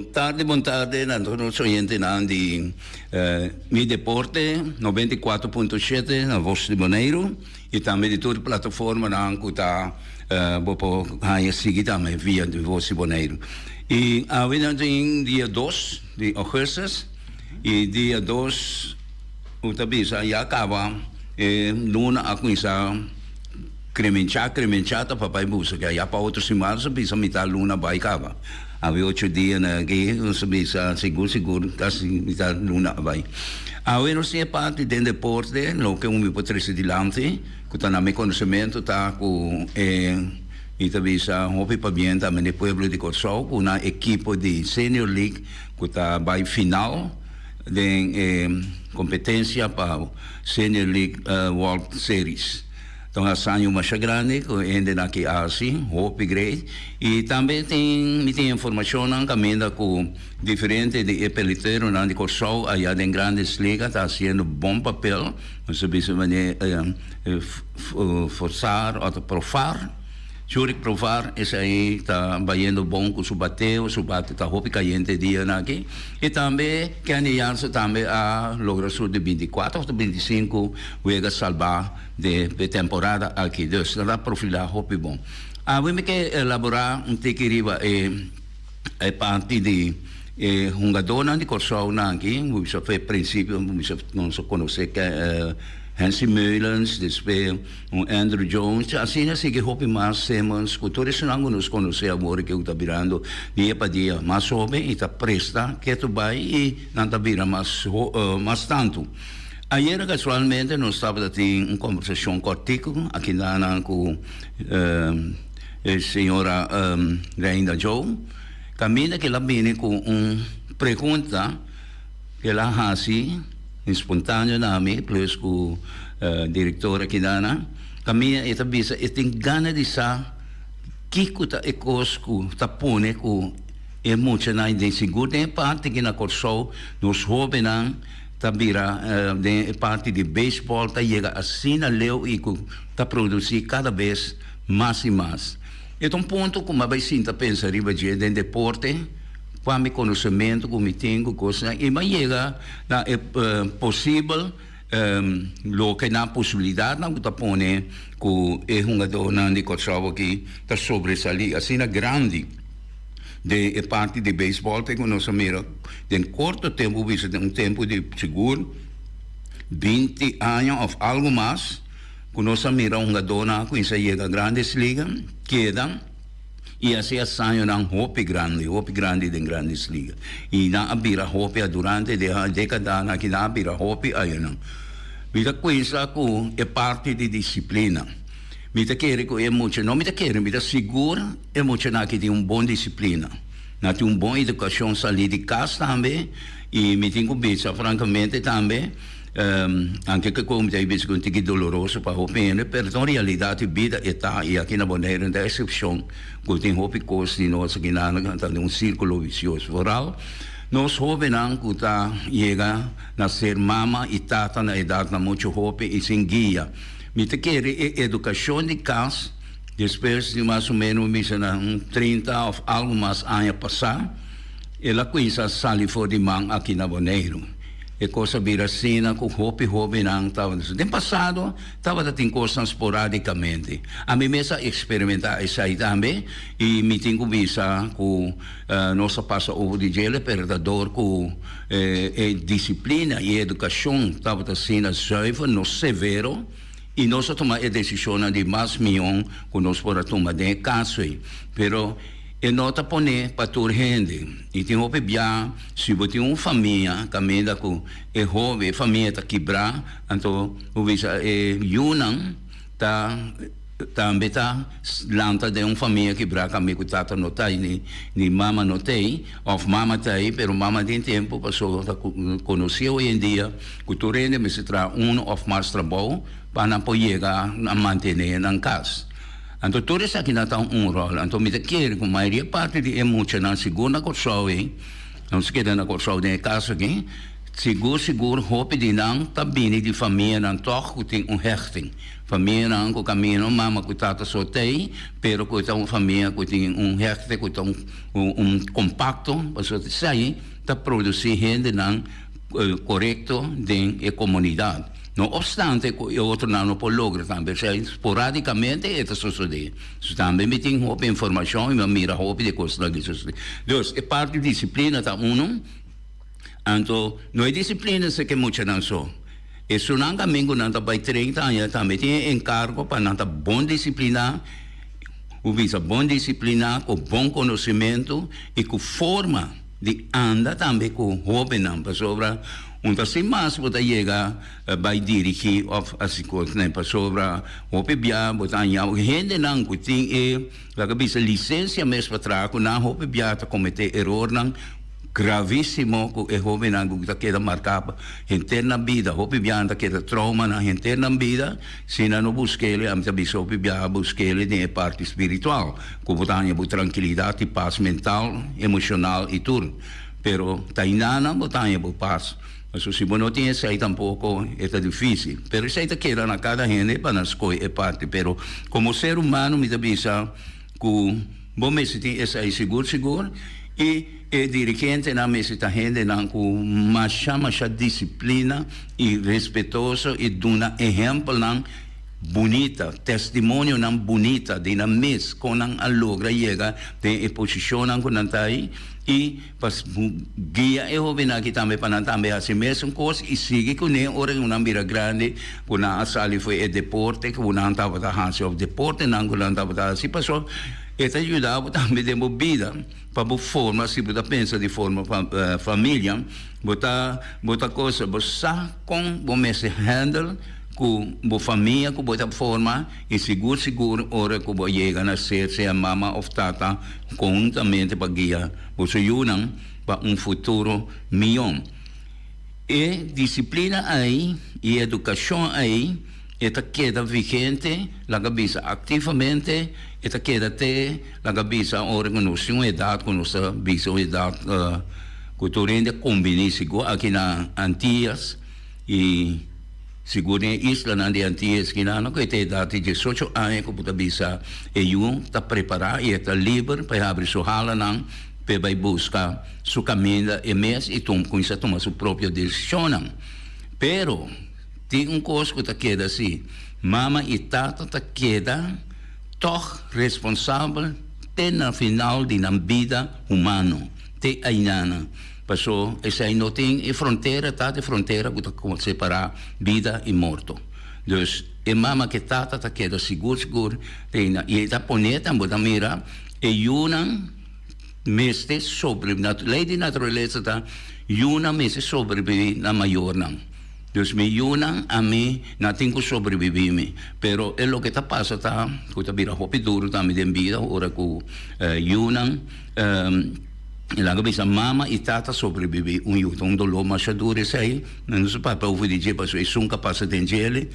Bon tardi, bon tardi na tur nos oyentenan di Mi Deporte 94.7 na Voz di Boneiru y tambe di tur plataformanan cu ta bo por haña sigui tambe via di Voz di Boneiru. Y awe nan tin dia dos di augustus y dia dos cu ta bisa ya caba e luna a cuminsa. Kremenchá, kremenchá ta papá e busa ke ya pa otro siman nos a bisa mitá luna bai kaba. Awe ocho dia na aki nos a bisa sigur sigur kasi mitá luna a bai. Awe nos tin e parti den deporte loke un mi por trese dilanti ku ta na mi konosementu ta ku e mi ta bisa hopi pabien tambe na e pueblo di Kòrsou ku nan ekipo di Senior League ku ta bai final den e kompetensia pa Senior League World Series. Ta un hasaño masha grandi ku e hendenan aki a hasi, hopi great. I tambe tin mi tin informashonnan kaminda ku diferente di e peliteronan di Kòrsou aya den Grandes Liga ta hasiendo bon papel. Nos ta bisa manera Forsar òf Profar, Jurick Profar esei ta bayendo bon ku su bateo, su bate ta hopi kayente e dianan aki. I tambe Kenny Jansen tambe a logra su di binti kuater òf 25 wega salbá de e temporada aki. Dus nan ta profilá hopi bon. Awe mi ke elaborá un tiki riba e e parti di e hungadónan di Kòrsou nan aki. Mi bisa for e prinsipio mi bisa nos a konosé Hensley Meulens, despues un Andruw Jones, asina sigui hopi mas Simmons ku tur esnan ku nos konosé awor ku ta birando dia pa dia mas hóben i ta presta ketu bai i nan ta bira mas mas tantu. Ayera casualmente nos tabata tin un conversacion cortico aki nan cu e señora Reina Joe, caminda cu el a bini cu un pregunta cu el a haci espontaneo na mi plus cu director aki nan, caminda e ta bisa e tin gana di sa kico ta e cos cu ta pone cu e muchanan den sigur den e parti aki na Corsou nos hobennan ta bira den e parti di beisbòl ta yega asina leu i ku ta produsí kada bes mas i mas. E ta un punto ku mi a bai sinta pensa riba dje den deporte, kua mi konosementu ku mi tin ku kosnan i mi a yega na e posibel loke nan posibilidatnan ku ta pone ku e hungadónan di Kòrsou aki ta sobresalí asina grandi. Den e parti di beisbòl te ku nos a mira den korto tempu bisa den un tempu di sigur 20 aña òf algu mas ku nos a mira hungadónan a kuminsá yega Grandes Liga keda i hasi hasañonan hopi grandi hopi grandi den Grandes Liga i nan a bira hopi durante di e dékadanan aki nan a bira hopi añanan. Mi ta kuminsá ku e parti di disiplina. Mi ta kere ku e mucha no mi ta kere mi ta sigur. E muchanan aki tin un bon disiplina. Nan tin un bon edukashon salí di kas tambe i mi tin ku bisa frankamente tambe, anke ke komo mi ta bisa ku un tiki doloroso pa hopi hende, pero ta un realidat di bida e ta i aki na Boneiru no ta eksepshon ku tin hopi kos di nos aki nan ta den un sirkulo visioso. Foral nos hóbennan ku ta yega na ser mama i tata na edatnan muchu hopi i sin guia. Mi ta kere e edukashon di kas. Despues di mas o menos bisa na un 30 of algo mas aña pasá, el a cuinsa sali for di man aki na Boneiru. E cos a bira asina cu hopi hobennan tabata. Den pasado tabata tin cosnan sporadicamente. Ami mes a experimenta esai tambe y mi tin cu bisa cu nos a pasa over di djele, pero ta door cu e disciplina y e educacion tabata asina zuiver, no severo. I nos a tuma e desishonnan di mas mion ku nos por a tuma den e kaso ei. Pero e no ta poné pa tur hende. I tin hopi bia si bo tin un famia kaminda ku e hoben, e famia ta kibrá, anto bo bisa e yunan ta tambe ta lanta den un famia kibrá kaminda ku tata no ta ei ni ni mama no ta ei òf mama ta ei pero mama tin tempu pasobra ta konosé hoy en dia Ku tur hende mester traha unu òf mas trabou pa nan por yega na mantené nan kas. Anto tur esakinan ta un ròl. Anto mi ta kere ku mayoria parti di e muchanan sigur na Kòrsou ei, nos keda na Kòrsou den e kas aki, Sigur sigur hopi di nan ta bini di famianan tòg ku tin un hechting. Famianan ku kaminda mama ku tata so t'ei, pero ku ta un famia ku tin un hechte, ku ta un kompakto, pasobra esei ta produsí hendenan korekto den e komunidat. No opstante ku e otronan no por logra tambe, esei sporadikamente e ta sosodé. So tambe mi tin hopi informashon i mi a mira hopi di e kosnan aki sosodé. Dus e parti disiplina ta unu. Anto no e disiplina seke muchanan so. Esunnan kamin ku nan ta bai 30 aña tambe tin e enkargo pa nan ta bon disipliná, ku bisa bon disipliná, ku bon konosimentu i ku forma di anda tambe ku hóbennan. Pasobra un ta sin mas bo ta yega bai dirigí òf hasi kosnan pasobra hopi bia bo ta haña hendenan ku tin e laga bisa lisensia mes pa traha ku nan hopi bia ta kometé erornan. Gravísimo ku e hóbennan ku ta keda marká pa henter nan bida. Hopi biaha nan ta keda trouma nan henter nan bida si nan no busk'el. Ami ta bisa hopi biaha busk'el den e parti spiritual ku bo ta haña bo trankilidat i pas mental, emoshonal i tur. Pero ta einan bo ta haña bo pas. Pasobra si bo no tin esei tampoko e ta difísil. Pero esei ta keda na kada hende pa nan skohe e parti. Pero komo ser humano mi ta bisa ku. Bo mester tin esei sigur sigur i e dirigentenan mester ta hendenan ku masha masha disiplina i respetoso i duna ehèmpelnan bunita, testimonionan bunita di nan mes kon nan a logra yega den e posishonnan ku nan ta ei i pa guia e hóbennan aki tambe pa nan tambe hasi mesun kos i sigui kuné ora ku nan bira grandi ku nan a sali for e deporte ku nan tabata hasi òf deportenan ku nan tabata hasi pasobra e ta yuda bo tambe den bo bida pa bo forma si bo ta pensa di forma familia bo ta bo ta cosa bo sa kon bo mester handle ku bo famia ku bo ta forma i sigur sigur ora ku bo yega na ser sea mama òf tata konhuntamente pa guia boso yunan pa un futuro mihó. E disiplina ei i edukashon ei e ta keda vigente, laga bisa aktivamente, e ta keda te laga bisa ora ku nos tin un edat ku nos ta bisa un edat ku tur hende a kombiní sigur aki na Antias i sigur den e islanan di Antias kinan ku e ta edat di diesocho aña ku bo ta bisa e yu ta prepará i e ta liber pa e habri su halanan p'e bai buska su kaminda e mes i tum kuminsá tuma su propio desishonnan. Pero tin un kos ku ta keda si, mama i tata ta keda tòg responsabel te na final di nan bida humano, te ainana. Pasó esei no tin e frontera, ta e frontera ku ta separá bida i morto. Dus e mama ku e tata ta keda sigur sigur te aina. I e ta pone tambe bo ta mira e yunan. Mester sobrevivi. Ley di naturalesa ta yunan mester sobrevivi nan mayornan. Dus mi yunan ami nan tin cu sobrevivi mi. Pero e loke ta pasa ta cu ta bira hopi duro tambe den bida ora cu yunan laga bisa mama y tata sobrevivi un yu. Ta un dolor masha duro esey. No sa papia over di dje pasobra esun ca pasa den djele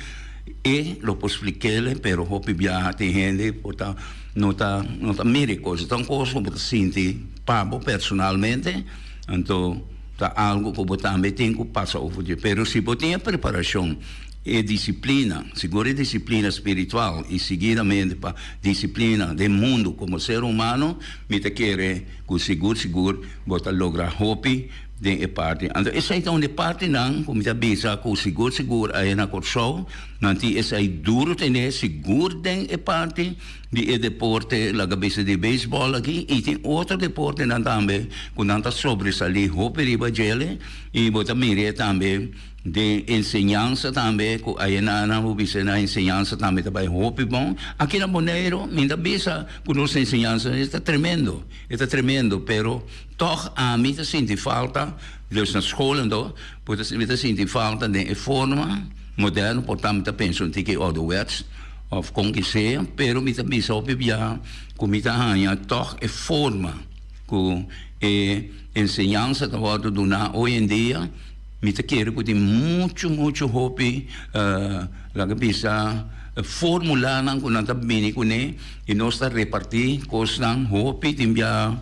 e lo por splikele pero hopi biaha tin hende por ta. No ta no ta mira e kos, ta un kos ku bo ta sinti pa bo personalmente, anto ta algu ku bo tambe tin ku pasa over dje. Pero si bo tin e preparashon, e disiplina, sigur e disiplina spiritual i siguidamente pa disiplina den mundu komo ser humano, mi ta kere ku sigur sigur bo ta logra hopi den e parti. Anto esei ta un di e partinan ku mi ta bisa ku sigur sigur aye na Kòrsou nan tin esei duru tene sigur den e parti di e deporte laga bisa di beisbòl aki i tin otro deportenan tambe ku nan ta sobresalí hopi riba djele i bo ta mir'é tambe den enseñansa tambe ku aye nan nan bo bisa nan enseñansa tambe ta bai hopi bon. Aki na Boneiru mi ta bisa ku nos enseñansa ta tremendo e ta tremendo pero Tòg ami ta sinti falta, dus na skol anto, bo ta mi ta sinti falta den e forma moderno, por ta mi ta pensa un tiki ouderwets òf kon ki sea, pero mi ta bisa hopi bia ku mi ta haña tòg e forma ku e enseñansa ta wòrdu duná hoy en dia, Mi ta kere ku tin muchu muchu hopi laga bisa formulanan ku nan ta bini kuné i nos ta repartí kosnan hopi tin bia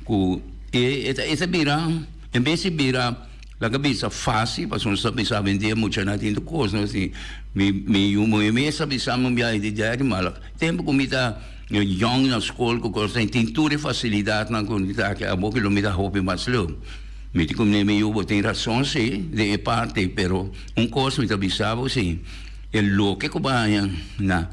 ku e ta bira en bes di bira. Laga bisa fácil, pasobra nos ta bisa awendia muchanan tin tur kos, nos tin, mi mi yu muhé mes a bisa mi un biahe di dèdi mala tempu ku mi ta yòn na skol ku kos tin tur e fasilidatnan ku mi ta aki abo ku lo mi ta hopi mas leu. Mi tin ku mi yu bo tin rason si den e parti pero un kos mi ta bisa bo si e loke ku bo haña na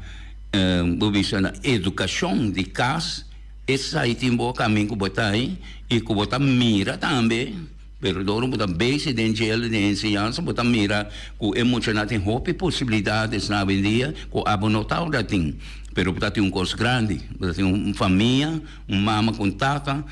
bo bisa na edukashon di kas esai tin bo kamin ku bo ta ei i ku bo ta mira tambe pero dor bo ta bezi den djel den enseñansa bo ta mira ku e muchanan tin hopi posibilidades na awendia ku abo no ta ora tin pero bo ta tin un kos grandi bo ta tin un famia un mama ku un tata.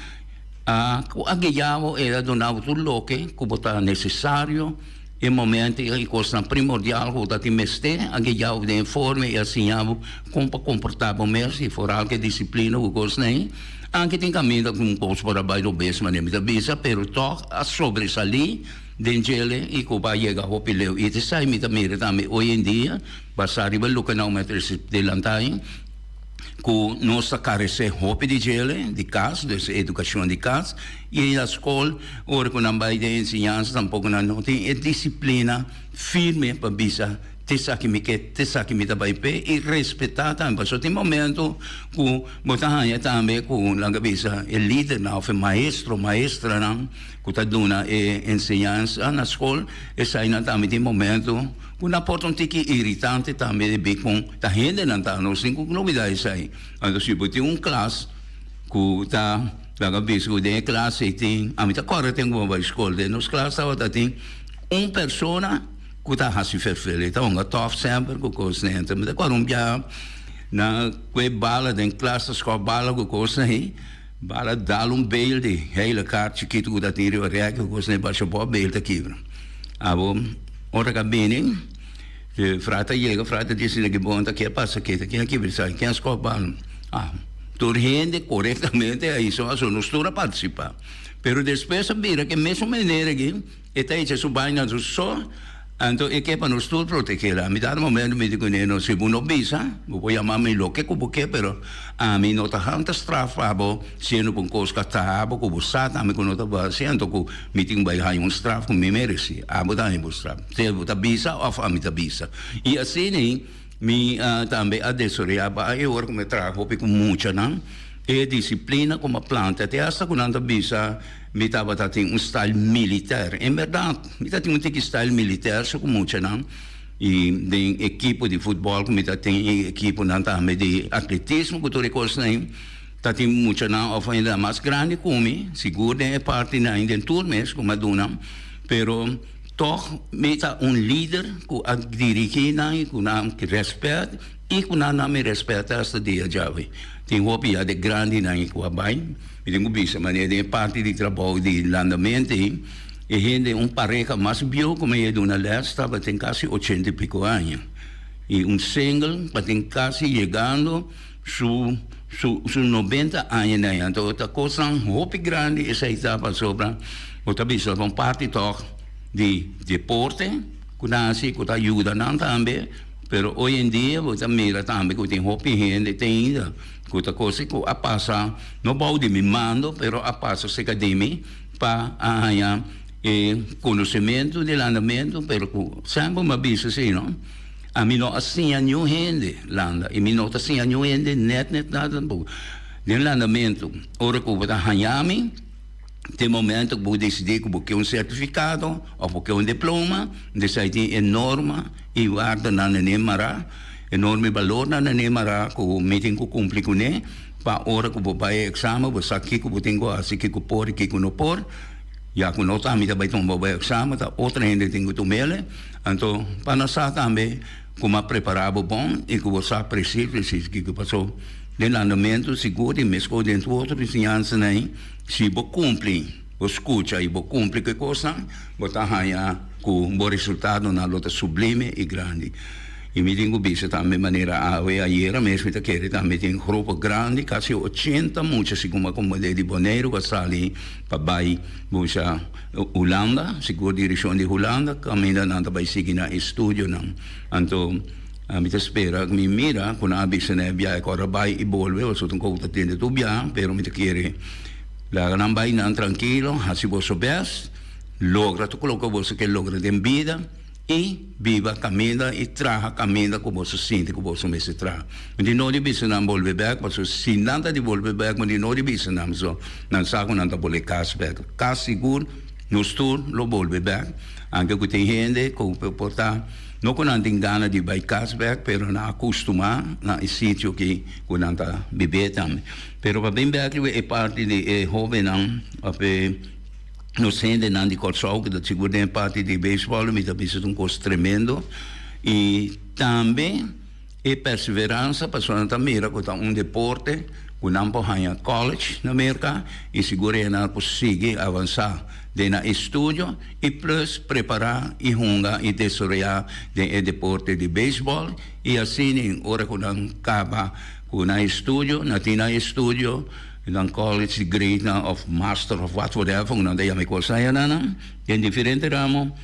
A ku a guia bo, el a duna bo tur loke ku bo ta nesesario e momento i kosnan primordial ku bo ta tin mester. A guia bo den e forma i a siña bo kon pa komportá bo mes i foral ku e disiplina ku kosnan ei. Anke tin kaminda ku un kos por a bai robes manera mi ta bisa, pero tòg a sobresalí den djele i ku bo a yega hopi leu. I esei mi ta mira tambe oy en dia, basá riba loke nan a trese delantá ei. Ku nos ta karesé hopi di djele di kas, dus edukashon di kas, i na skol ora ku nan bai den enseñansa tampoko nan no tin e disiplina firme pa bisa te esaki mi ke, te esaki mi ta bai p'e i respetá tambe. Pasobra tin momento ku bo ta haña tambe ku nan ta bisa e lidernan òf e maestro, maestranan ku ta duna e enseñansa na skol, esainan tambe tin momento. Ku nan por ta un tiki iritante tambe debí kon ta hendenan ta, nos tin ku lubidá esei. Anto si bo tin un klas ku ta laga bisa ku den e klas ei tin, ami ta kòrda tempu ku mi bai skol, den nos klas tabata tin un persona ku ta hasi ferfel, e ta hunga tòf semper ku kosnan. Anto mi ta kòrda un biaha nan kue bala den klas ta skòp bala ku kosnan ei, bala dal un beil di hele kaart chikitu ku ta tin riba rèki ku kosnan ei basha bò beil ta kibra. Abo. Ora ka bini, e frata yega, frata disi na ki bon ta ke pasa ke ta ken a kibra esaki, ken a skòp bala. Ah, tur hende korektamente a hizo aso, nos tur a partisipa. Pero despues a bira ke mesun manera aki e ta echa su baina su so, anto e ke pa nos tur protegel. A mi dado momento mi di kuné, no, si bo no bisa, bo por yama mi loke ku bo ke, pero ami no ta hanta straf pa bo siendo ku un kos ka traha bo ku bo sa tambe ku no ta bo hasi, anto ku Mi tin bai haña un straf ku mi meresé. Abo ta haña bo straf. Sea bo ta bisa òf ami ta bisa. I asina ei mi tambe a desaroyá pa e ora ku mi a traha hopi ku muchanan, e disiplina ku mi a planta te asta ku nan ta bisa mi tabata tin un style militèr. En bèrdat mi ta tin un tiki style militèr so ku muchanan i den ekipo di futbòl ku mi ta tin i ekiponan tambe di atletismo ku tur e kosnan ei. Ta tin muchanan of ainda mas grandi ku mi, sigur den e partinan den tur mes ku mi a duna, pero tog mi ta un lider ku a dirigí nan i ku nan rèspèt i ku nan a mi rèspèt asta dia djawe. Tin hopi ya de grandinan i ku a bai, mi tin ku bisa manera den e parti di trabou di landamento ei, e hende un pareha mas bieu ku mi a duna lès tabatin kasi ochenta i piko aña i un single tabatin kasi yegando. Su su su nobenta aña na ya. Anto ta kosnan hopi grandi esei ta pasobra bo ta bisa un parti tòg di deporte ku nan hasi ku ta yuda nan tambe, pero hoy en dia bo ta mira tambe ku tin hopi hende te ainda ku ta kos ku a pasa no bou di mi mando pero a pasa serka di mi pa a haña e konosementu di landamentu pero ku semper mi a bisa si no. Ami no a siña niun hende landa i mi no ta siña niun hende nèt nèt nada tampoco. Den landamentu, ora ku bo ta haña mi, te momento ku bo disidí ku bo ke un sertifikado òf bo ke un diploma, esei tin e norma i wardanan na ne mará, e norma i balornan na ne mará ku mi tin ku kumpli kuné pa ora ku bo bai e eksamen bo sa kiko bo tin ku hasi, kiko por i kiko no por. Ya ku no ta ami ta bai tuma bo eksamen, ta otro hende tin ku tum'el. Anto, pa nos sa tambe ku m'a prepará bo bon i ku bo sa presis presis kiko pasó den landamentu, sigur di meskos den tur otro enseñansanan ei, si bo kumpli, bo skucha i bo kumpli ku e kosnan, bo ta haña ku bo resultadonan lo ta sublime i grandi. I mi tin ku bisa tambe manera awe, ayera mes mi ta kere tambe tin grupo grandi, kasi ochenta mucha segun mi a komprendé di Boneiru ku a sali pa bai busha Hulanda, sigur direccion di Hulanda, caminda nan ta bay sigui nan estudionan. Anto mi ta spera, mi mira cu nan a bisa nan e biahe cu ora bay y bolbe, pasobra un cou ta tende tur biaha, pero mi ta kere laga nan bay nan trankilo, haci boso best. Logra tur loke boso ke logra den bida i biba kaminda i traha kaminda ku boso sinti ku boso mester traha. Mi di no di bisa nan bolbe bek pasobra si nan ta di bolbe bek mi di no di bisa nan pasobra nan sa ku nan ta bolbe kas bek. Kas sigur nos tur lo bolbe bek anke ku tin hende ku por ta no ku nan tin gana di bai kas bek pero nan a kustumá na e sitio ki ku nan ta bibé tambe. Pero pa bin bek riba e parti di e hobennan òf e. Nos hendenan di Kòrsou ku ta sigur den e parti di beisbòl mi ta bisa ta un kos tremendo i tambe e perseveransa pasobra nan ta mira ku ta un deporte ku nan por haña college na Merka i sigur e nan por sigui avansá den nan estudio i plus prepará i hunga i desaroyá den e deporte di beisbòl i asina ora ku nan kaba ku nan estudio nan tin nan estudio. Nan college degree nan of master of what whatever ku nan ta yama e kos aya nan den diferente ramo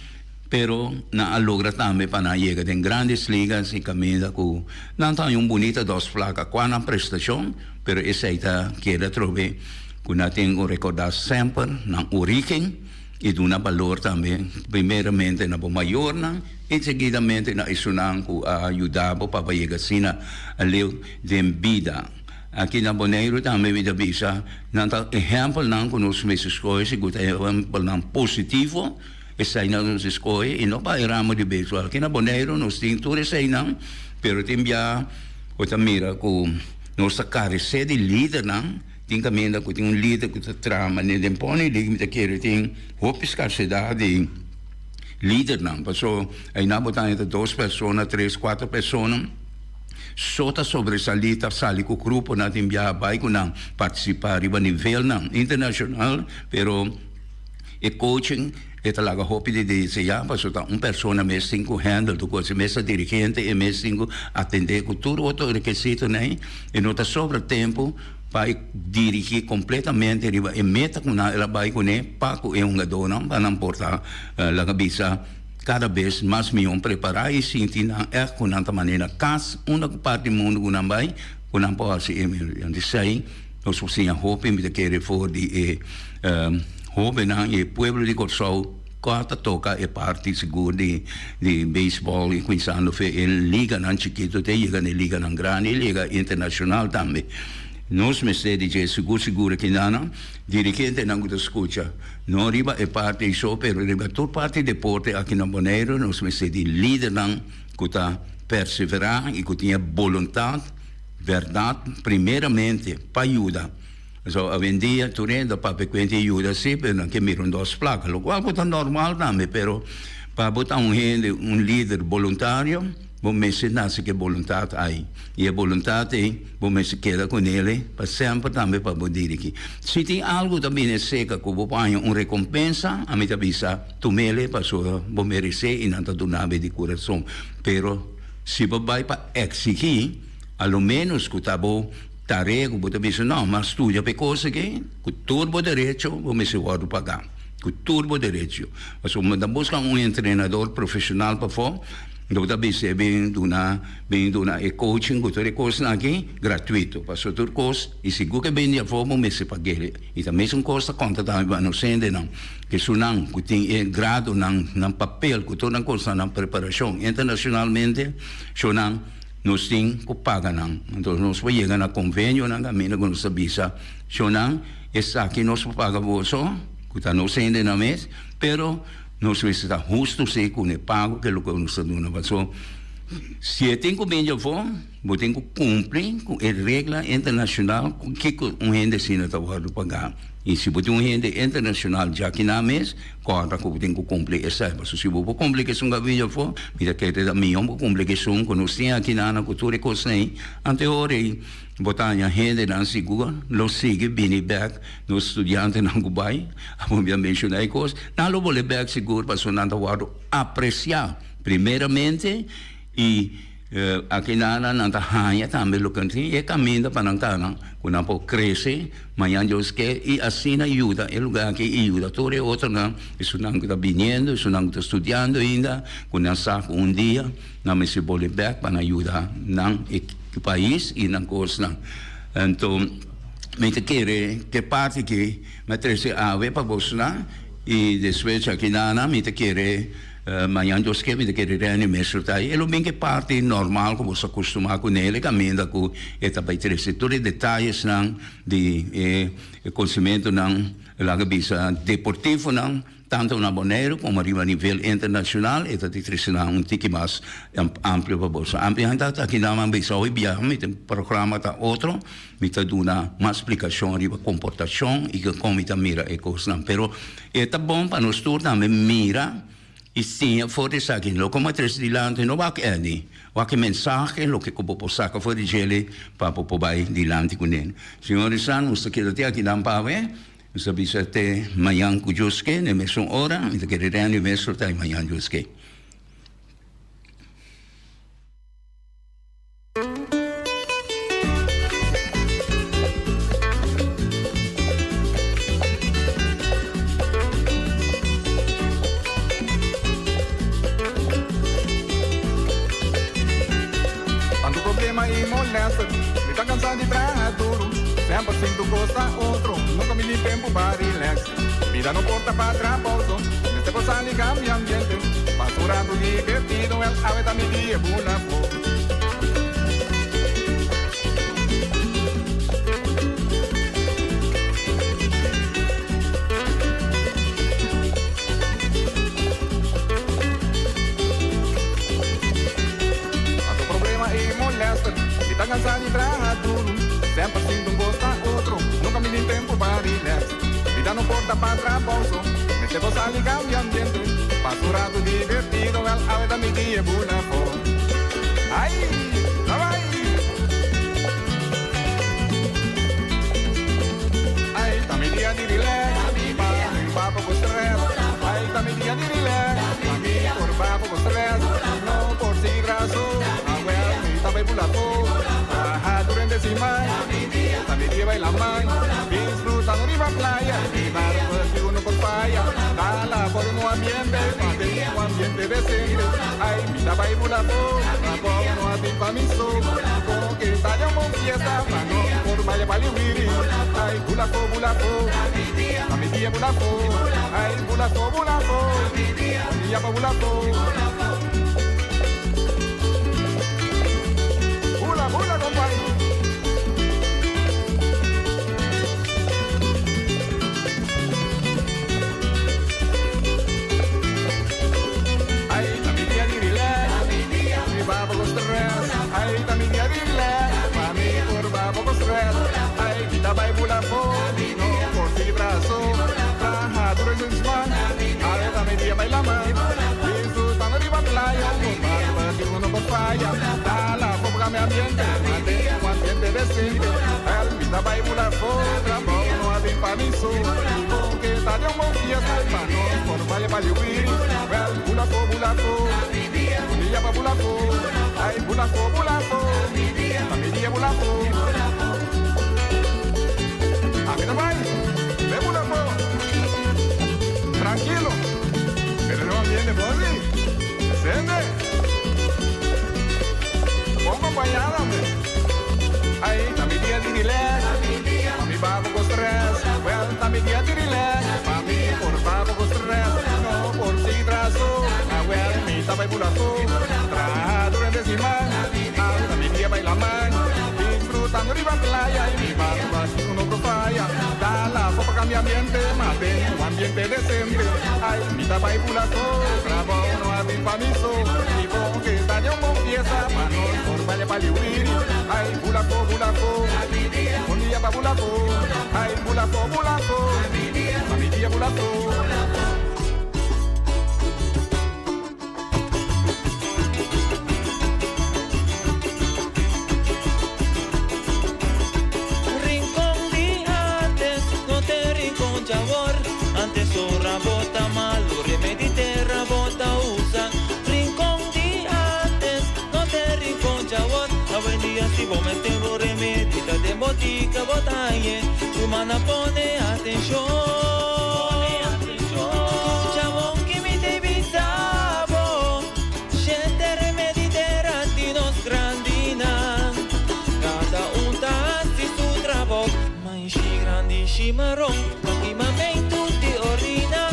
pero nan a logra tambe pa nan yega den grandes ligas y kaminda ku nan ta haña un bunita dos plaka kua nan prestashon pero esei ta keda atrobe ku nan tin ku rekorda semper nan origen y duna balor tambe primeramente na bo mayornan y seguidamente na esunnan ku a yuda bo pa bo yega asina aleu den bida. Aki na Boneiru tambe mi ta bisa nan ta ehèmpelnan ku nos mester skohe si ku ta ehèmpelnan positivo eseinan nos mester skohe i no pa e ramo di beisbòl. Aki na Boneiru nos tin tur eseinan pero tin bia bo ta mira ku nos ta karesé di lidernan. Tin kaminda ku tin un lider ku ta traha manera den Pony League mi ta kere tin hopi skarsedat di lidernan pasobra einan bo ta haña ta dos persona, tres, kuater persona. So ta sobresalí ta sali ku gruponan tin biaha bai ku nan partisipá riba nivelnan internashonal, pero e coaching e ta laga hopi di deseá pasobra ta un persona mes tin ku handle tur kos, e mes ta dirigente, e mes tin ku atendé ku tur otro rekisitonan ei, e no ta sobra tempu pa e dirigí kompletamente riba e meta ku nan el a bai kuné pa ku e hungadónan pa nan por ta laga bisa. Kada bes mas mihó prepará i sinti nan ègt ku nan ta manera kas unda ku parti mundu ku nan bai ku nan por hasi e mihó. Di esei nos por siña hopi mi ta kere for di e hóbennan i e pueblo di Kòrsou kua ta toka e parti sigur di di beisbòl i kuminsando fe e liganan chikitu te yega na e liganan grandi i liga internashonal tambe. Nos mester di dje sigur sigur akinan dirigentenan ku ta skucha. No riba e parti ei so, pero riba tur parti deporte aki na Boneiru nos mester di lidernan ku ta perseverá i ku tin e boluntat bèrdat primeramente pa yuda. Pasobra awendia tur hende ta papia kuenta e yuda si, pero nan ke mira un dos plaka, lokual ku ta normal tambe, pero pa bo ta un hende, un lider boluntario, Bo mester nase ku e boluntat ai, i e boluntat ei bo mester keda ku nele pa semper tambe pa bo dirigi. Si tin algu ta bini seka ku bo por haña un rekompensa, ami ta bisa, tumele pasobra bo meresé i nan ta duna bo di kurason. Pero si bo bai pa eksigí, a lo ménos ku ta bo tarea ku bo ta bisa, No, mi a studia pa e kos aki, ku tur bo derecho bo mester wòrdu pagá, ku tur bo derecho. Pasobra bo ta buska un entrenador profeshonal pafó. Lo ta bis'é bin duna bin duna e coaching ku tur e kosnan aki gratuito pasobra tur kos i sigur ke bin di afó bo mester pag'é i ta mesun kos ta konta tambe pa nos hendenan esunnan ku tin e gradonan nan papel ku tur nan kosnan nan preparashon internashonalmente shownan nos tin ku paga nan entonces nos por yega na konvenionan kaminda ku nos ta bisa shownan esaki nos por paga boso ku ta nos hendenan mes pero Nos mester ta hustu si ku e pago ke loke nos ta duna. Paso si e tin ku bini afó, bo tin ku kumpli ku e regla internashonal ku kiko un hende asina ta wòrdu pagá. I si bo tin un hende internashonal djakinan mes, kòrda ku bo tin ku kumpli esei. Paso si bo por kumpli ku esun ku a bini afó, mi ta kere ta mihó bo kumpli ku esun ku nos tin akinan ku tur e kosnan ei. Anto e ora ei bo ta haña hendenan sigur lo sigui bini bèk. Nos studiantenan ku bai, abo mi a menshoná e kos, nan lo bole bèk sigur pasobra nan ta wòrdu apresiá primeramente i akinan nan ta haña tambe loke nan tin i e kaminda pa nan kana ku nan por krese mañan Dios ke i asina yuda e lugá aki i yuda tur e otronan, esunnan ku ta biniendo, esunnan ku ta studiando ainda ku nan sa ku un dia nan mester bole bèk pa nan yuda nan e pais i nan kosnan. Anto. Mi ta kere ke parti ki mi a trese awe pa bosnan. I despues aki nana mi ta kere mañan Dios ke mi ta kere Renny Mester ta ei. E lo bin ke parti normal ku bo sa kustumá kuné e kaminda ku e ta bai trese tur e detayesnan di e konsimentunan laga bisa deportivonan tantu na Boneiru komo riba nivel internashonal e ta di trese nan un tiki mas amplio pa boso. Amplio ta aki nan a bisa hoy biaha mi tin programa ta otro. Mi ta duna mas splikashon riba komportashon i kon mi ta mira e kosnan. Pero e ta bon pa nos tur tambe mira i siña for di esaki. Loke bo a trese dilanti no wak Eddie, wak e mensahe loke ku bo por saka for di djele pa bo por bai dilanti kuné. Señor Isan, nos ta keda te akinan pa awe. Nos ta bisa te mañan ku Dios ke, na e mesun ora. Mi ta kere Randy mes lo ta ei mañan Dios ke. Tantu problema i molester, mi ta kansa di traha duru. Semper sintu kos ta otro, nunka mi tin tempu pa relax. Bida no por ta pa trabou so, mester por sali kambia ambiente. Pasa un ratu divertido, wel awe ta mi dia bula afó. Tantu problema i molester, mi ta kansa di traha duru. Semper sintu un kos ta otro, nunka mi tin tempu pa relax. Bida no por ta pa trabou so, mester por sali cambia ambiente, pasa un rato divertido, wel awe ta mi dia bula afo. Ai, ta bai! Ai, ta mi dia di relax, pa mi pa poco stress. Ai, ta mi dia di relax, pa mi por pa poco stress. No por sigui raso, awel mi ta bai bula afo. Traha durante siman, ta mi dia bai laman. Disfrutando riba playa, mi barbecue no por faya. Dala por un ambiente, mantén un ambiente decente. Ay, mi ta bai bula afó, tampoco no a tin pa mi so. Con que ta di un bon fiesta, ma no por baya pa liwiri. Ay, bula afó, bula afó, ta mi dia bula afó. Ay, bula afó, bula afó, bon dia pa bula afó. Bula, bula, compay. Ay, ta mi dia di relax. Mi ba poco stress. Ay, ta mi dia di relax. Pa mi por ba poco stress. Ay, mi ta bai bula afó. No por sigui brazo. Traha duro sin sman. Ay, ta mi dia bai laman. Disfrutando riba playa. Con barbecue no por faya. Dala afó pa cambia ambiente. Mantén un ambiente decente. El mi ta bai bula afó. Trabou no a bin pa mi so. Con ke ta den un bon fiesta. Pa nos por baya pa liwiri. Wel, bula afó, bula afó. Un dia pa bula afó. Ay, bula afó, bula afó. Ta mi dia bula afó. Ami ta bai. Be bula afó. Trankilo. Pero den un ambiente bon si. Decente. Bon compañado, hombre. Ay, ta mi dia di relax. Pa mi ba poco stress. Wel, ta mi dia di relax. Pa mi por ba poco stress. No por sigui traso. Ah, wel, mi ta bai bula afó. Traha durante siman. Awe ta mi dia bai laman. Disfrutando riba playa. Y mi barba sin un otro faya. Dala afó pa cambia ambiente. Mantén un ambiente decente. Ay, mi ta bai bula afó. Trabou no a bin pa mi so. Y bon ke ta den un bon fiesta. Pa nos por baila pa liwiri. Ay, bula afó, bula afó. Bon dia pa bula afó. Ay, bula afó, bula afó. Ta mi dia bula afó. Rincon di antes no te rincon djawor Antes ora bo ta malo remedi tera bo ta usa Rincon di antes no te rincon djawor Awendia si bo mester un remedi ta den botica bo ta hañ'e Rumannan pone atencion. Scucha bon ki mi ta bisa bo, Shente remedi tera di nos grandinan. Cada un ta haci su trabou, Maishi grandi shimaron, pa kimamentu di orina.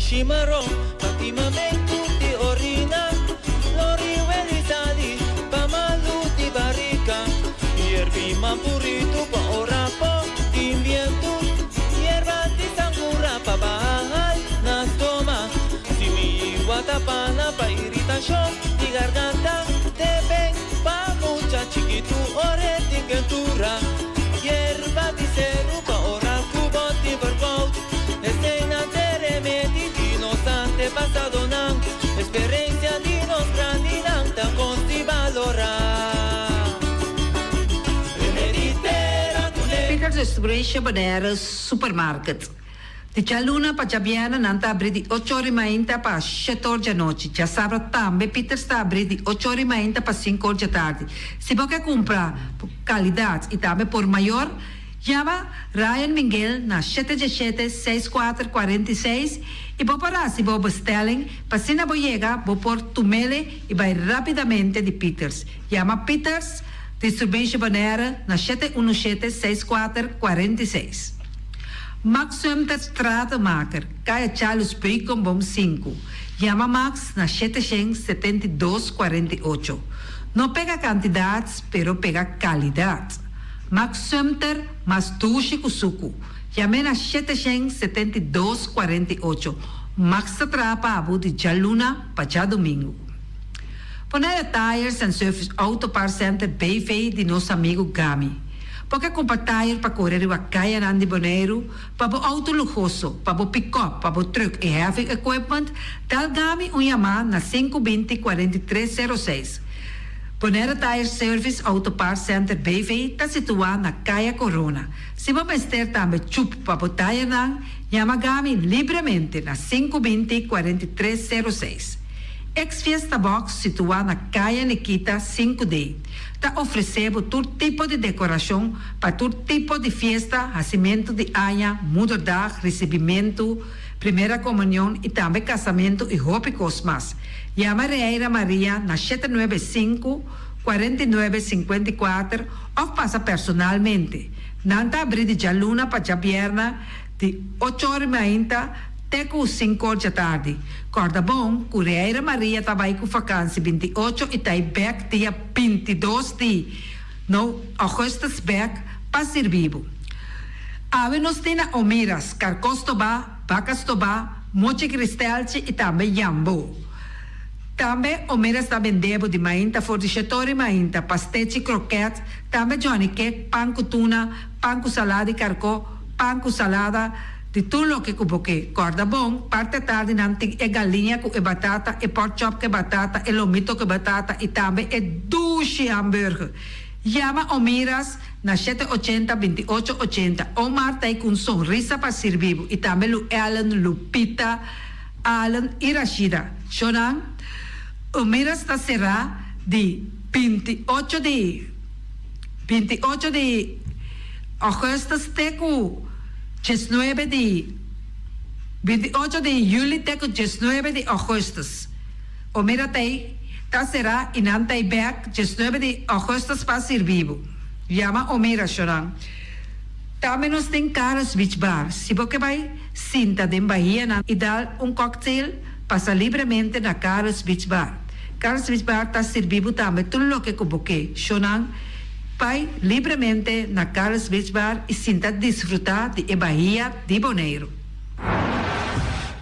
shimaron pa kimamentu di orina, lori weli sali pa malu di barika, yerbi mampuritu pa ora bo tin bientu, yerba di sangura pa baha na stoma, simi watapana pa iritashon di garganta, teben pa mucha chikitu ora e tin kentura, yerba di seru pa ora ku bo tin verkoud. Eseinan ta e remedi di nos antepasadonan, eksperensia di nos grandinan ta kos di balorá. Remedi tera kuné. Peters Distribution Bonaire Supermarket. Di djaluna pa djabièrnè nan ta abrí di ocho or i mainta pa shete or djanochi. Djasabra tambe Peters ta abrí di ocho or i mainta pa sinku or djatardi. Si bo ke kumpra kalidat i tambe por mayor, yama Ryan Minguel na shete djeshete seis kuater 46 i bo por hasi bo bestelling pa asina bo yega bo por tumele i bai rápidamente di Peters. Yama Peters Distribution Bonaire na 717 64 46. Max Sumter Stratenmaker, Kaya Charles Beukenboom 5. Yama Max na 772 48. No pega kantidat, pero pega kalidat. Max Sumter mas dushi ku suku. Yam'é na 772 48. Max ta traha pa bo di djaluna pa djadumingu. Bonaire Tires and Service Auto Parts Center BV di nos amigu Gami. Bo ke kumpra tire pa kore riba kayanan di Boneiru, pa bo outo luhoso, pa bo pikòp, pa bo trùk i heavy equipment, dal Gami un yamá na 5 20 43 06. Bonaire Tire Service Auto Parts Center BV ta situá na Kaya Korona. Si bo mester tambe chup pa bo tirenan, yama Gami libremente na 5 20 43 06. Ex Fiesta Box situá na Kaya Nikita 5D ta ofresé bo tur tipo di dekorashon pa tur tipo di fiesta, hasimentu di aña, moederdag, risibimentu, primera komunion i tambe kasamentu i hopi kos mas. Yama Reira Maria na 795 49 54 òf pasa personalmente. Nan ta abrí di djaluna pa djabièrnè di 8 or i mainta te ku 5 or djatardi. Kòrda bon ku Reira Maria ta bai ku vakansi 28 i ta bèk dia 22 di no ougùstùs bèk pa sirbi bo. Awe nos tin na Omiras, karkó stobá, baka stobá, mochi kristelchi i tambe yambo. Tambe Omiras ta bende bo di mainta for di 7 or i mainta, pastechi krokèt, tambe johnny cake, pan ku tuna, pan ku salada di karkó, pan ku salada, di tur loke ku bo ke. Kòrda bon, parti atardi nan tin e galiña ku e batata, e pork chop ku e batata, e lomito ku e batata i tambe e dushi hamburger. Yama Omiras na 780 28 80. Omar ta ku un sonrisa pa sirbi bo i tambe Lu Ellen, Lupita, Allen i Rashida. Shonan, Omiras ta será di 28 di 28 di ougùstùs te ku 19 di 28 di yüli te ku 19 di ougùstùs. Omira tei ta será i nan ta bèk 19 di ougùstùs pa sirbi bo. Yama Omira shonan. Tambe nos tin Carlos Beach Bar. Si bo ke bai sinta den bahia nan i dal un cocktail, pasa libremente na Carlos Beach Bar. Carlos Beach Bar ta sirbi bo tambe tur loke ku bo ke. Shonan bai libremente na Carlos Beach Bar i sinta disfrutá di e bahia di Boneiru.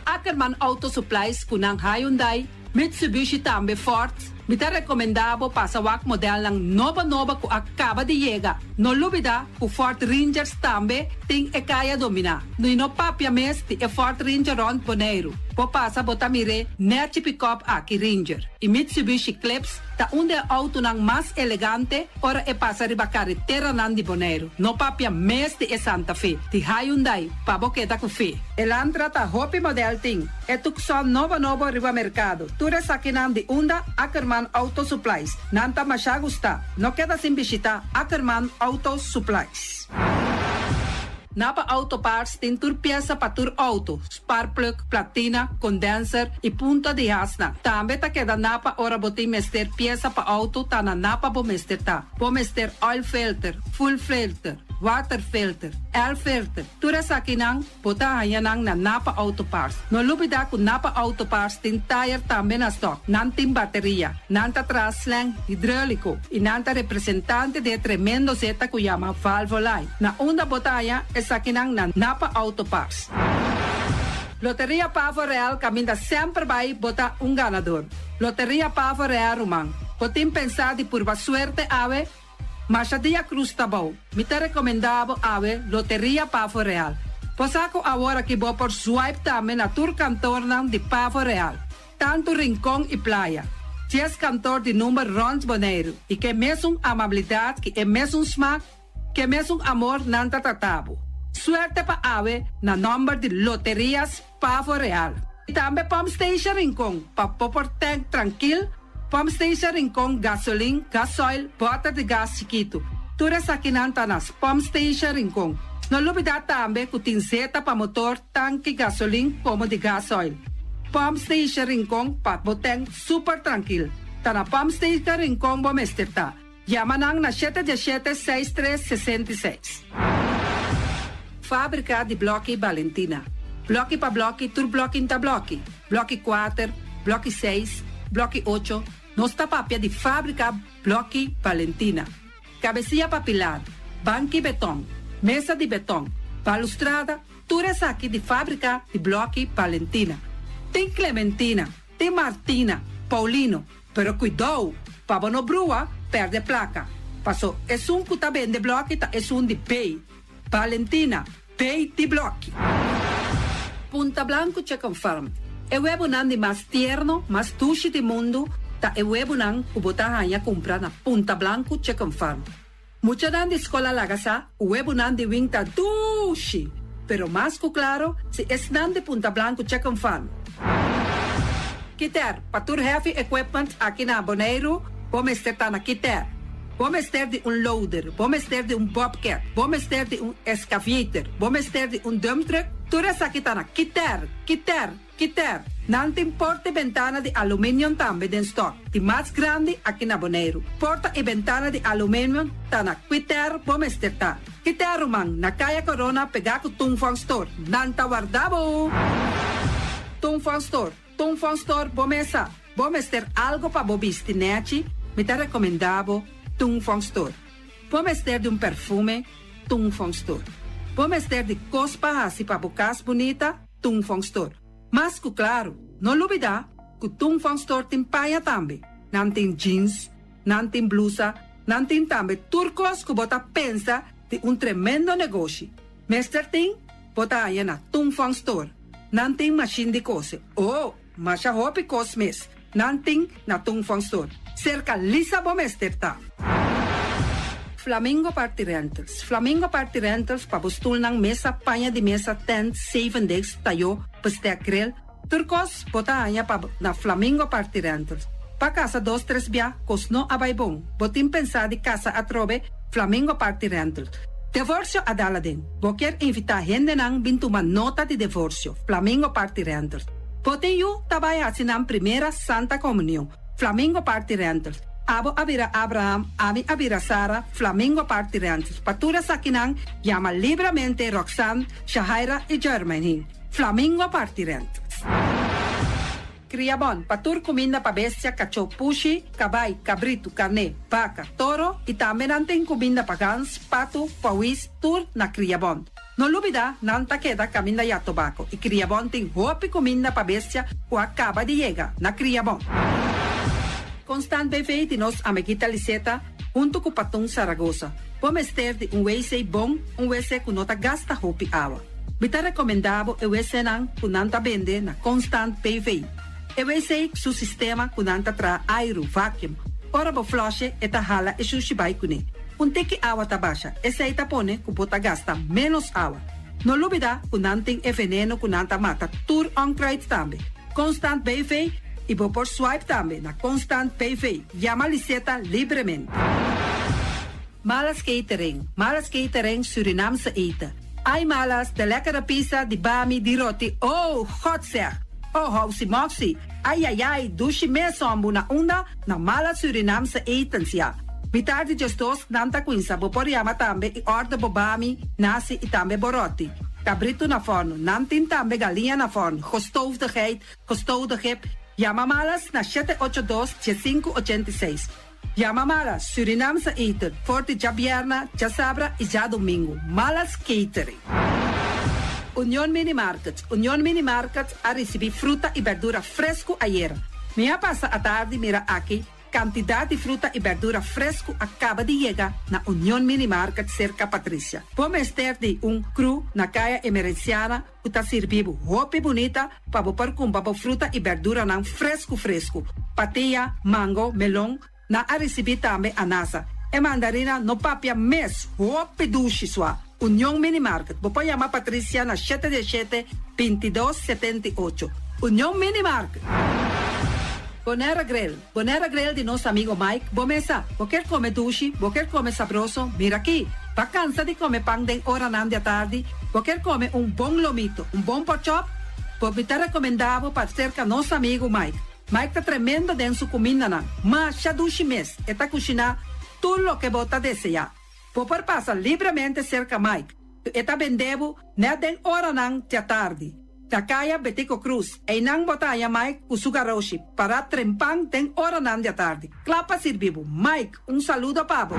Ackerman Auto Supplies ku nan Hyundai, Mitsubishi tambe Ford. Mi ta rekomendá bo pasa wak modelnan nobo nobo ku a kaba di yega. No lubidá ku Ford Rangers tambe tin e kaya dominá. No no papia mes di e Ford Ranger rònt Boneiru. Bo pasa bo ta mir'é nèchi pick-up aki Ranger. I Mitsubishi Eclipse ta un di e outonan mas elegante ora e pasa riba kareteranan di Boneiru. No papia mes di e Santa Fe. Di Hyundai, pa bo keda ku fe. Elantra ta hopi model tin. E Tucson nobo nobo riba merkado. Tur esakinan di unda Ackerman Auto Supplies. Nan ta masha gusta. No keda sin bishitá Ackerman Auto Supplies. Napa Auto Parts tin tur piesa pa tur outo, spark plug, platina, condenser i punta di hasnan. Tambe ta keda Napa ora bo tin mester piesa pa outo ta na Napa bo mester ta. Bo mester oil filter, fuel filter, Waterfilter, Air filter, tur esakinan bo ta haña nan na Napa Auto Parts. No lubida ku Napa Auto Parts tin tayer tambe na stock, nan tin bateria, nan ta traha slang hidroliko i nan ta representante di e tremendo zeta ku yama Valvoline. Na unda bo ta haña esakinan na Napa Auto Parts. Loteria Pavo Real kaminda semper bai bo ta un ganador. Loteria Pavo Real ruman, bo tin pensá di purba suerte awe? Masha dia Cruz ta bou. Mi ta recomenda bo awe Loteria Pavo Real. Bo sa cu awor aki bo por swipe tambe na tur kantornan di Pavo Real, tanto Rincon y Playa. Dies kantor di number rond Boneiru y ke mesun amabilidad ki e mesun smaak, ke mesun amor nan ta trata bo. Suerte pa awe na nomber di Loterias Pavo Real. Y tambe Pump Station Rincon pa bo por tank trankil, Pump Station Rincon gasolin, gasoil, boter di gas chikitu. Tur esakinan ta na Pump Station Rincon. No lubida tambe cu tin zeta pa motor, tanki gasolin como di gasoil. Pump Station Rincon pa bo tank super trankil. Ta na Pump Station Rincon bo mester ta. Yama nan na shete diesshete seis tres 66. Fábrika di blòki Balentina. Blòki pa blòki tur blòki n'ta blòki. Blòki kuater, blòki seis, blòki ocho, nos ta papia di fábrika blòki Balentina. Kabesia pa pilar, banki betòn, mesa di betòn, balustrada, tur esaki di fábrika di blòki Balentina. Tin Clementina, tin Martina, Paulino, Pero kuidou, pa bo no brua, pèrdè plaka. Paso esun ku ta bende blòki ta esun di bei. Valentina, bei di blòki. Punta Blanco Chicken Farm, E webonan di mas tierno, mas dushi di mundu ta e webonan ku bo ta haña kumpra na Punta Blanco Chicken Farm. Muchanan di skol a laga sa ku webonan di wing ta dushi, pero mas ku klaro si esnan di Punta Blanco Chicken Farm. Kiter, pa tur heavy equipment aki na Boneiru, bo mester ta na Kiter. Bo mester di un loader, bo mester di un bobcat, bo mester di un excavator, bo mester di un dump truck, tur esaki ta na Kiter, Kiter. Kiter, nan tin porta i bentana di aluminium tambe den stock, di mas grandi aki na Boneiru. Porta i bentana di aluminium ta na Kwiter bo mester ta. Kiter ruman, na Kaya Corona pegá ku Tung Fong Store. Nan ta warda bo! Tung Fong Store, Tung Fong Store bo mesa. Bo mester algo pa bo bisti nechi, mi ta rekomendá bo Tung Fong Store. Bo mester di un perfume, Tung Fong Store. Bo mester di kos pa hasi pa bo kas bunita, Tung Fong Store. Mas ku klaru, no lubidá ku Tung Fong Store tin paña tambe. Nan tin jeans, nan tin blusa, nan tin tambe tur kos ku bo ta pensa di un tremendo negoshi. Mester tin, bo ta haña na Tung Fong Store. Nan tin mashin di kose. Oh, masha hopi kos mes nan tin na Tung Fong Store. Serka Lisa bo mester ta. Flamingo Party Rentals Flamingo Party Rentals pa bo stulnan, mesa, paña di mesa, tent, zevendegs, tayó, bestek, grill, tur kos bo ta haña pa na Flamingo Party Rentals. Pa kasa dos tres bia kos no a bai bon, bo tin pensá di kasa atrobe, Flamingo Party Rentals. Devorsio a dal aden. Bo kier invitá hendenan bin tuma nota di devorsio, Flamingo Party Rentals. Bo tin yu ta bai hasi nan primera Santa Komunion. Flamingo Party Rentals. Abo a bira Abraham, ami a bira Sara, Flamingo Party Rentals. Pa tur esakinan, yama libramente Roxanne, Shahaira y Jermaine. Flamingo Party Rentals. Kriabon, pa tur kuminda pa bestia, kachó, pushi, kabai, kabritu, karné, baka, toro y tambe nan tin kuminda pa gans, patu, pawis, tur na Kriabon. No lubida, nan ta keda kaminda ya tobako i Kriabon tin hopi kuminda pa bestia ku a kaba di yega na Kriabon. Constant BV di nos amiguita Liseta huntu ku Patun Saragosa. Bo mester di un wc bon, un wc ku no ta gasta hopi awa. Mi ta rekomendá bo e wcnan ku nan ta bende na Constant BV. E wc su sistema ku nan ta traha airu, vacuum. Ora bo flush'e e ta hala e shushi bai kuné. Un tiki awa ta basha, esei ta pone ku bo ta gasta ménos awa. No lubidá ku nan tin e veneno ku nan ta mata tur onkruid tambe. Constant BV i bo por swipe tambe na Constant BV. Yama Liseta libremente. Malas Catering, Malas Catering Surinaamse eten. Ai Malas, de lekkere pizza, di bami, di roti, oh, God zeg! Oh, housi moxi, ai ai ai, dushi mes hombu na unda? Na Malas Surinaamse etens, ja. Mitar di 12 nan ta kuinsa. Bo por yama tambe i order bo bami, nasi i tambe bo roti. Kabritu na fòrnu. Nan tin tambe galiña na fòrnu, gestoofde geit, gestoofde kip. Yama Malas na 782 1586. Yama Malas, Surinaamse eten, for di djabièrnè, djasabra i djadumingu. Malas Catering. Union Mini Market Union Mini Market a risibí fruta i bèrdura fresku ayera. Mi a pasa atardi mira aki kantidat di fruta i bèrdura fresku a kaba di yega na Union Mini Market serka Patricia. Bo mester di un kru na Kaya Emerenciana ku ta sirbi bo hopi bunita pa bo por kumpra bo fruta i bèrduranan fresku fresku. Patia, mango, melon, nan a risibí tambe anasa. E mandarina no papia mes, hopi dushi sua. Union Mini Market, bo por yama Patricia na shete di shete, 22 78. Union Mini Market. Bonaire Grill, Bonaire Grill di nos amigo Mike, bo mesa, bo kier come dushi, bo kier come sabroso, mira aki. Bo a cansa di come pan den oranan di atardi, bo kier come un bon lomito, un bon porkchop? Bo mi ta recomenda bo pa cerca nos amigo Mike. Mike ta tremendo den su cumindanan, masha dushi mes, e ta cushina tur loke bo ta desea. Bo por pasa libremente cerca Mike, e ta bende bo net den oranan di atardi. Na Kaya Betico Cruz, einan bo ta haña Mike ku su garoshi pará trempan den oranan di atardi, kla pa sirbi bo. Mike, un saludo pa bo.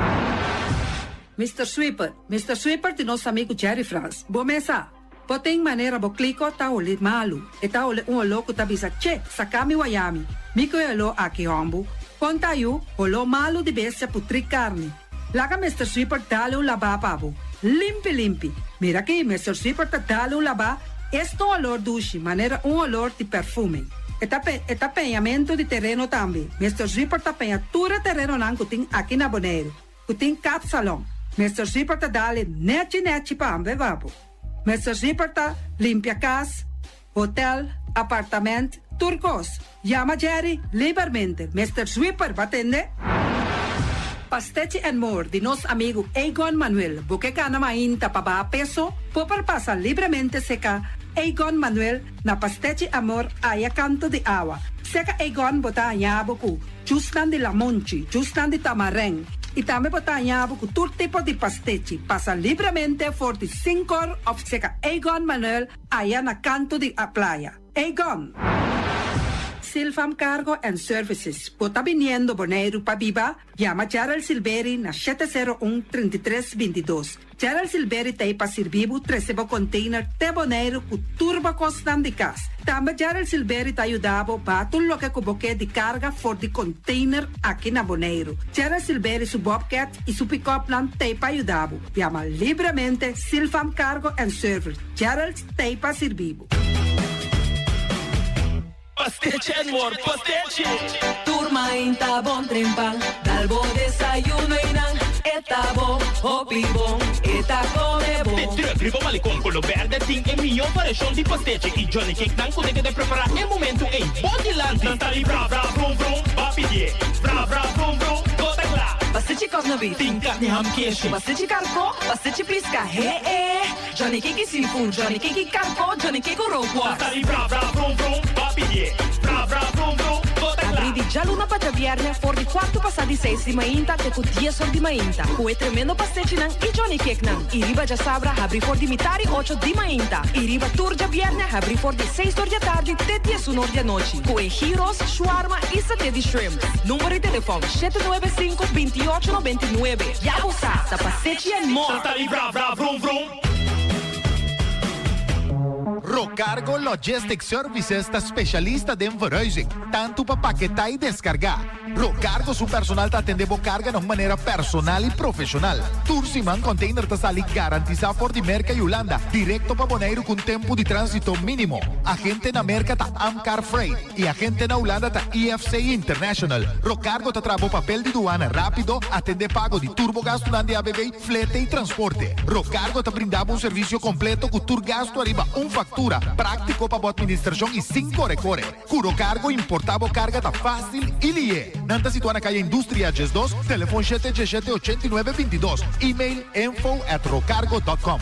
Mister Sweeper, Mister Sweeper di nos amigu Jerry Frans. Bo mes sa, bo tin manera bo kliko ta holi malu. E ta holi un oló ku ta bisa, Che, saka mi wayami. Mi ku e oló aki hòmbu. Kon ta yu, holó malu di bestia putrí karni. Laga Mister Sweeper dale un labá pa bo. Limpi limpi. Mira aki, Mister Sweeper ta dale un labá, esta un olor dushi, manera un olor di perfume. E ta pe, e ta peñamentu di tereno tambe. Mister Sweeper ta peña tur e terenonan ku tin aki na Boneiru, ku tin kapsalon. Mister Sweeper ta dale nechi nechi pa pa bo. Mister Sweeper ta limpia kas, hotel, apartament, tur kos. Yama Jerry libermente. Mister Sweeper ba tende? Pastechi and More di nos amigu Egon Manuel. Bo ke gana mainta pa baha peso? Bo por pasa libremente seka Egon Manuel na Pastechi Amor aya kanto di awa. Seka Egon bo ta haña bo ku jusnan di lamonchi, jusnan di tamarèn i tambe bo ta haña bo ku tur tipo di pastechi. Pasa libremente for di sinkor òf seka Egon Manuel aya na kanto di a playa. Egon! Silfam Cargo and Services, bo ta biniendo Boneiru pa biba? Yama Gerald Silberi na 701 33 22. Gerald Silberi ta ei pa sirbi bo trese bo container te Boneiru ku tur bo kosnan di kas. Tambe Gerald Silberi ta yuda bo baha tur loke ku bo ke di karga for di container aki na Boneiru. Gerald Silberi su bobcat i su pick-upnan ta ei pa yuda bo. Yama libremente Silfam Cargo and Service. Gerald t'ei pa sirbi bo. Pastechi and more pastechi! Tur mainta bon trempan, dal bo desayuno y nan e ta bon, hopi bon, e ta come bon. De truck riba malecon color berde tin e miyo variacion di pastechi y Johnny Cake nan cu ta keda prepara e momento ey bo dilanti. Nan ta di bra bra brum brum, ba pidié bra bra brum brum, bo ta cla. Pastechi cosna beef. Tin carni ham keshi. Pastechi carco, pastechi pisca, he e. Johnny Cake seafood, Johnny Cake karko, Johnny Cake rookworst. Ta di bra bra brum brum, ba pidié bra bra brum brum, bo ta kla. Abrí di djaluna pa djabièrnè for di kuartu pasá di seis di mainta te ku dies or di mainta, ku e tremendo pastechinan i Johnny Cakenan. I riba djasabra habrí for di mitar i ocho di mainta. I riba tur djabièrnè habrí for di seis or di atardi te diesun or di anochi, ku e gyros, shawarma i saté di shrimp. Number di telefòn, 795 28 99. Ya bo sa, ta pastechi and more! Ta di bra bra vrum vrum. Rocargo Logistic Services ta specialista den verhuizing, tanto pa paketá y descargá. Rocargo su personal ta atendé bo carga na un manera personal y profesional. Tur siman container ta sali garantisá for di Merca y Hulanda directo pa Boneiru cu un tempo di transito minimo. Agente na Merca ta Amcar Freight. Y agente na Hulanda ta IFC International. Rocargo ta traha bo papel di duana rapido, atende pago di tur bo gastunan di ABB, flete y transporte. Rocargo ta brinda bo un servicio completo cu tur gastu ariba un factura, practico pa bo administracion y sin core core. Cu Rocargo importa bo carga ta facil y lihe. Nan ta situa na Calle Industria 12, telefon shete diesshete 89 22, email info at rocargo dot com.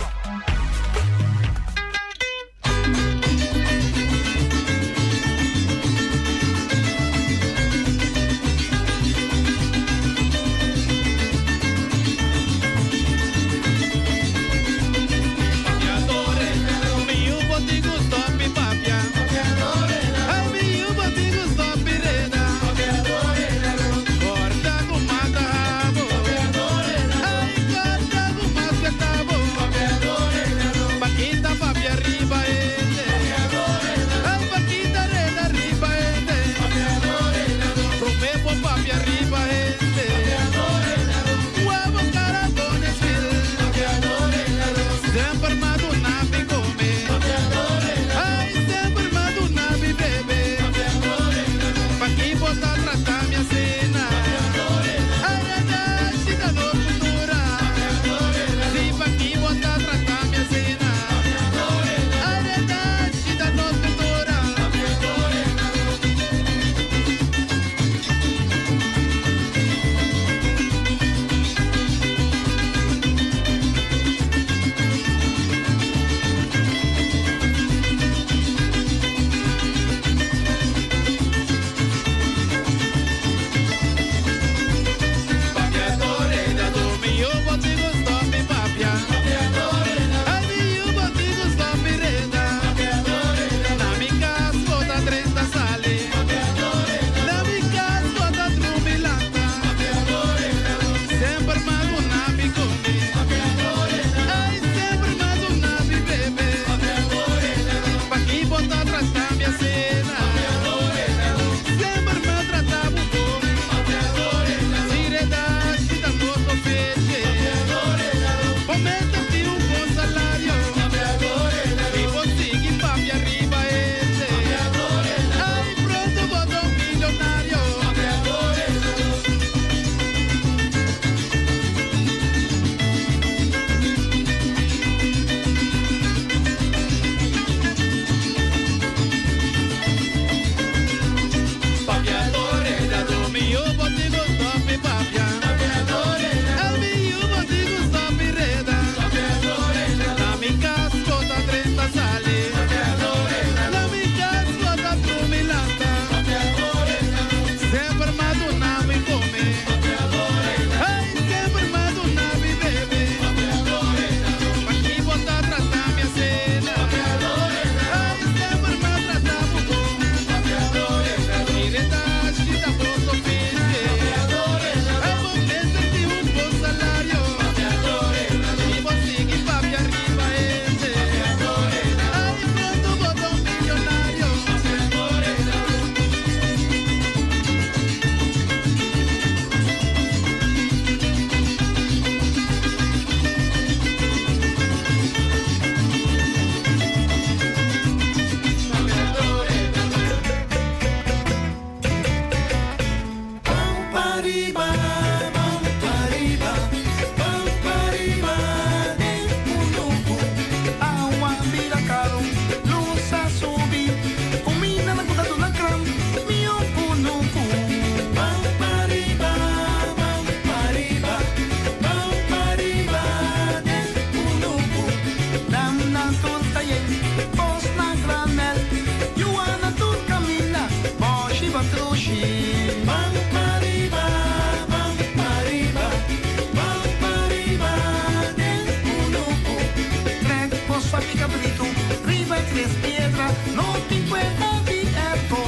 No tin kuenta di airco,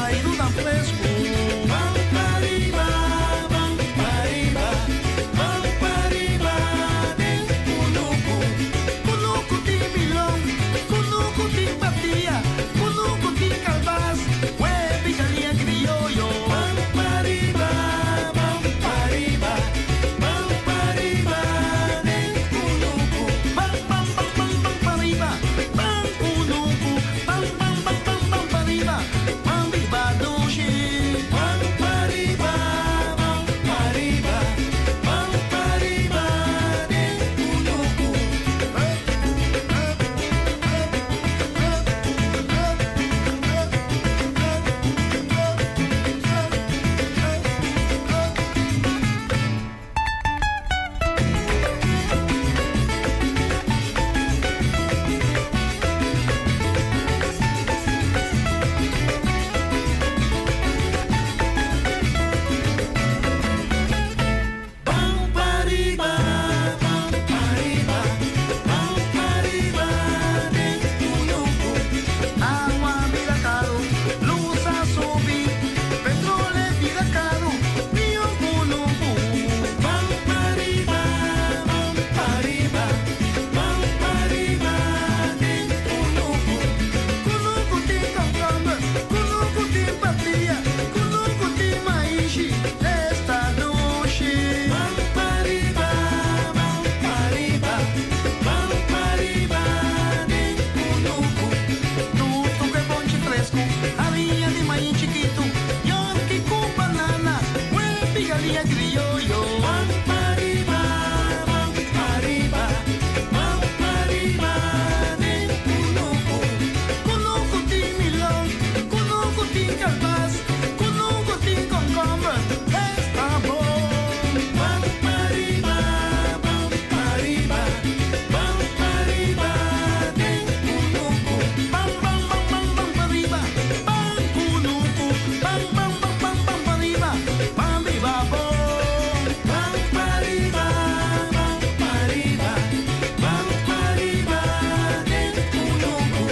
airunan fresku. Ban pariba, ban pariba, ban pariba den kunuku. Kunuku tin milon, kunuku tin patia, kunuku tin kalbas, webi galiña krioyo. Ban pariba, ban pariba, ban pariba den kunuku. Ban ban ban ban ban pariba, ban kunuku. Ban ban ban ban ban pariba, ban biba dushi. Ban pariba, ban pariba, ban pariba den kunuku. Ban pariba, ban pariba, ban pariba den kunuku. Awa bira karu, lus a subi, petroleo bira karu, mihó kunuku. Ban pariba, ban pariba, ban pariba den kunuku. Kunuku tin komkomber, kunuku tin patia, kunuku tin maishi, esta dushi. Ban pariba, ban pariba, ban pariba den kunuku. Tutu ku e bonchi fresku, hariña di maishi chikitu, yònki ku banana, webi galiña krioyo. Ban pariba, ban pariba, ban pariba den kunuku. Kunuku tin milon, kunuku tin kalbas, kunuku tin komkomber, esta bon. Ban pariba, ban pariba, ban pariba den kunuku. Ban ban ban ban ban pariba, ban kunuku. Ban ban ban ban ban pariba, ban biba bon. Ban pariba, ban pariba, ban pariba den kunuku.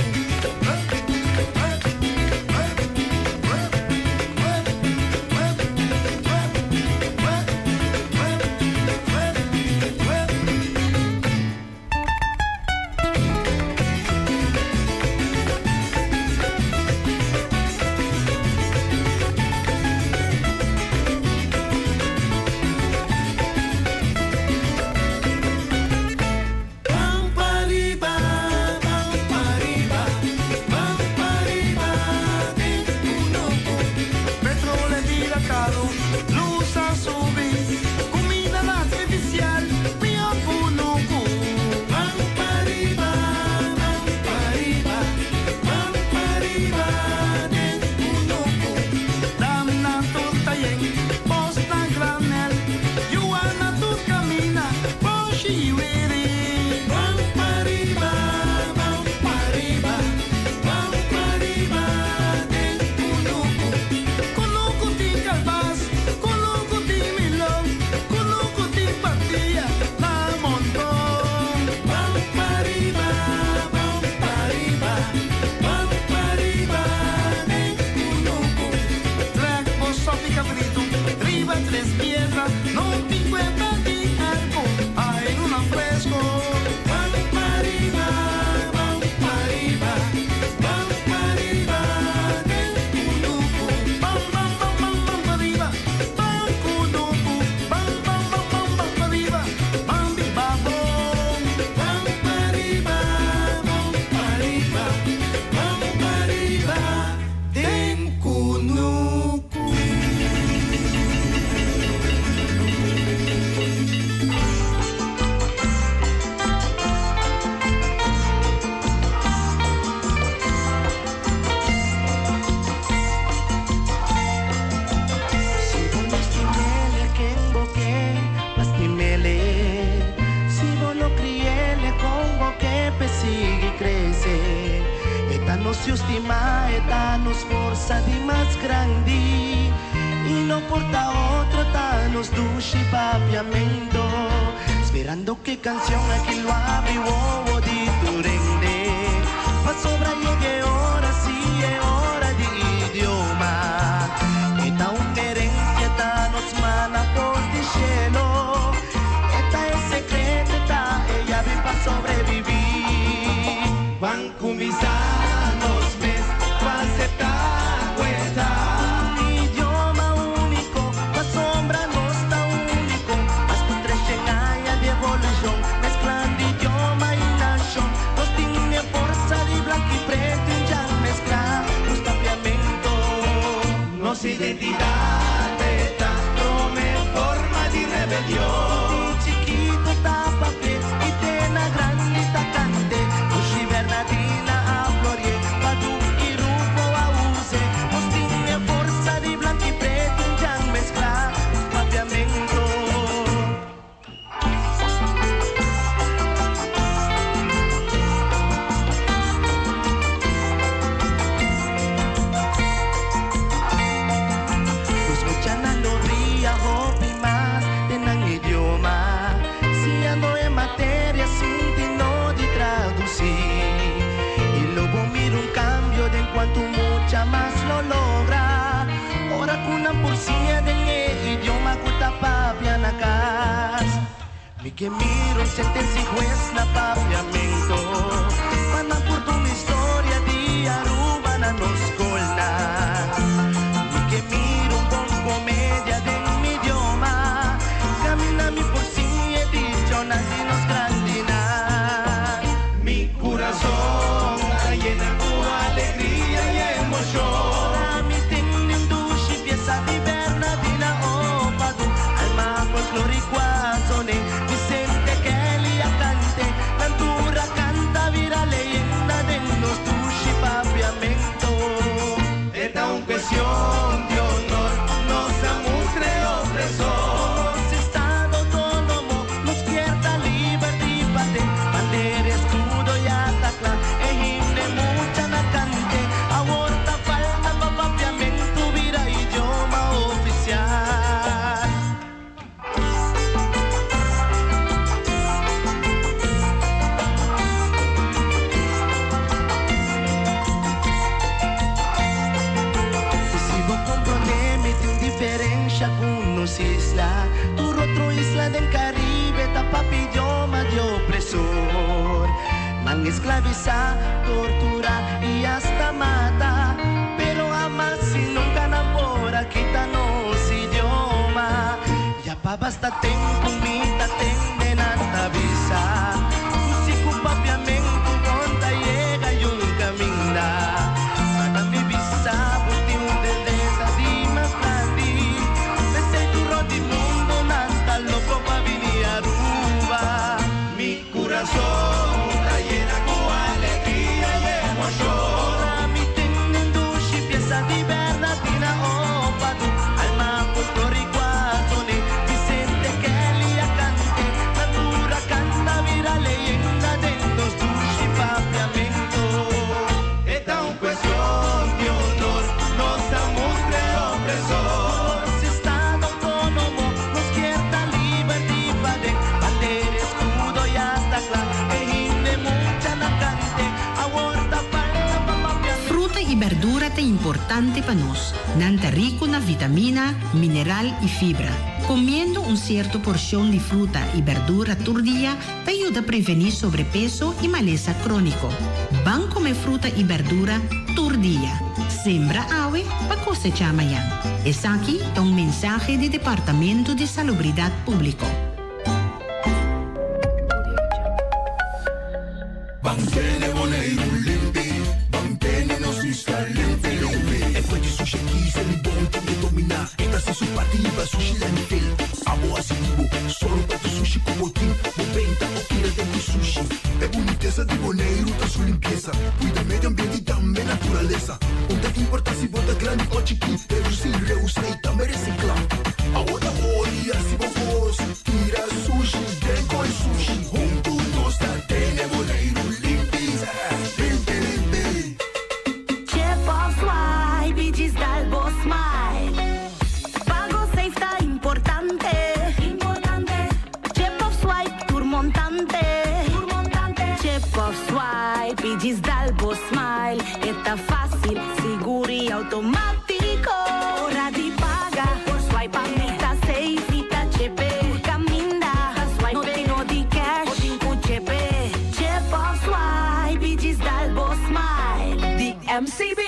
Ban pariba, ban pariba, ban pariba den kunuku. Petroleo bira karu, lus a subi, kuminda artifisial, mihó kunuku. Ban pariba, ban pariba, ban pariba den kunuku. Damnan tur ta yen, posnan granèl, yuana tur kaminda, boshi wiri. Ban pariba, ban pariba, ban pariba den kunuku. Kunuku tin kalbas, kunuku tin milon, kunuku tin patia, na monton. Ban pariba, ban pariba, ban pariba den kunuku. Trèk bo sòpi kabritu, riba tres piedra, no tin kuenta di airco, airunan fresku. Ban pariba, ban pariba, ban pariba den kunuku. Ban ban ban ban ban pariba, ban kunuku. Ban ban ban ban ban pariba, ban biba bon. Ban pariba, ban pariba, ban pariba den kunuku. Si bo no stim'é, ken bo ke pa stim'é? Si bo no kri'é, kon bo ke p'e sigui krese? E ta nos stima, e ta nos forsa di mas grandi. I no por ta otro, ta nos dushi papiamentu. Sperando ku e kansion aki lo habri wowo di tur hende. Pasobra yega e ora. Identidat ta promé forma di rebelion. Di chikitu ta papi'é i te na grandi ta kant'é. Dushi Bernadina a florié, Padu i Rufo a us'é. Nos tin e forsa di blanku i pretu djan mesklá nos papiamentu. Nos muchanan lo bria hopi mas den nan idioma, siñando e materia sin tin no di traducí. I lo bo mira un cambio den cuantu mucha mas lo logra ora cu nan por siña den e idioma cu ta papia na cas. Mi ke mira un sentencia y hues na papiamento pa nan por duna historia di Aruba na nos scolnan. Mi ke mira un bon comedia den mi idioma caminda mi por siña e dichonan di nos grandinan. Mi curazon ta yena cu alegria y emocion. Ora mi tende un dushi pieza di Bernadina Opadu, alma folklorico a zone, Vicente Kelly a cante, nan tur a canta bira leyenda den nos dushi papiamento. E ta un cuestion di honor, nos a mustra e opresor. Nos estado autonomo, nos kier ta liber di bate, bandera, escudo ya ta cla, e himno e mucha na cante, awor ta falta pa papiamento bira idioma oficial. I si bo komprondé mi tin un diferensha ku nos isla. Tur otro isla den Karibe ta papia idioma di opresor. Nan esklavisá, torturá i asta mata. Pero hamas i nunka nan por a kita nos idioma. Ya pa basta tempu mi ta tende nan ta bisa ku si ku papiamentu bon ta yega yun kaminda. Manda mi bisa bo tin un grandesa di mas grandi. P'esei tur rònt di mundu nan ta loko pa bini Aruba. Mi kurason ta yena ku alegria i emoshon. Ora mi tende un dushi piesa di Bernardina Opadu, alma folkloriko a zone, Vicente Kelly a kante, natura kanta bira leyenda den nos dushi papiamento. E ta un cuestion di honor, nos ta mustra e opresor. Nos estado autonomo, nos kier ta liber di paden, bandera, escudo ya ta cla, e himno e mucha na cante, awor ta falta pa papiamento. Fruta y berdura ta importante pa nos. Nan ta rico na vitamina, mineral y fibra. Comiendo un cierto porcion di fruta y berdura tur dia ta yuda prevení sobrepeso y malesa crónico. Ban come fruta y berdura tur dia. Sembra awe pa cosechá mañan. Esaki ta un mensahe di Departamento di Salubridad Público. Ban tene Boneiru limpi, ban tene nos isla limpi limpi. E fuente sushi aki se mi bon tin ke dominá. E ta hasi su parti riba sushi landfill. Abo hasi di bo, sòru pa tur sushi ku bo tin. Bo benta o tira den di sushi. E bunitesa di Boneiru ta su limpiesa. Kuida medio ambiente i tambe naturalesa. Un ta importá si bo ta grandi o chikí. Redusí, reusá i tambe resiklá. Awor ta ora di hasi bo kos. Tira sushi den koi sushi. Huntu nos ta tene Boneiru limpi. Limpi limpi. Chip of swipe i djis dal bo smile. Pago safe ta importante. Chip of swipe tur montante. Chip of swipe i djis dal bo smile. E ta fácil, sigur i automátiko. Ora di paga, por swipe pa mi ta safe. Mi ta chepe, tur kaminda. No tin no di cash, bo tin ku chepe. Chip of swipe i djis dal bo smile. Di MCB.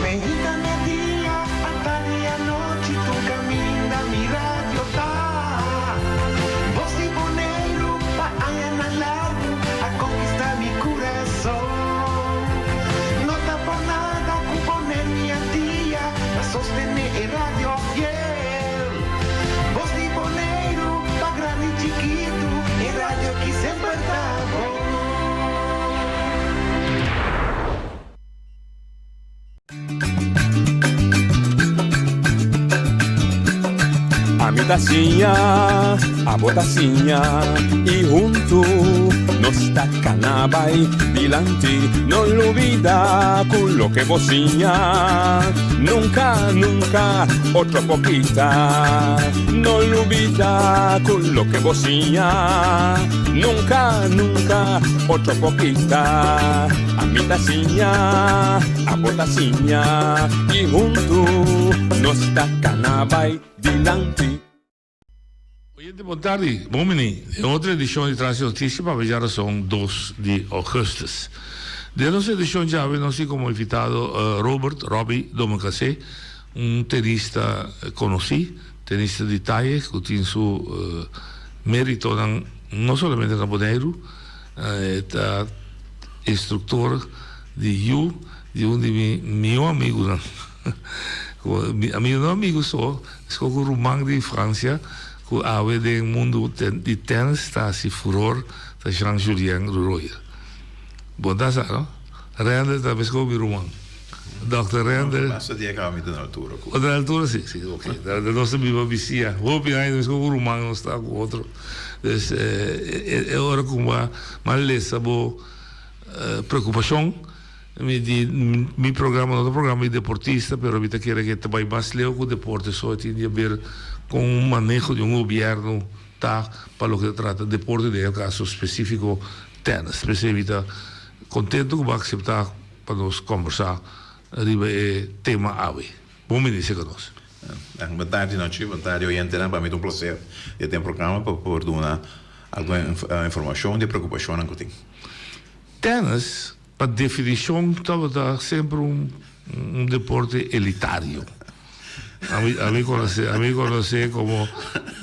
Meinta merdia, atardi anochi, tur kaminda mi radio ta. Bos di Boneiru pa añanan largu a konkistá mi kurason. ta siña, abo ta siña i huntu nos ta kana bai dilanti. No lubida ku loke bo siña nunka, nunka otro por kita. No lubida ku loke bo siña nunka, nunka otro por kita. Ami ta siña, abo ta siña i huntu nos ta kana bai dilanti. Oyente bon tardi, bon bini den otro edicion di Tras di Noticia pa Bella Razon dos di augustus. Den nos edicion djawe nos tin como invitado Robert Robby Domencasé, un tenista conoci, tenista di taye cu tin su meritonan no solamente na Boneiru, e ta instructor di yu di un di mi miho amigunan. Amigu no amigu so, esco cu ruman di infancia cu awe den mundu di tennis ta haci furor ta Jean Julien Royer. Bo ta sa no? Render ta mesco mi ruman. Dòkter Render. Basta dia caba mi ta na altura cu. Bo ta na altura? Si, si, ok. Nos ta biba bisia. Hopi aña mesco cu ruman nos ta cu otro. Dus e ora cu bo a lesa bo preocupacion. Mi di, mi programa no ta programa di deportista, pero mi ta kere ke ta bai mas leu ku deporte so e tin di haber kon un maneho di un gobierno ta pa loke ta trata deporte, den e kaso spesifiko tennis. P'esei mi ta kontento ku bo a akseptá pa nos kombersá riba e tema awe. Bon bini serka nos. Bon tardi Nochi, bon tardi oyentenan. Pa mi ta un plaser di ta den programa pa por duna algun informashon di e preokupashonnan ku tin. Tennis Pa definishon tabata semper un un deporte elitario. Ami ami konosé ami konosé komo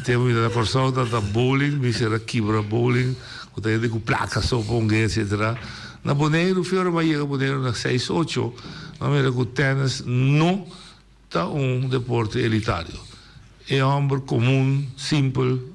tempu mi ta na Kòrsou tabata bowling mi sera kibra bowling ku ta hende ku plaka so pong'é etsetera. Na Boneiru fiora mi a yega Boneiru na seis ocho mi a mira ku tènis no Ta un deporte elitario. E homber comun, simpel,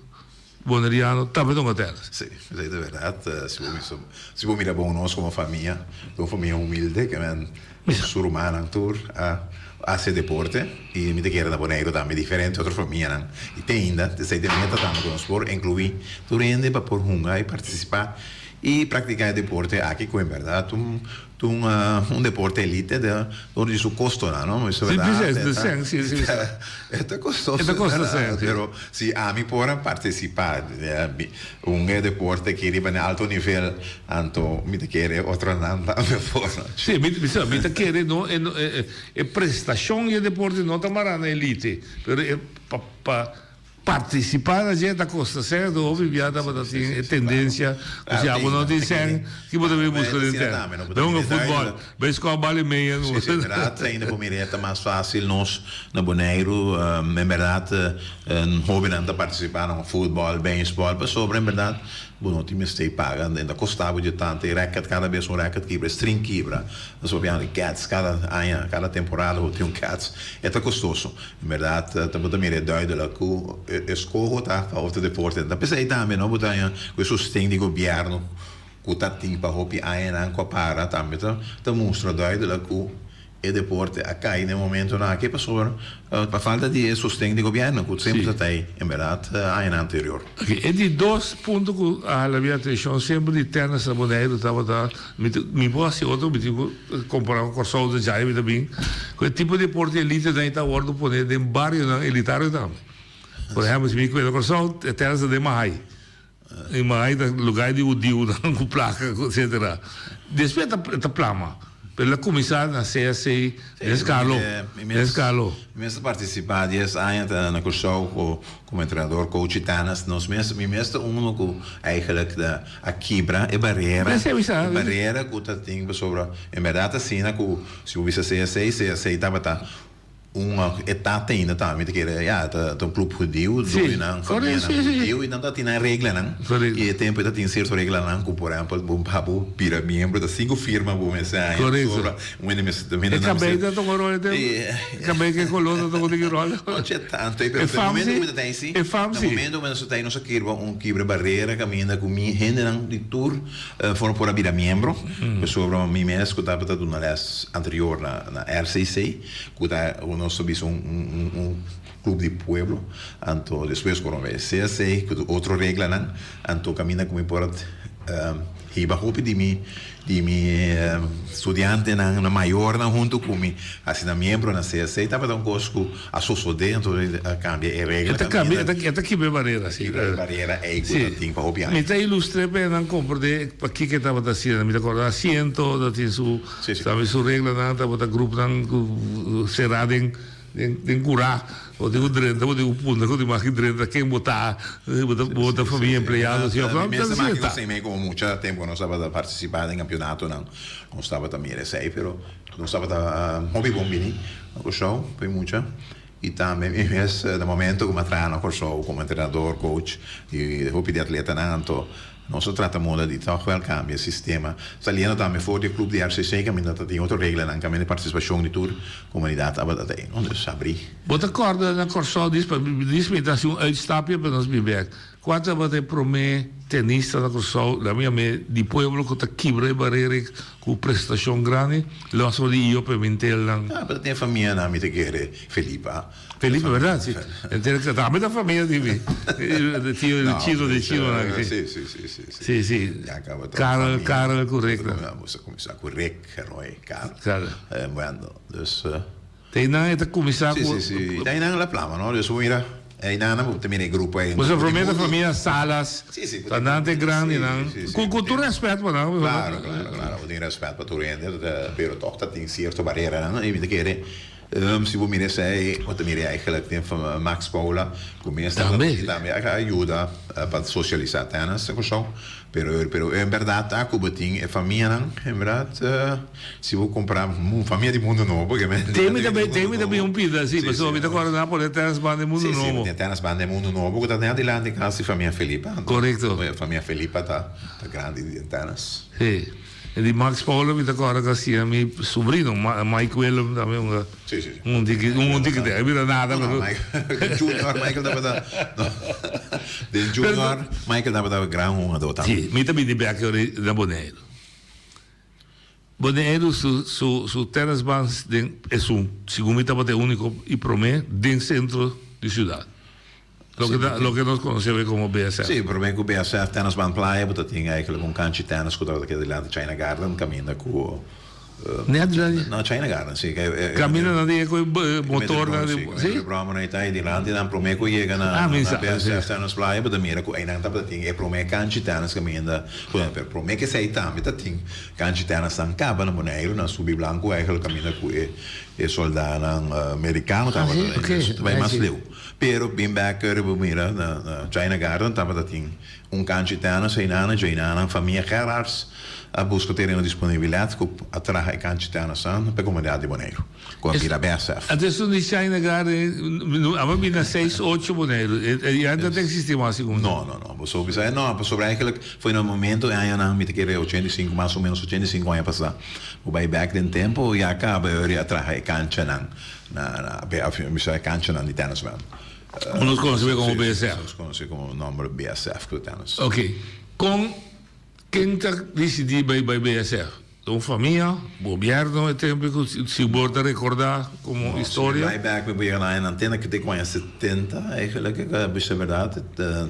boneriano tambe ta hunga tenis. Sí, esei ta berdad. Si bo bisa, si bo mira bon nos como famia, ta un famia humilde ke men su rumannan tur a haci deporte y mi ta kere na Boneiru tambe diferente otro famianan y te ainda esei ta e meta tambe ku nos por inclui tur hende pa por hunga y participa y practica e deporte aki ku en berdad un Ta un deporte elite dor di su kostonan, no? Sí, precies, de sèn, sí, sí. E ta kostoso. E ta kosta sèn, sí. Pero si ami por a partisipá un e deporte aki riba na alto nivel, anto mi ta kere otronan tambe por. Sí, mi mi ta kere no e prestashon di e deporte no ta mará na elite, pero e pa pa Partisipá na dje ta kosta sèn, anto hopi bia tabata tin e tendensia ku si abo no tin sèn, ki bo ta bin buska den tèn? Bai hunga futbòl, bai skòp bal i meia. Sí, sí, en bèrdat ainda por mira e ta mas fásil nos na Boneiru, en bèrdat hóbennan ta partisipá na futbòl, beisbòl, pasobra en bèrdat Bo no tin mester paga, den ta kosta bo dje tantu e rèkèt kada bes un rèkèt kibra, e string kibra. Nos papia di kèts kada aña, kada temporada bo tin un kèts, e ta kostoso. En bèrdat ta bo ta mira e duidelik ku e eskoho ta pa otro deporte. Ta p'esei tambe no bo ta haña ku e sosten di gobièrnu ku ta tin pa hopi añanan ku a para tambe ta ta mustra duidelik ku E deporte a kai den momentonan aki pasobra pa falta di e sosten di gobièrnu ku semper ta ta ei en bèrdat añanan anterior. Oke, e di dos punto ku a hala mi atenshon semper di tènis na Boneiru tabata, mi ta mi por hasi otro, mi tin ku kompará ku Kòrsou ta djai mi ta bin, ku e tipo di deporte elite nan ta wòrdu pone den barionan elitario tambe. Por ehèmpel si mi kueda Kòrsou e tènis ta den Mahai. I mai ta lugar di hudiunan ku plaka etcetera. Despues e ta plama. Pero el a kuminsá na CSC Descalo. Descalo. Mi mes a partisipá dies aña ta na Kòrsou komo entrenador, coach di tènis. Nos mes, mi mes ta uno ku eigenlijk ta a kibra e barera, e barera ku ta tin pasobra en bèrdat asina ku si bo bisa CSC, CSC tabata Un e tata ainda ta mi ta kere ya ta ta un club hudiu doñonan famianan hudiu y nan ta tin nan reglanan y e tempo e ta tin cierto reglanan cu por ehempel bo pa bo bira miembro ta cinco firma bo mester haña pasobra un hende mester E cabey ta toca rol e tempo e cabey ke color ta toca tin ki rol No che tanto pero e momento cu mi ta tin si na momento cu mi ta tin nos a kibra un kibra barera caminda cu mi hendenan di tur forma por a bira miembro pasobra mi mes cu tabata duna les anterior na RCC. Ku ta ku nos. nos ta bisa un un un club di pueblo, anto despues ku nos bai CSC ku otro reglanan, anto kaminda ku mi por a hiba hopi di mi di mi studiantenan, na mayornan huntu ku mi hasi nan miembro na CSC tabata un kos ku a sosodé, anto a kambia e regla E ta kambia, e ta kibra e barera, si. Kibra e barera ei ku ta tin pa hopi aña. Mi ta ilustr'é pa e nan komprendé pakiko e tabata hasiendo. Mi ta kòrda asiento ta tin su, tambe su reglanan, tabata grupnan ku será den Den kurá, bo tin ku drenta, bo tin ku puntra ku tin mas ki drenta ken bo ta, bo ta bo ta famia empleado si òf no. Mi mester maki nos tin komo mucha tempu nos tabata partisipá den kampionatonan, nos tabata mira esei, pero nos tabata hopi bon bini na Kòrsou pa e mucha i tambe mi mes na momento ku mi a traha na Kòrsou komo entrenador, coach di hopi di atletanan anto Nos a trata moda di tòg wèl kambia e sistema, saliendo tambe for di e klup di RCC kaminda ta tin otro reglanan kaminda e partisipashon di tur komunidat tabata ta ei, no? Dus habrí. Bo ta kòrda na Kòrsou dis pa dis mi ta hasi un uitstapje pa nos bin bèk. Kua tabata e promé tenista na Kòrsou, laat mi yam'é di pueblo ku ta kibra e barera ku prestashon grandi? Lòs for di Iyo Pimentelnan. Ah, pero tin e famianan mi ta kere Felipa. Felipe, verdad? Si. Enter, tambe ta familia di mi. De tio, de chino, de chino. Si, si, si, si. Si, si. Ya acaba ta Karel, familia. Karel cu Rick. Vamos a cuminsa cu Rick, Roy, Karel. Karel. Bueno, dus. Te einan e ta cuminsa Si, cu. si, si. Te einan la plama, no? Dus mira, einan nan bo ta mira e grupo ei. Boso prome ta familia Salas. Si, si. Ta nan te grandi nan. Si, si, si. Cu, cu tur respet pa nan. Claro, claro, claro. Bo tin respet pa tur hende, pero toch ta tin cierto bareranan y mi ta kere. Si bo mira esei, bo ta mira eigenlijk den Max Paula ku mes Tambe. tambe a yuda pa sosialisá tènis na Kòrsou. Pero pero en bèrdat ta ku bo tin e famianan, en bèrdat si bo kompará famia di Mundu Nobo ke men Te mi ta bay te mi ta bay un pida si, pasobra mi ta kòrda nan a pone tènis banda di Mundu Si, si, Nobo. tin tènis banda di Mundu Nobo ku ta den adilanti kas di famia Felipa. Korekto. Famia Felipa ta ta grandi den tènis. Si. E di Max Paula mi ta kòrda ku a siña mi sobrino, Mike Willem tambe un un tiki un tiki te a bira nada No, no, Mike Junior Michael tabata no den Junior Michael tabata gran hungadó tambe. Si, mi ta bini bèk yori na Boneiru. Boneiru su su su tennisbaan den esun segun mi tabata e úniko i promé den sentro di siudat. Loke ta loke nos conoce hoy como BSF. Sí, prome cu BSF Tennis Baan Playa bo ta tin eigenlijk un canchi tennis cu tabata keda dilanti China Garden caminda cu Net dilanti? No, China Garden, sí. Caminda nan tin cu e motor nan Sí, sí. E broma nan ta ahí dilanti nan prome cu yega na BSF Tennis Playa bo ta mira cu eynan tabata tin e prome canchi tennis caminda cu pero prome cu esey tambe ta tin canchi tennis nan caba na Boneiru na Subi Blanco eigenlijk caminda cu e soldanan Mericano tabata ta bay mas leu. Pero bin bek riba mira na China Garden tabata tin un kanchi tennis einana djainana famia Gerards a buska tereno disponibilat ku a traha e kanchi tennis nan pa e komunidat di Boneiru ku a bira BSF. Anto esun di China Garden aba bin na seis ocho Boneiru e ya no ta existi mas segun No no no boso bisa no pasobra eigenlijk foi na momento e añanan mi ta kere 85 mas o menos 85 aña pasa bo bai bek den tempo ya kaba e ora a traha e kanchanan Na na bisa e kanchanan di tennis man. Nos konosé komo BSF. Nos konosé komo nomber BSF ku tennis. Ok. Kon ken ta disidí bai bai BSF? Ta un famia, gobièrnu e tempu ku si bo ta rekordá komo historia? No, si mi bai bèk mi por yega na añanan tenta ku te ku aña setenta eigenlijk bisa bèrdat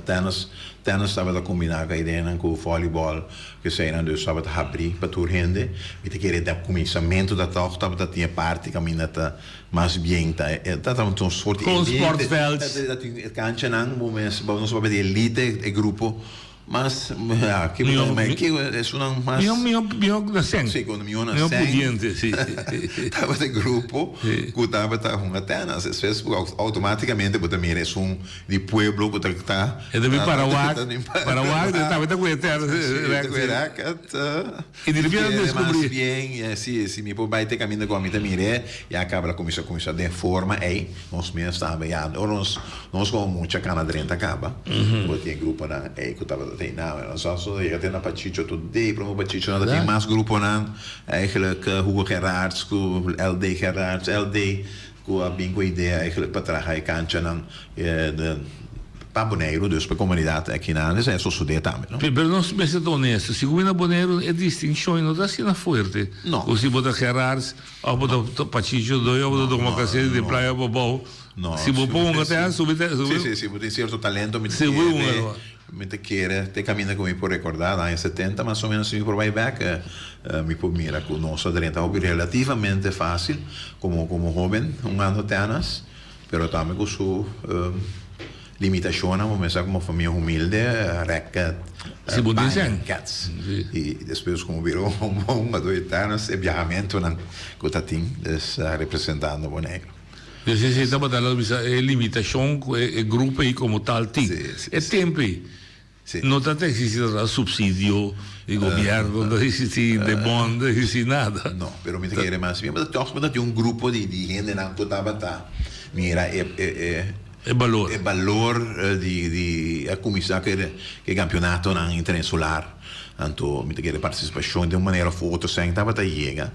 tennis tennis tabata kombiná ku e ideanan ku vòlibòl Eseinan dus tabata habrí pa tur hende. Mi ta kere den kuminsamentu ta tòg tabata tin e parti kaminda ta mas bien ta e tabata un sort di Kon elite. sportveld. Ta tin e kanchanan bo mes bo nos papia di elite e grupo mas ya ke bo ta ke esunnan mas Mihó mihó mihó na sèn. Si ku mihó na Mihó sèn. pudiente si. Tabata e grupo ku tabata hunga tènis. Despues outomátikamente bo ta mira esun Di pueblo ku ta ta. E ta bin Paraguay, Paraguay ta tambe ta ku e tera racket. I di repente a deskubrí. Mas bien, si, si mi por bai te kaminda ku ami ta mir'é, ya kaba la kuminsá kuminsá den forma ei, nos mes tambe ya ora nos nos komo mucha kana drenta kaba, bo tin e gruponan ei ku tabata tin nan, nos a yega te na Pachicho tur dei, prome Pachicho nan ta tin mas gruponan, eigenlijk Hugo Gerards ku LD Gerards, LD. Ku a bin ku e idea eigenlijk pa traha e kanchanan de. Pa Boneiru, dus pa e komunidat akinan, esei a sosodé tambe, no? Pero nos mester ta honesto, si ku mi na Boneiru e distinshon no ta asina fuerte ku si bo ta Gerards òf bo ta Pachicho Doyo òf bo ta Don Macaseri di Playa Pabou, si bo por hunga te a subi te subi. Si, si, si bo tin sierto talento mi ta kere, mi ta kere te kaminda ku mi por rekordá, na aña setenta mas o menos si mi por bai bèk, mi por mira ku nos a drenta hopi relativamente fásil komo komo hóben hungando tènis. Pero tambe ku su limitashonnan, bo mester komo famia humilde, rèkèt, paña, kèts. I despues komo bira un hungadó di tènis, e biahamentunan ku ta tin, dus representando Boneiru. Dus esei tabata lo bisa e limitashon ku e grupo ei komo tal tin. E tempu ei No ta ta existi ta subsidio di gobierno, no ta existi de bon, no ta existi nada. No, pero mi ta kere mas bien, pasobra tòg bo ta tin un grupo di di hendenan ku tabata mira e e e E balor. E balor di di a kuminsá ku e kampionatonan interinsular. Anto mi ta kere partisipashon di un manera òf otro sèn tabata yega.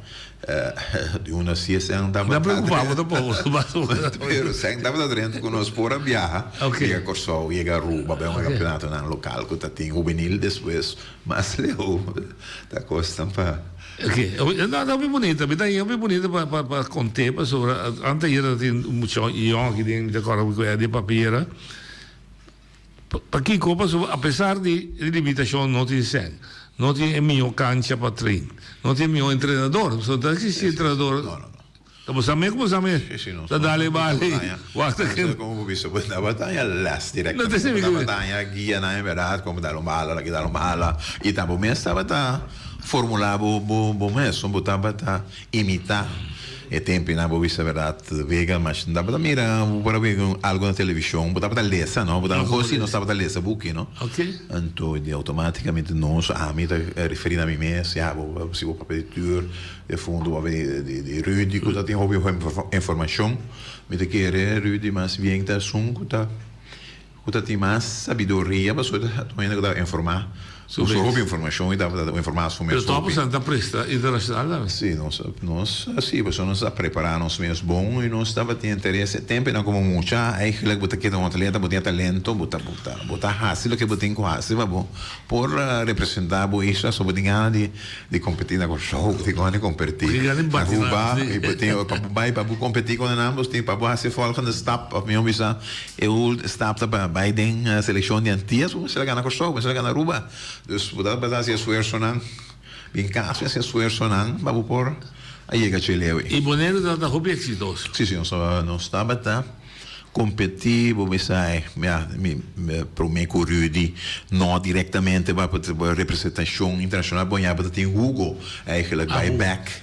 Di una si esei tabata No preocupa bo tampoco. Pero esei tabata drenta cu nos por a biaha. Yega Corsou, yega Aruba, bay un campeonatonan local cu ta tin hubenil despues mas leu ta cosnan pa. Ok, no ta hopi bunita, mi ta haña hopi bunita pa pa pa conte pasobra antes ayer ta tin un mucha yong aki den mi ta corda cu Eddie Papiera. Pakiko? Pasobra apesar di e limitashon no tin sèn, no tin e mihó kancha pa train, no tin e mihó entrenador, pasobra no ta eksistí entrenador. Ta bo sa mes ku bo sa mes ta dale bale wak ta ken. Komo bo bisa bo tabata haña lès direktamente, bo tabata haña guianan en bèrdat komo dal un bala, laki dal un bala i ta bo mes tabata formulá bo bo mes, bo tabata Imitá e tempunan bo bisa berdad wega mas no tabata mira bo por a wega algo na television bo tabata lesa no bo tabata gosi nos tabata lesa buki no anto di automaticamente nos ami ta referi na mi mes ya bo si bo papia di tur de fondo bo papia di Rudy ku ta tin hopi informacion mi ta kere Rudy mas bien ta esun ku ta Ku ta tin mas sabiduria pasobra ta un hende ku ta informá ku su hopi informashon i ta informá su mes hopi. Pero tòg ta presta internashonal tambe. Sí, nos nos sí pasobra nos a prepará nos mes bon i nos tabatin interes e tempunan komo mucha eigentlik bo ta keda un atleta bo tin e talento bo ta bo ta bo ta hasi loke bo tin ku hasi pa bo por representá bo isla so bo tin gana di di kompetí na Kòrsou bo tin gana di kompetí na Aruba i bo tin pa bo bai pa bo kompetí ku nan bo tin pa bo hasi e volgende stap òf mihó bisa E ult stap ta pa bai den seleccion di Antillas, bo mester a gana Corsou, bo mester a gana Aruba. Dus bo ta bata haci esfuerzonan, bin cas y haci esfuerzonan pa bo por a yega Chile awe. Y Boneiru tabata hopi exitoso. Si, si, nos nos tabata competi, bo bisa ay, ya, mi prome cu Rudy, no directamente pa representacion internacional, bo ya bo ta tin Hugo eigenlijk bai back.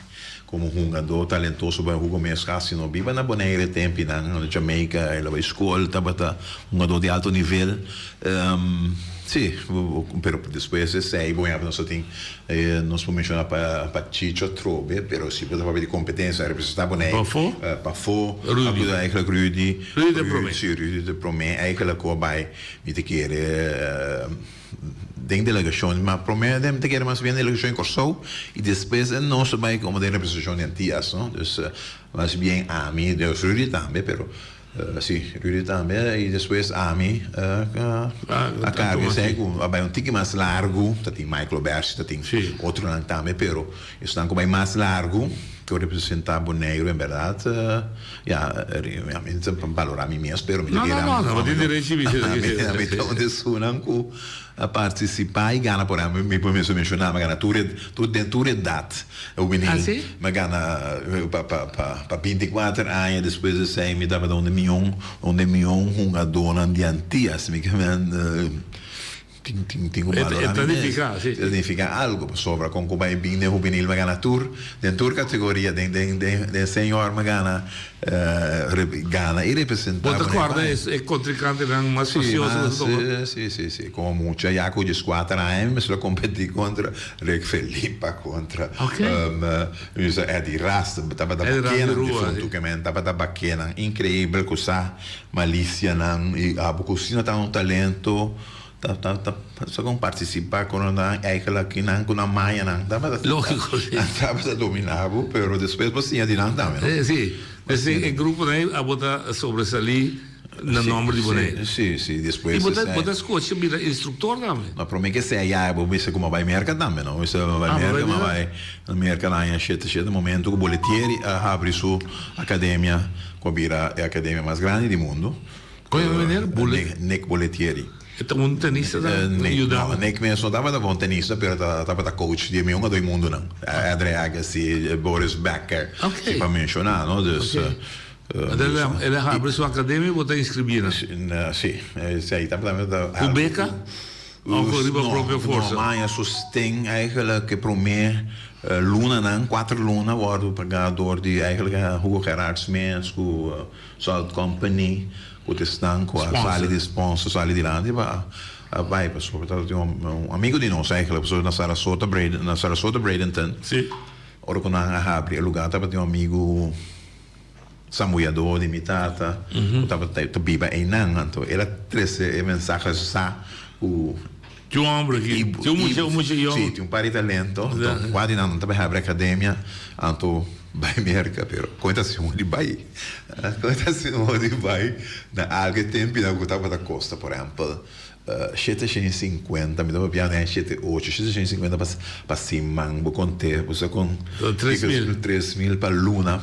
Komo hungadó talentoso bai Hugo mes kasi no biba na Bonaire e tempinan, na Jamaica el a bai skol, tabata hungadó di alto nivel. Sí, pero despues esei bo nos a tin, nos por menshoná pa Chicho atrobe, pero si bo ta papia di kompetensia representá Bonaire Pafó? Pafó, Rudy. Eigenlijk Rudy. Rudy ta promé. Sí, Rudy ta promé eigenlijk ku a bai, mi ta kere. Den delegashon, ma promé den ta kere mas bien delegashon di Kòrsou i despues nos a bai komo den representashon di Antias, no? Dus mas bien ami, dus Rudy tambe, pero si, Rudy tambe i despues ami a karga esei ku a bai un tiki mas largu, ta tin Michael Obersi, ta tin otronan tambe, pero esnan ku bai mas largu ku representá Boneiru en bèrdat, ya, mi ta balorá mi mes, pero mi ta kere No, no, no, bo tin derechi di bisa esei. Mi ta un di esunnan ku a partisipá i gana, por ehèmpel, mi por mester menshoná, mi a gana tur e, tur den tur edat. Ah, si? Mi a gana pa pa pa pa binti kuater aña, despues di esei mi tabata un di mion, un di mion hungadónan di Antias. Mi ke men Tin tin tin ku E balorá ta mi mes. nifiká, si. Ta nifiká algu, pasobra kon ku bai bin den hubenil mi a gana tur, den tur kategoria, den den den den senior mi a gana gana i representá Bo ta Boneiru. kòrda e e kontrinkantenan mas Si, fasioso ku mas ta topa? si si si. Komo mucha ya ku dieskuater aña mi mester a kompetí kontra Rick Felipa, kontra Oké. mi bisa Eddie Ras, tabata Eddie Ras di bakenan Rua, difuntu si. ke men tabata bakenan inkreibel ku sa malisianan i abo ku si no ta un talento. Ta ta ta sa kon partisipá ku nan eigenlijk kinan ku nan mayanan tabata Lógiko, sí. Nan tabata dominá bo, pero despues bo siña di nan tambe, no? Sí, sí. P'esei e gruponan ei abo ta sobresalí. Na nomber di Bonaire. Si, si, despues. I bo ta, bo ta scoge bira instructor tambe? No, prome ke sea ya, bo bisa ku mi a bai Merka tambe, no? Bisa mi a bai Merka, mi a bai na Merka na aña shete shete, momento ku Boletieri a habri su akademia, ku a bira e akademia mas grandi di mundu. Kon yama meneer? Bole? Nick Boletieri. E ta un tenista ta yuda? No, Nick mes no tabata bon tenista, pero ta tabata coach di e mihó di mundunan. Andre Agassi, Boris Becker, si pa menshoná, no? Dus. El a habri su academia y bo ta inscribi nan? Si, esey tabata. Cu beca of cu riba propio forsa? No, maya sosten eigenlijk e prome lunanan, cuater luna wordo paga door di eigenlijk Hugo Gerharts mes cu Salt Company cu ta esnan cu a sali di sponsor sali dilanti pa a bay pasobra tabata tin un amigo di nos eigenlijk pasobra na Sarasota na Sarasota Bradenton ora cu nan a habri e lugar tabatin un amigo Sambuyadó di mi tata ku tabata ta biba einan. Anto el a trese e mensahe sa ku. Tin un homber aki. Tin un mucha, un mucha yòn. Si, tin un par di talento. Anto kua di nan nan ta bai habri akademia. Anto bai Merka. Pero kon e ta hasi di bai? Kon e ta hasi di bai na algu e tempunan ku tabata kosta? Por ehèmpel, 750, mi ta papia den shete ocho, 750 pa pa siman bo kont'é, bo sa kon 3000. 3000 pa luna,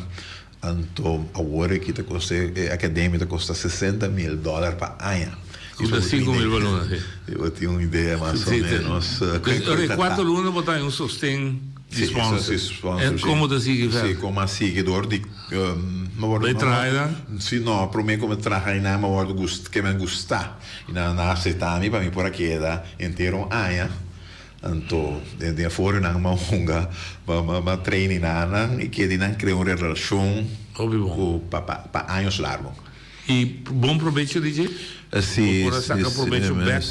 anto awor aki ta kosta e akademia ta kosta 60 mil dòler pa aña. Ku ta 5000 pa luna, si. Bo tin un idea mas o ménos. Ora e kuater luna bo ta haña un sosten di sponsor. Si, sponsor, En komo ta sigui verder? Si, komo a sigui dor di Bai traha einan? Si, no, promé ku mi traha einan mi a wòrdu ke mi a gusta. I nan a acepta mi pa mi por a keda henter un aña. Anto den den aforio nan m'a hunga, m'a train nan i keda nan crea un relacion cu pa pa años largo. I bon probecho di dje? Si, Bo por a saca probecho bek?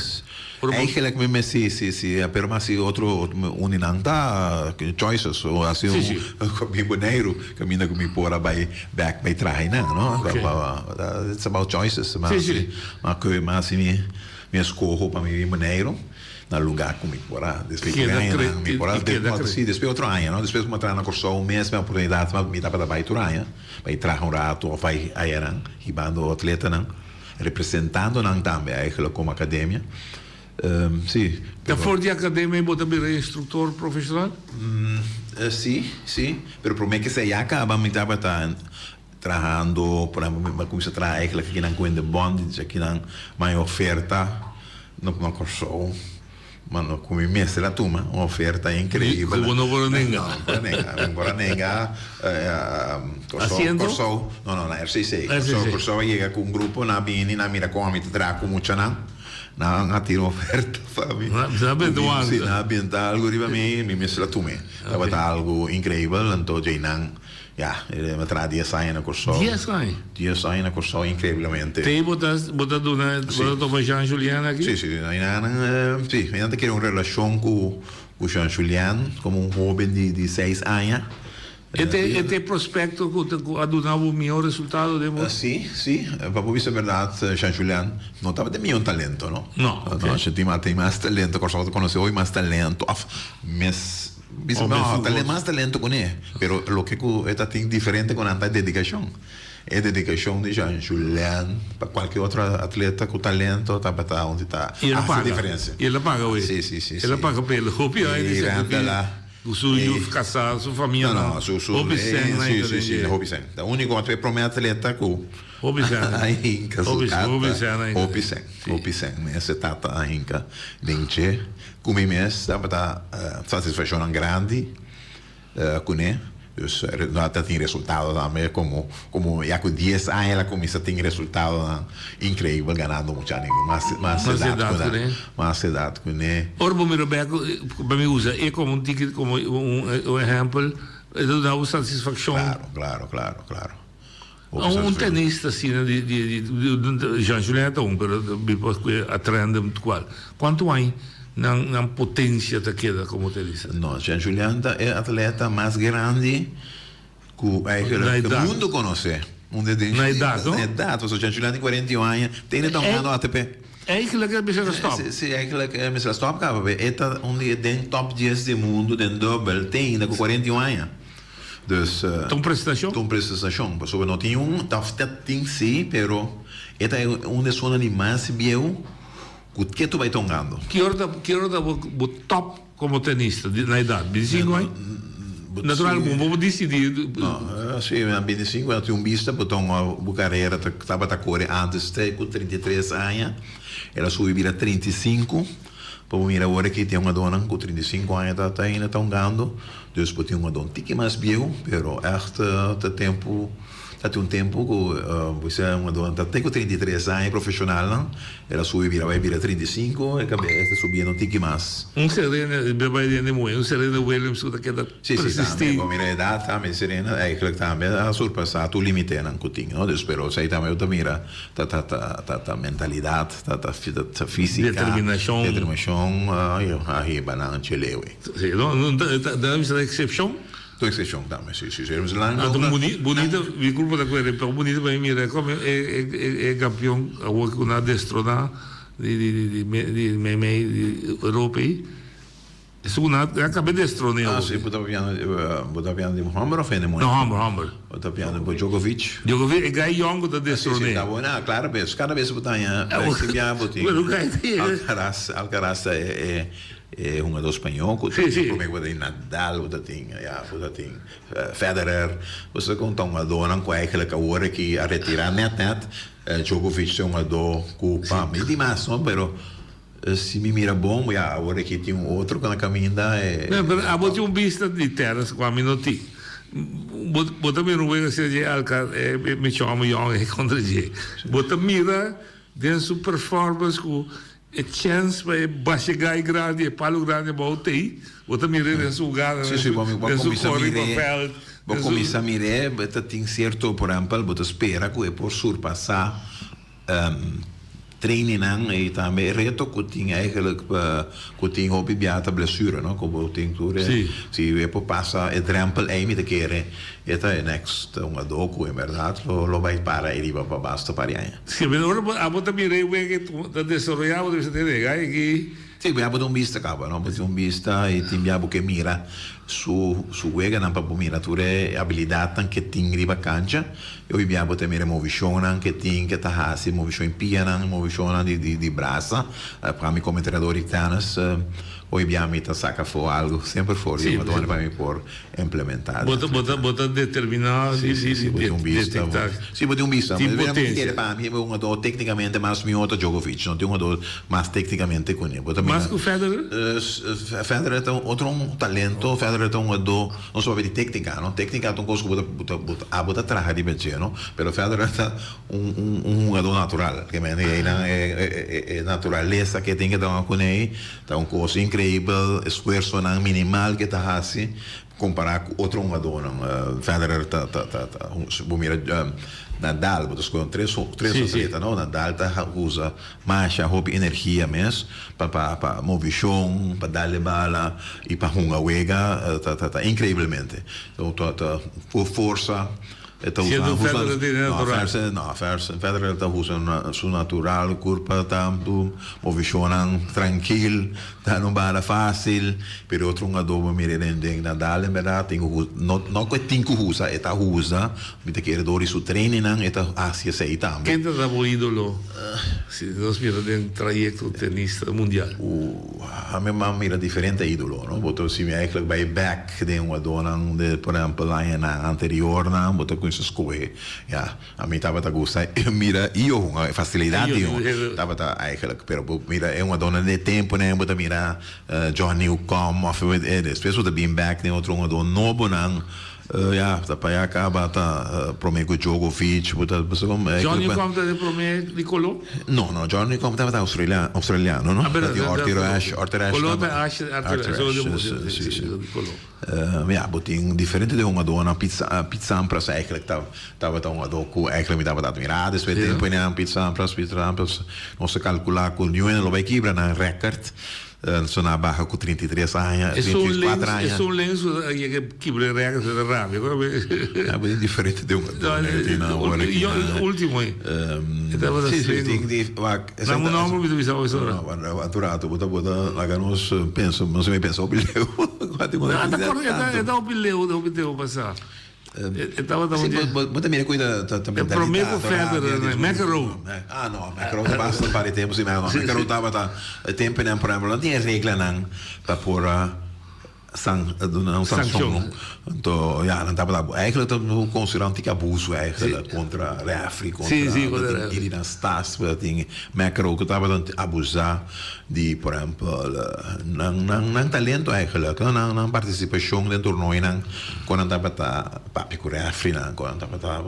Eigenlijk mi mes si, si, si, pero mi a haci otro, un di nan ta choices, o haci un cu mi Boneiru, caminda cu mi por a bay bek bay traha einan, no? It's about choices. Mi a haci mi mi escoho pa mi bin Boneiru na lugar cu mi por a despues di añanan mi por a si despues otro aña no despues cu mi a traha na Corsou mes mi oportunidad mi tabata bay tur aña bay traha un rato of bay ayanan hibando atletanan representando nan tambe eigenlijk como academia si. Ta for di academia bo ta bira instructor profesional? Si si pero prome cu esey a caba mi tabata trahando, por ehempel mi a cuminsa traha eigenlijk akinan cu hende bon, di akinan maya oferta na Corsou, ma no cu mi mester a tuma un oferta increibel. Cu bo no por a nenga. No, no por a nenga, no por a nenga. Corsou, Corsou, no no na RCC, Corsou, Corsou a yega cu un grupo, nan a bini, nan a mira con ami ta traha cu muchanan, nan a tira un oferta pa mi. Nan a benta un algo. Si, nan a benta algo riba mi, mi mester a tuma. Tabata algo increibel, anto djei nan. Ya, e a traha dies aña na Kòrsou. Dies aña? Dies aña na Kòrsou, inkreiblemente. Te bo ta, bo ta duna, bo ta topa Jean Julian aki? Si, si, einan, si, einan ta kere un relashon ku ku Jean Julian komo un hóben di di seis aña. E ta e ta e prospekto ku ta ku a duna bo mihó resultado den bo? Si, si, pa bo bisa bèrdat Jean Julian no tabata e mihó talento, no. No, ok. No, tin mas tin mas talento, Kòrsou ta konosé hopi mas talento òf mes. Bisa no, ta mas talento kuné, pero loke ku e ta tin diferente ku nan ta e dedikashon. E dedikashon di Jean Julian pa kualke otro atleta ku talento tabata un di ta hasi diferensia. I el a paga wei. Si, si, si. El a paga p'el. Hopi aña di sakrifisio ku su yu kasá, su famia nan. Hopi sèn nan Si, si, si, hopi sèn. Ta úniko e promé atleta ku Hopi sèn. a hinka su tata. Hopi sèn a hinka. Hopi sèn, hopi sèn. Mester tata a hinka den dje. Ku mi mes tabata satisfakshonnan grandi kuné, dus no ta tin resultado tambe komo komo ya ku dies aña el a kuminsá tin resultadonan inkreibel ganando mucha amigu mas mas edat ku nan mas edat kuné. Ora bo mira bek pa mi usa e komo un tiki komo un ehèmpel e ta duna bo satisfakshon. Klaro klaro klaro klaro. Un tenista asina di di di Jean Julien ta un pero mi por cu a trende cual. Cuanto aña nan nan potencia ta keda como tenista? No, Jean Julien ta e atleta mas grandi cu eigenlijk e mundo conoce. Na edad, no? Na edad, pasobra Jean Julien tin 41 aña, tene ta hungando ATP. Eigenlijk e mester a stop. Si, si, eigenlijk e mester a stop caba, pero e ta un di e den top dies di mundo den dubbel te ainda cu 41 aña. Dus. Ta un prestacion? Ta un prestacion, pasobra no tin un, ta tin si, pero. E ta un di esunnan di mas bieu ku ketu bai tongando. Ki ora ta ki ora ta bo bo top komo tenista di na edat? Bintisinko aña? Natural bo bo disidí. No, si na bintisinko aña tin un bista bo tonga bo karera ta tabata kore antes te ku 33 aña. El a subi bira 35. Pa bo mira awor aki tin hungadónan ku 35 aña ta ta ainda ta hungando. Dus bo tin hungadó un tiki mas bieu, pero ègt ta tempu. Ta tin un tempu ku bo sa un adó ta te ku 33 aña profeshonalnan, el a subi bira bai bira 35, e kabes ta subiendo un tiki mas. Un Serena, e bai den di muhé, un Serena Williams ku ta keda Sí, sí, persistí. tambe, bo mira edat tambe, Serena eigenlijk tambe a surpasá tur limitenan ku tin, no? Dus pero esei tambe bo ta mira ta ta ta ta ta mentalidat, ta ta ta físika, Determinashon. determinashon a hiba nan chelewe. Sí, no, no ta ta bisa eksepshon. Tu eksepshon tambe, si, si, si. Lan Anto buni, bunita, mi kulpa ta kuere, pero bunita pa mi mira kom e, e, e, e kampion awor ku nan a destroná di, di, di, di, me, di meimei di Europa ei. Esun ku nan a kaba destroné Ah, awor. si, bo ta papiando, bo ta papiando di hòmber òf hende muhé? No, hòmber, hòmber. Bo ta papiando di Djokovic? Djokovic, e gai yòn ku ta Ah, si, si, destroné. ta bon. Ah, klaro bes. Kada bes bo ta haña, si bia bo tin Pero gai tin. Alcaraz, Alcaraz ta e, e. E hungadó spañó ku ta tin promé ku bo ta tin Nadal, bo ta tin ya, bo ta tin Federer. Bo sa kon ta hungadónan ku eigenlijk awor aki a retirá nèt nèt. Djokovic ta un hungadó ku pa mi di mas no, pero si mi mira bon ya awor aki tin un otro ku na kaminda e. No, pero abo tin un bista di tènis ku ami no tin. Bo bo ta mira un wega asina dje Alca e mi chòmi yòn e kontra dje. Bo ta mira den su performance ku E chèns pa e bashegai grandi, e palu grandi abou t'ei, bo ta mir'é den su hugada, Sí, sí, bo bo den su kuminsá kore riba mir'é, vèlt, bo den su. kuminsá mir'é, bo ta tin sierto, por ehèmpel, bo ta spera ku e por surpasá trainingnan i tambe e reto ku tin eigenlijk pa ku tin hopi bia ta blesura, no, ku bo tin tur e, Sí. si e por pasa e drèmpel ei mi ta kere e ta e next hungadó ku en bèrdat lo lo bai para ei riba pa basta par di aña. Si, pero ora bo abo ta mira e wega ta desaroyá bo ta bisa tene gai aki. Si, bo abo ta un bista kaba no, bo tin un bista i tin bia bo ke mira su su weganan pa bo mira tur e abilidatnan ke tin riba kancha i hopi bia bo ta mira e movishonnan ke tin ke ta hasi, movishon di pianan, movishonnan di di di brasa. Pa mi komo entrenador di tènis hopi bia mi ta saka afó algu semper for di un pa mi por implementá. Bo ta, bo ta, bo ta determiná di, Sí, sí, sí, bo tin un bista. detectá. Sí, bo tin un bista. Tin Mi potencia. kere pa mi e hungadó técnicamente mas mihó ta Djokovic. No tin hungadó mas técnicamente kuné. Bo ta mira. Mas ku Federer? Federer ta un otro un talento. Federer ta un hungadó, no solamente di técnica, no. Técnica ta un kos ku bo ta, bo ta, bo ta, abo ta traha riba dje, no. Pero Federer ta un, un, un hungadó natural. Ke men einan e, e, e naturalesa ke tin ke ta kuné ei. Ta un kos inkreibel, esfuersonan minimal ke ta hasi kompará ku otro hungadónan. Federer ta ta ta ta bo mira Nadal, bo ta skohe un tres tres atleta no, Nadal ta usa masha hopi energia mes pa pa pa movishon, pa dal e bala i pa hunga wega ta ta ta inkreibelmente. Ta ta forsa. E ta usa Siendo usa Federer tiene no, natural. Federer no, Federer Federer ta usa su natural kurpa tantu movishonnan trankil ta no bala fásil pero otro hungadó bo mira den den Nadal en bèrdat tin ku no no ku e tin ku usa e ta usa mi ta kere dor di su trainingnan e ta hasi esei tambe. Ken ta ta bo ídolo si nos mira den trayekto tenista mundial? Ami a mira diferente ídolo no bo ta si mi eigenlijk bai bèk. Den hungadónan de por ehèmpel añanan anteriornan bo ta kuminsá skohe ya ami tabata gusta mira Io hunga e fasilidat di hunga tabata eigenlijk pero bo mira e hungadónan di e tempunan bo ta mira John Newcombe òf despues bo ta bin bèk den otro hungadó nobonan ya ta pa ya kaba ta promé ku Djokovic bo ta John Newcombe ta e promé di koló? No, no, John Newcombe tabata australia australiano, no? Ah, berdad, Di berdad, Arthur berdad. Ashe, Arthur Ashe Coló ta tabata. Ashe, Arthur Arthur Ashe, Ashe, di sí, sí, sí, sí, sí. di coló. Ja, bo tin diferente di hungadónan, Pete Sa- Pete Sampras eigenlijk ta tabata un hungadó ku eigenlijk mi tabata admirá despues Sí, no? tempu einan, Pete Sampras, Pete Sampras, nos a kalkulá ku niun lo bai kibra nan rèkert. So nan a baha ku 33 aña, Esun 34 lens, aña. esun lens ku a yega kibra e rèkert ta rabia. Ja, bo tin diferente di un No, e tin awor aki yo, na ultimo ei. E tabata Sí, sí, sling. tin di wak. Nan un nomber mi ta bisa hoy sora. No, anto rato bo ta bo ta laga nos pensa, nos a pensa hopi leu. No, ta kor, e ta hopi leu, hopi tempo pasá. E tabata un dje. Bo ta mira ku ta ta E promé ku Federer ne, McEnroe. Ah no, McEnroe ta basta un par di tempu si, no, McEnroe tabata e tempunan por ehempel no tin e reglanan pa por a san duna un sanshon no. Anto ya nan tabata eigenlijk ta konsiderá un tiki abuso eigenlijk kontra refri kontra tin iri nan stas tin McEnroe ku tabata abusá di por ehempel nan nan nan talento eigenlijk no nan nan partisipashon den tornoinan kon nan tabata papia ku refrinan kon nan tabata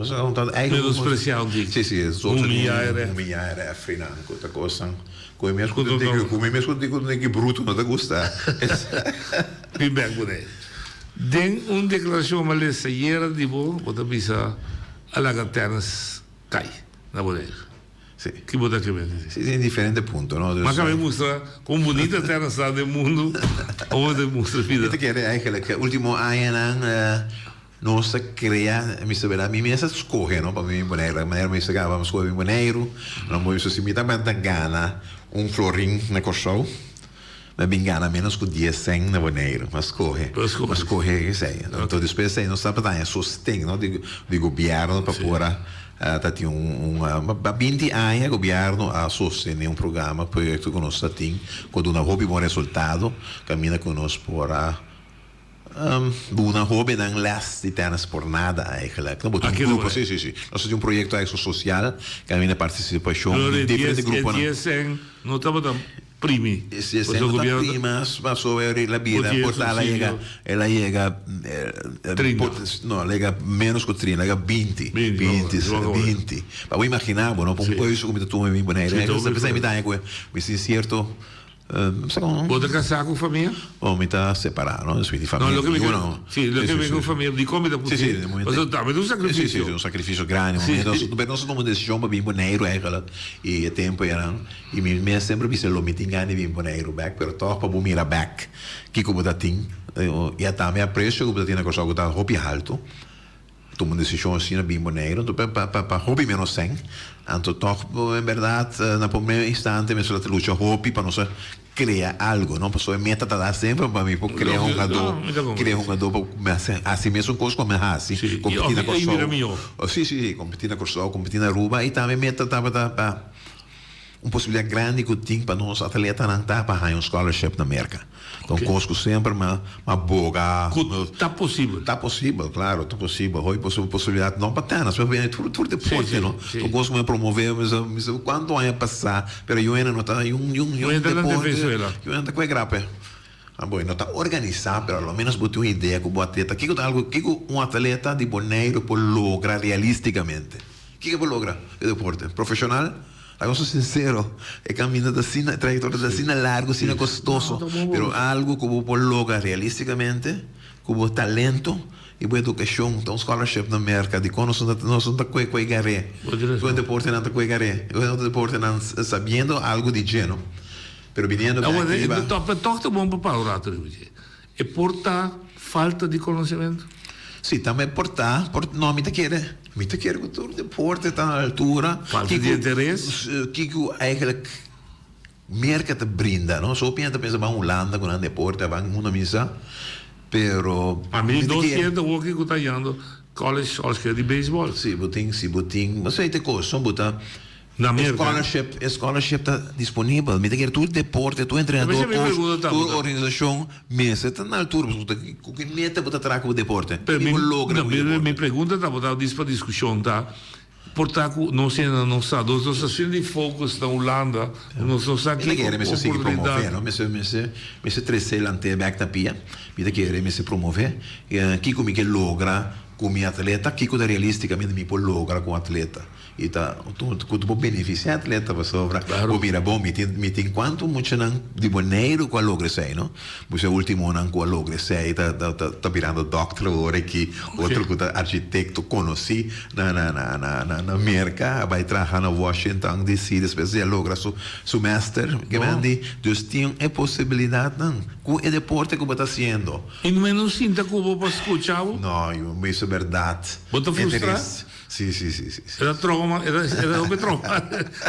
eigenlijk Menospresiá un tiki si si e soort Humiyá e refri humiyá e refrinan ku ta kosnan ku mi mes ku ta tiki ku mi mes ku ta tiki bruto no ta gusta Bin bek bo den Den un deklarashon mi a lesa ayera di bo bo ta bisa a laga tènis kai na Boneiru. Sí. Ki bo ta kere di? Sí, tin diferente punto, no? Dus, Ma kabe mustra kon bunita tera sta den mundu, ora ta mustra bida. Mi ta kere eigenlijk ultimo añanan nos a krea, mi sa bera, mi mes a skohe, no, pa mi bin Boneiru. Manera mi sa kaba mi skohe bin Boneiru, no bo bisa si mi tabata gana un florin na Kòrsou, mi a bin gana menos ku dies sèn na Boneiru. Mi a skohe, mi a skohe esei. Anto despues esei nos tabata haña sosten, no, di di gobièrnu pa por a Ta tin un un 20 aña gobierno a sostene un programa, proyecto cu nos ta tin cu a duna hopi bon resultado, caminda cu nos por a duna hobennan les di tennis por nada eigenlijk. No, bo tin un grupo, si, si, si. Nos ta tin un proyecto eigenlijk social caminda participacion di diferente gruponan. E dies en no tabata primi. Si esei no ta prima pasobra el a bira por ta el a yega el a yega Trinta. No el a yega menos ku trinta el a yega binti binti binti pa bo imagina bo no pa un keuze ku mi ta tuma mi Bonaire p'esei mi ta haña ku mi tin sierto Bo ta kasá ku famia? Bo mi ta separá no mi tin famia No loke mi ke si loke mi ku famia dikon mi ta puti pasobra tambe ta un sakrifisio si si un sakrifisio grandi pero nos a tuma un desishon pa bin Boneiru eigenlijk i e tempu eran I mi mes semper bisa lo mi tin gana di bin Boneiru bek, pero tòg pa bo mira bek kiko bo ta tin i a tambe apresio ku bo ta tin na Kòrsou ku ta hopi haltu. Tuma un desishon asina bin Boneiru anto pa pa hopi ménos sèn. Anto tòg en bèrdat na promé instante mi a lucha hopi pa nos a krea algu no, pasobra e meta ta da semper pa mi por krea un hungadó, krea un hungadó pa mi hasi mesun kos ku mi a hasi, kompetí na Kòrsou. Si si kompetí na Kòrsou, kompetí na Aruba i tambe meta tabata pa. Un posibilidat grandi ku tin pa nos atletanan ta pa haña un scholarship na Merka. Ta un kos ku semper mi a boga. Ku ta posibel. Ta posibel, klaro, ta posibel. Hopi posibilidat, no pa tènis, pero pa tur tur deporte, no. Ta un kos ku mi a promové, mi sa mi sa kuantu aña pasá, pero yu hende no ta yun yun yun deporte, yu hende ta kue grape. Bo no ta organisá, pero a lo ménos bo tin un idea ku bo atleta, kiko ta algu, kiko un atleta di Boneiru por logra realísticamente? Kiko bo logra e deporte profeshonal? Laga nos ser sincero, e caminda ta asina, e trayectoria ta asina largo, asina costoso, pero algo cu bo por logra realisticamente, cu bo talento y bo educacion, ta un scholarship na Merca, dicon nos no ta, nos no ta cue cue gar'é? Cu e deportenan ta cue gar'é? Cu e otro deportenan sabiendo algo di dje, no? Pero biniendo bek riba. Pero toch ta bon pa para un rato riba dje. E por ta falta di konosementu? Si, tambe por ta. Por, no, mi ta kere, mi ta kere ku tur deporte ta na altura. Falta di interes? Kiko eigenlijk Merka ta brinda, no? So hopi hende ta pensa ban Hulanda ku nan deporte, a ban unda mi sa, pero A mi dos siente hoki ku ta yando college, òske di beisbòl. Si, bo tin, si bo tin, bo sa e kos, no? Bo ta. Na E Merka. scholarship, e scholarship ta disponibel. Mi ta kere tur deporte, tur entrenador, Pero mi coach, pregunta ta, tur organisacion mester ta na altura. Pasobra cu ki meta bo ta traha cu bo deporte? Pero Ki mi, bo logra no, cu e mi, deporte? mi pregunta tabata dis pa discusion ta, por ta cu nos hende no sa, nos no sa asina di focus na Hulanda, nos no sa Mi ta ki kere mester sigui promove, oportunidad. no? Mester, mester, mester trece lante bek na pia. Mi ta kere mester promove. Kico mi ke logra cu mi atleta, kico ta realisticamente mi por logra cu un atleta. I ta ku ta por benefisiá atleta pasobra bo mira bon mi tin mi tin kuantu muchanan di Boneiru ku a logra esei no. Bo sa e ultimonan ku a logra esei ta ta ta birando dòkter awor aki otro ku ta arkitekto konosí na na na na na Merka a bai traha na Washington DC despues di a logra su su mester grandi dus tin e posibilidatnan ku e deporte ku bo ta hasiendo. I no sinta ku bo pa skucha bo? No, mi bisa bèrdat. Bo ta frustrá? Si, si, si, si. Era trauma, era era hopi trauma.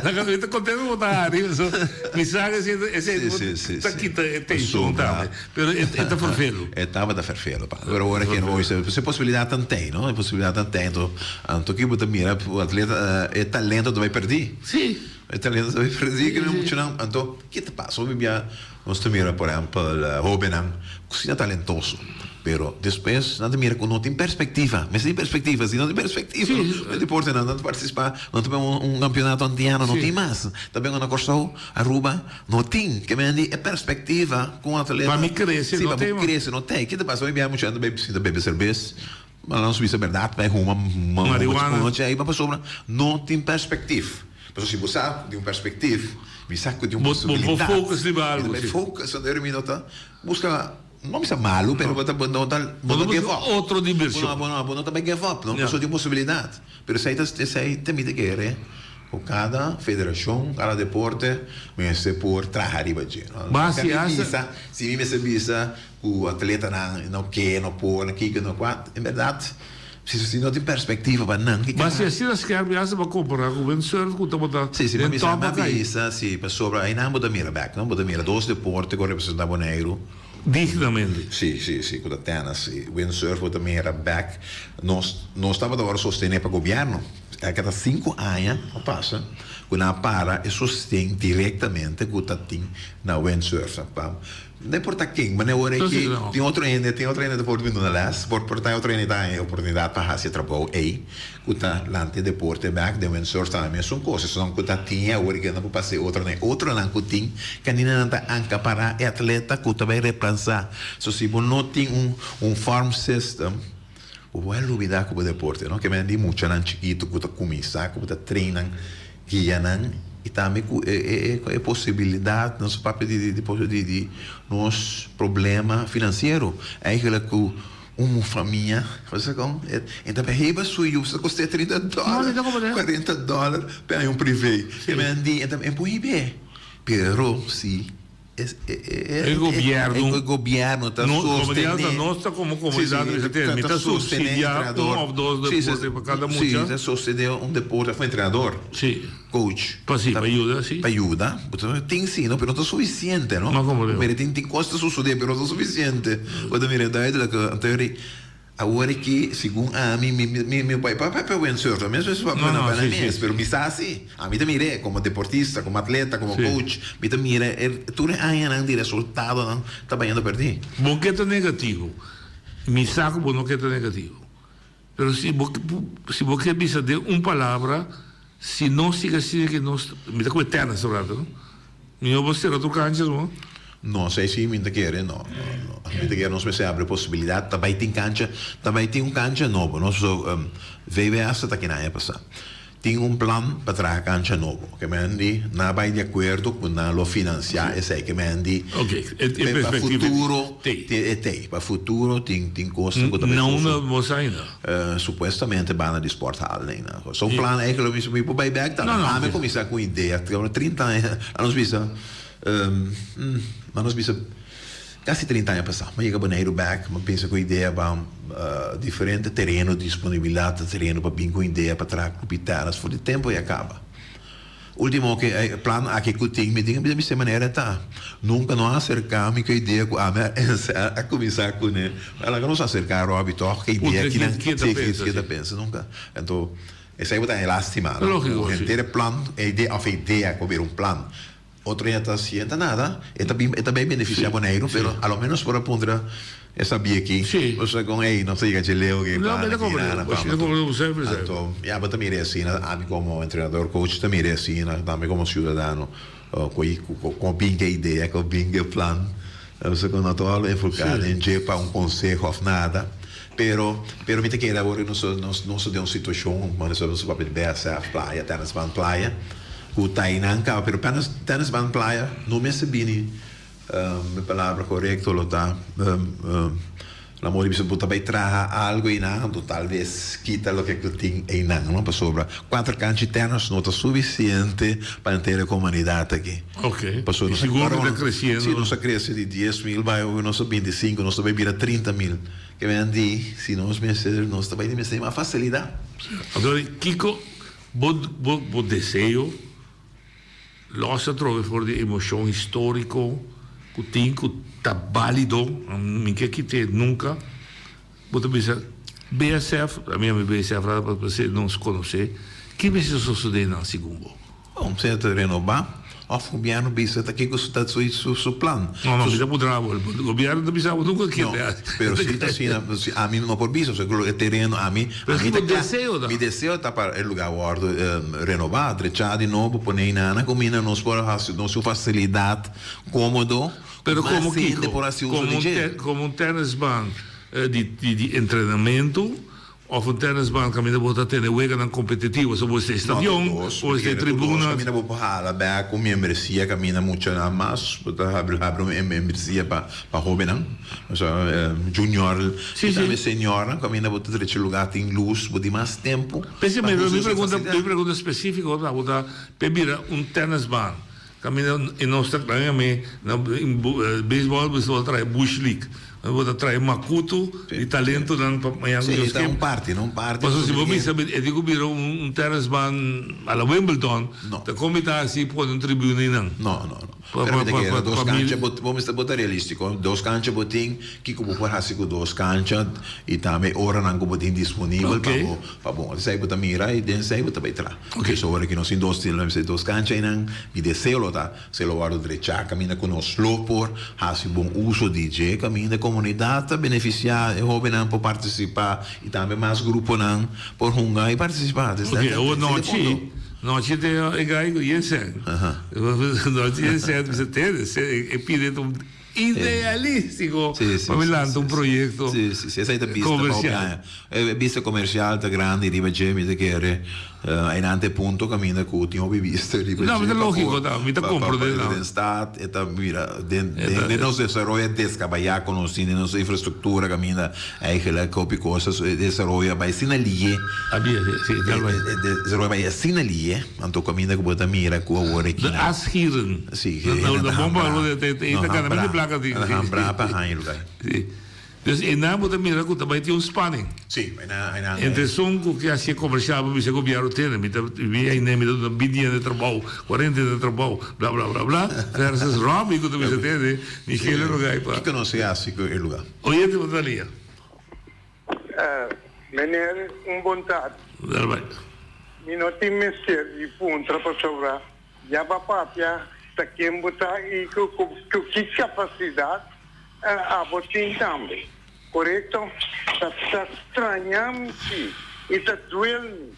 Laga mi ta contento cu bo ta hari, so mi sa cu esey esey Si, si, si, ta si. kita e tension Pasobra tambe. Pero e e ta fervelo. E tabata fervelo, pa. Pero ora ke no hoy e posibilidadnan t'ey, no? E posibilidadnan t'ey, anto anto ki bo ta mira e atleta e talento ta bay perdi. Si. E talento ta bay perdi, ke muchanan, anto ki ta pasa? Hopi bia Nos ta mira por ehempel hobennan cu asina talentoso, pero despues nan ta mira cu no tin perspectiva. Mester tin perspectiva, si no tin perspectiva no tin deporte nan ta participa, no ta bin un campeonato antiano, no tin mas. Ta bin na Corsou, Aruba, no tin. Ke men di e perspectiva cu un atleta. Pa mi crece no tin. Si, pa bo crece no tin. Ke ta pasa? Hoy bia mucha hende ta sinta bebe cerbes, ma nos bisa berdad, bay huma Marihuana. Marihuana, pasobra no tin perspectiva. Pasobra si bo sa di un perspectiva, mi sa cu tin un Bo posibilidad. bo focus riba algo, Mi ta si. focus, anto mi no ta busca, no bisa malo, pero bo ta bo no ta bo no give up. Otro diversión. Bo no bo no ta bay give up, no, Ya. pasobra tin un posibilidad. Pero esey ta esey ta mi ta kere cu cada federacion, cada deporte mester por traha riba dje, no. Ba Si si mi hasta. bisa, si mi mester bisa cu atletanan no ke, no por, no kiko, no cua, en berdad. Si si no tin perspectiva pa nan ki Ma si asina skerp ya se bo compara cu windsurf cu tabata Si, si, den mi top sa a cay. bisa, si, pasobra aynan bo ta mira bek, no? Bo ta mira dos deporte cu a representa Boneiru. Dignamente. Si, si, si, cu ta tennis y windsurf bo ta mira bek. Nos, nos tabata worde sostene pa gobierno. A keda cinco aña a pasa cu nan a para e sosten directamente cu ta tin na windsurf. Pa No importa ken, manera ora ki tin otro hende, tin otro hende ta por bin duna les, por por ta otro hende ta haña e oportunidat pa hasi e trabou ei, ku ta lanta e deporte bèk den windsurf ta mesun kos, esunnan ku ta tin awor ke nan por pasa e otronan, e otronan ku tin kaminda nan ta ankapará e atleta ku ta bai replansá. So si bo no tin un un farm system, bo por a lubidá ku bo deporte, no? Ke men di muchanan chikitu ku ta kuminsá, ku bo ta train nan. Guia nan y tambe cu e e posibilidad nos papia di di di di nos problema financiero eigenlijk cu un famia bo sa con e ta heba su yu sa coste 30 dollar 40 dollar pa haña un privé e men di e ta e por hib'e pero si E gobierno. E gobierno ta no, sostene. Nos ta como comunidad sí, sí, ta, mi ta subsidia un of dos deporte pa cada mucha. Sí, ta sostene un deporte of un entrenador. Sí. Coach. Pa sí, pa yuda, sí. Pa yuda. Tin sí, no, pero no ta suficiente, no? No comprendo. Mira, tin tin cos ta sucede, pero no ta suficiente. Bo ta mira duidelijk, anto Awor aki, segun ami, mi mi mi bai pa pa windsurf, mi mes pa pa na mes, pero mi sa si, ami ta mir'é komo deportista, komo atleta, komo coach, mi ta mira e tur e añanan di resultadonan ta bayendo pèrdí. Bo ke ta negativo, mi sa ku bo no ke ta negativo, pero si bo si bo ke bisa den un palabra, si nos sigui asina ke nos, mi ta kohe tènis un rato, no? Mihó bo sera tur kanchas bo. No sé si mi ta kere, no, no, no. Mi ta kere nos mester abri posibilidad. Ta bai tin kancha, ta bai tin un kancha nobo, no? So, VWS ta kina aña pasá. Tin un plan pa traha kancha nobo. Ke men di, nan a bai di akuerdo ku nan lo finansiá esei. Ke men di, Ok, e, e pa perspektiva futuro, tei. e tei. Pa futuro tin, tin kosnan ku ta bai Na susu. unda bo sa ainda? Supuestamente banda di sporthal nei nan. So un plan eigenlijk mi mi por bai bek tambe. No, no, Ami sí. kuminsá ku un idea, 30 aña, a nos bisa, a nos bisa kasi 30 aña pasá. Mi a yega Boneiru bek, mi a pensa ku un idea pa diferente tereno, disponibilidat di tereno pa bin ku un idea pa traha club di tenis for di tempu ya kaba. Ultimo ke e plan aki ku tin mi tin a bisa manera ta. Nunka no a aserká mi ku e idea ku ami a a kuminsá kuné. A laga nos aserká Robbie tòg ku e idea Puntra kinan ki ta si pensa ki ta si. pensa nunka. Anto esei bo ta haña lástima no. Lógiko Ku si. henter e plan e idea òf e idea ku a bira un plan otro hende ta hasié ta nada e ta bin e ta bai benefisiá Boneiru pero a lo ménos por a puntra E sabia ki Sí. Osea kon ey nos ta yega dje leu ke No, plan mi ta aki comprende. na Bo na ta comprende bo semper semper. Anto ya bo ta mira asina ami komo entrenador coach ta mira asina tambe komo ciudadano ku ku bin ke idea ku bin ke plan osea ku no ta wòrdu enfoká Sí. den dje pa un konseho òf nada pero pero mi ta kere awor nos nos nos ta den un situashon manera nos papia di BSF playa tennisbaan playa ku ta einan kaba pero tennisbaan playa no mester bini E palabra korekto lo ta, Lamor di bisa bo ta bai traha algu einan, anto talbes kita loke ku tin einan, no? Pasobra kuater kanchi tènis no ta sufisiente pa henter e komunidat aki. Ok. Pasobra I nos a sigur ku ta kresiendo. Si, nos a krese di 10.000 bai hopi nos a 25, nos ta bai bira 30.000. Ke men di, si nos mester, nos ta bai di mester mas fasilidat. Anto kiko bo bo bo deseo los atrobe for di emocion historico cu tin cu ta balido, mi ke kite nunca, bo ta bisa BSF, a mi a mi BSF rata pa pasobra nos conoce, ki mester sosode nan segun bo? Bon, sea ta renoba of gobierno bisa ta kico ta su su plan. No, no, mi ta puntra bo, gobierno ta bisa bo nunca kier No, pero si ta asina, si ami no por bisa, osea e tereno ami, Pero ami ki ta bo kla, deseo ta? mi deseo ta pa e lugar wordo renoba, drecha di nobo, pone einana cuminda nos por haci nos su facilidad comodo, Pero mas como hende kico? por haci uso Como di un dje. como un tennisbaan di di entrenamento Of un tennisbaan kaminda bo ta tene weganan kompetitivo, so bo esei stadion, bo esei tribuna. Kaminda bo por hala bek un miembresia kaminda muchanan mas bo ta habri habri un miembresia pa pa hobennan, osea junior i tambe seniornan kaminda bo ta drecha lugar tin lus bo tin mas tempu P'esei pa mi usa e pregunta fasilidat. mi pregunta spesifiko ta bo ta p'e bira un tennisbaan Caminda e nos ta trae mi na baseball bo ta trae bush league bo ta trae makutu di talentonan pa mañana Sí, Dios ta ke un parti, no un parti. Pasobra si bo bisa e tin ku bira un tennisbaan a la Wimbledon ta kon mi ta hasi pone un tribuna einan. No, no, no. Pero mi ta kere dos kancha bo bo mester bo ta realístiko dos kancha bo tin kiko bo por hasi ku dos kancha i tambe oranan ku bo tin disponibel pa bo pa bo esei bo ta mira i den esei bo ta bai traha. Ok, so ora ki nos tin dos dos kancha einan, mi deseo lo ta si lo wòrdu drechá kaminda ku nos lo por hasi bon uso di dje, kaminda e komunidat ta benefisiá, e hóbennan por partisipá i tambe mas gruponan por hunga i partisipá. Ok, awor nochi, nochi te e gai ku Jensen. Nochi Jensen bisa tende, e pide ta un idealístico pa mi lanta un proyecto Sí, sí, sí. Esei ta bista pa hopi comercial. aña. E bista comercial ta grandi riba dje, mi ta kere einan ta e punto kaminda ku tin hopi bista riba No, dje mi ta pa lógico por ta, mi ta pa pa comprende pa ta. den stad e ta mira den E den ta den nos desaroyo deskabaya ku nos tin den nos infrastruktura kaminda eigenlijk hopi kos a desaroyo a bai asina liye. A bia, sí, sí, tal bai. E desaroyo a bai asina liye. Anto kaminda ku bo ta mira ku awor e De kina. afschieren. Sí, Na e na ta bomba hambra. algo de te te No ta gana hambra. mil plaka di. Ta hambra pa haña lugar. Sí. Dus einan bo ta mira ku ta bai tin un spanning. Sí, einan einan. Entre esun ku ke hasié komersial bo bisa gobièrnu tene mi ta mi einan mi ta duna binti hende trabou, kuarenta hende trabou, bla bla bla bla versus Robbie ku ta bisa tene mi kere lugar pa. Kiko nos a hasi ku e lugar? Oyente bo ta lia. Meneer, un bon tardi. Daarbij. Mi no tin mester di puntra pasobra ya bo a papia ta ken bo ta i ku ki kapasidat abo tin tambe. Korekto? Ta ta straña mi si i ta duel mi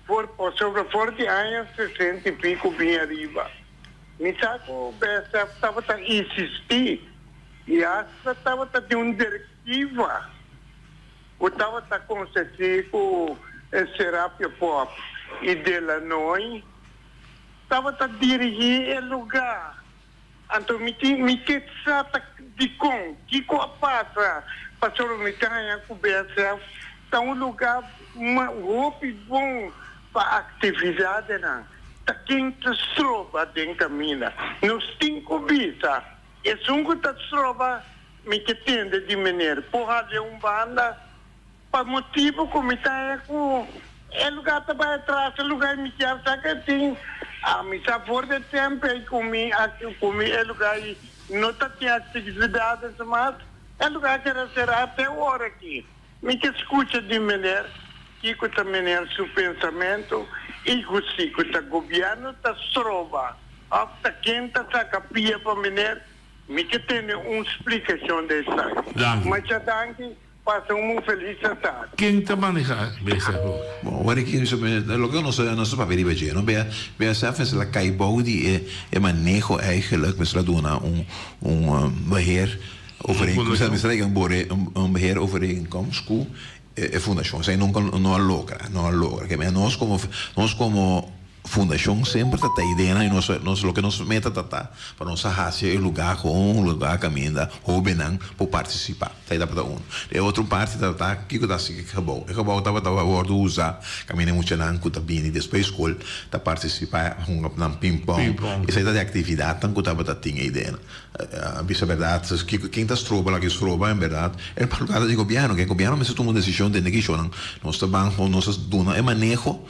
for pasobra for di aña sesenta i pico bin ariba mi sa ku BSF tabata insisti i hasta tabata tin un direktiva ku tabata konsesí ku Serapio Pop i Delanoy tabata dirigí e lugá. Anto mi tin mi ke sa ta dikon, kiko a pasa pasobra mi ta haña ku BSF ta un lugá hopi bon pa aktividadenan. Ta ken ta stroba den kaminda? Nos tin ku bisa esun ku ta stroba Mi ke tende di meneer por halia un banda pa motibu ku mi ta haña ku e lugar ta bai atras, e lugar mi kier sa ke tin a mi sa for de tempo ei ku mi a ku mi e lugar ei no ta tin aktividades mas, e lugar keda sera te ora aki. Mi ke skucha di meneer kiko ta meneer su pensamentu i ku si ku ta gobièrnu ta stroba òf ta ken ta saka pia pa meneer. Mi ke tene un splikashon di esaki. Danki. Masha danki, pasa un felis atardi. Ken ta maneha BSF bo? Bon, awor aki nos loke nos nos ta papia riba dje, no? BSF mester a kai bou di e e maneho eigenlijk, mester a duna un un beheer overeenkomst, mester a yega un un beheer overeenkomst ku e fundashon. Esei nunka no a logra, no a logra. Nos komo nos komo. Fundashon semper ta ta ideanan i nos nos loke nos meta ta ta pa nos a hasi e lugá kon un lugá kaminda hóbennan por partisipá. Esei tabata un. E otro parti tabata kiko ta hasi ku e gebou. E gebou tabata wòrdu usá kaminda e muchanan ku ta bini despues skol ta partisipá hunga nan pimpòn. Esei ta di aktividatnan ku tabata tin e ideanan. A bisa berdad, kiko ken ta stroba la ke stroba en berdad e palabra di gobierno, ke gobierno mester tuma un decision tende kishonan nos ta ban nos ta duna e maneho,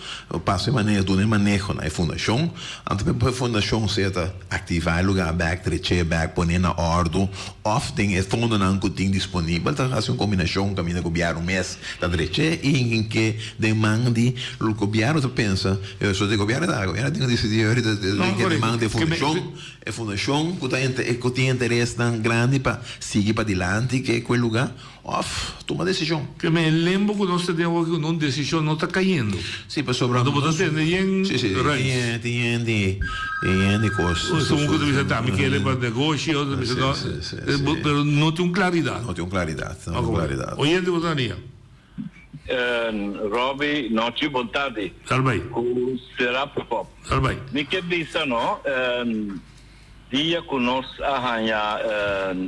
pasa e maneho, duna e maneho na e fundacion, anto pa e fundacion sea ta activa e lugar bek, trece bek, pone na ordo of den e fondonan ku tin disponibel ta haci un combinacion kaminda gobierno mes ta trece y hinke den man di gobierno ta pensa, so di gobierno ta gobierno tin ku dicidi ahorita den man di e fundacion. E fundashon ku ta ku tin interesnan grandi pa sigui padilanti ke ku e lugá òf tuma desishon. Ke men e lembo ku nos ta den awor ku un desishon no ta kayendo. Si, pasobra Anto bo ta tende yen Si, si, ruis. tin yen di tin yen di kos. Esun ku ta bisa ta mi kere pa negoshi, otro ta bisa no, Si, si, si. pero no tin un klaridat. No tin un klaridat, no tin un klaridat. Oyente bo ta nia. Robby, nochi bon tardi. Dal bai. Ku sera pop. Dal bai. Mi ke bisa no, dia ku nos a haña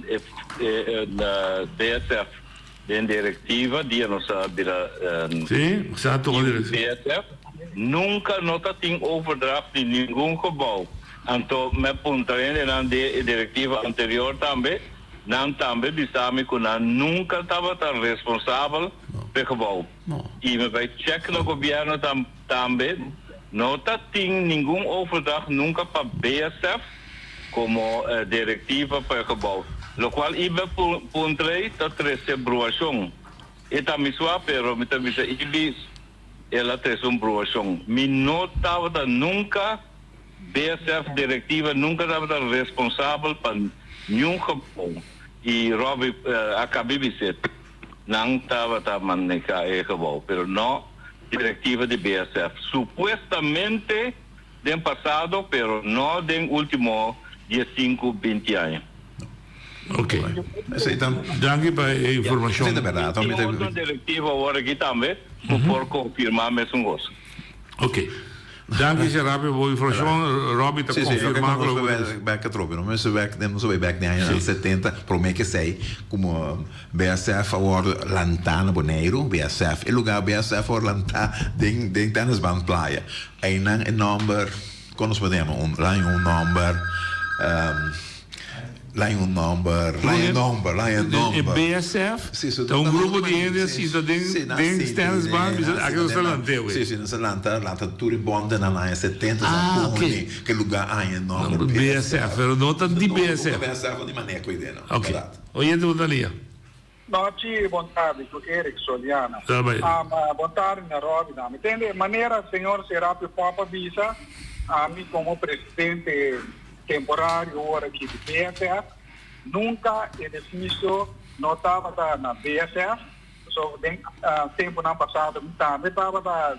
e BSF den direktiva, dia nos a bira Sí, sa tuma direktiva. BSF, nunka no ta tin overdracht di ningun gebouw. Anto mi a puntra hendenan di e direktiva anterior tambe. Nan tambe bisa mi ku nan nunka tabata responsabel p'e gebou. I mi bai chèk na gobièrnu tambe, no ta tin ningun overdracht nunka pa BSF komo direktiva pa e gebou. Lokual Ibe puntr'ei ta trese bruashon. E ta mi sua pero mi ta bisa Ibi el a trese un bruashon. Mi no tabata nunka. BSF directiva nunca tabata responsabel pa niun gebouw y Robbie a cabi bis'e nan tabata maneha e gebouw pero no directiva di BSF. Supuestamente den pasado pero no den ultimo diescinco binti aña. Ok. Danki pa e informacion. Tin otro directiva awor aki tambe cu por confirma mesun cos. Ok. Danki Serapi pa bo informashon. Robby ta konfirmá ku loke bo ta bisa. Bek atrobe. No mester bek, no mester bai bek den añanan 70, promé ke esei, komo BSF a wòrdu lantá na Boneiru, BSF, e lugá BSF a wòrdu lantá den den Tennisbaan Playa. Einan e nòmber, kon nos por yama un, laña un nòmber. Laña un nomber, laña nomber, laña nomber. E BSF ta un grupo di hende a sinta den den Stennis Band bisa aki nos ta lant'é we. Si, si, nos a lanta, lanta tur e bondenan na aña 70 sa pone ke lugar aña nomber BSF. Pero no ta di BSF. BSF no di maneho idea no. Ok. Oyente bo ta lia. Nochi bon tardi cu Eric Soliana. Bon tardi na Robby na mi tende manera señor Serapio Pop a bisa ami como presidente temporario ora aki di BSF nunca edificio no tabata na BSF so den temponan pasado mi tambe tabata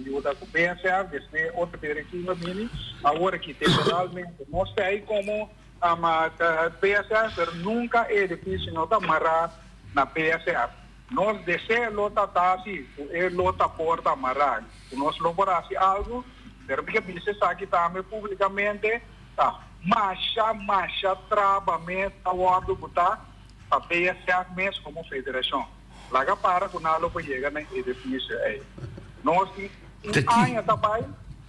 yuda cu BSF despues otro directiva bini awor aki temporalmente nos ta ahi como Ama ta BSF pero nunca e edificio no ta mará na BSF. Nos deseo lo ta ta si cu e lo ta por ta mará, cu nos lo por haci algo, pero mi ke bisa esaki tambe publicamente, ta masha masha traba mes ta wordo bota pa BSF mes como federacion. Laga para cu nan lo por yega na e edificio ey. Nos tin un aña ta bay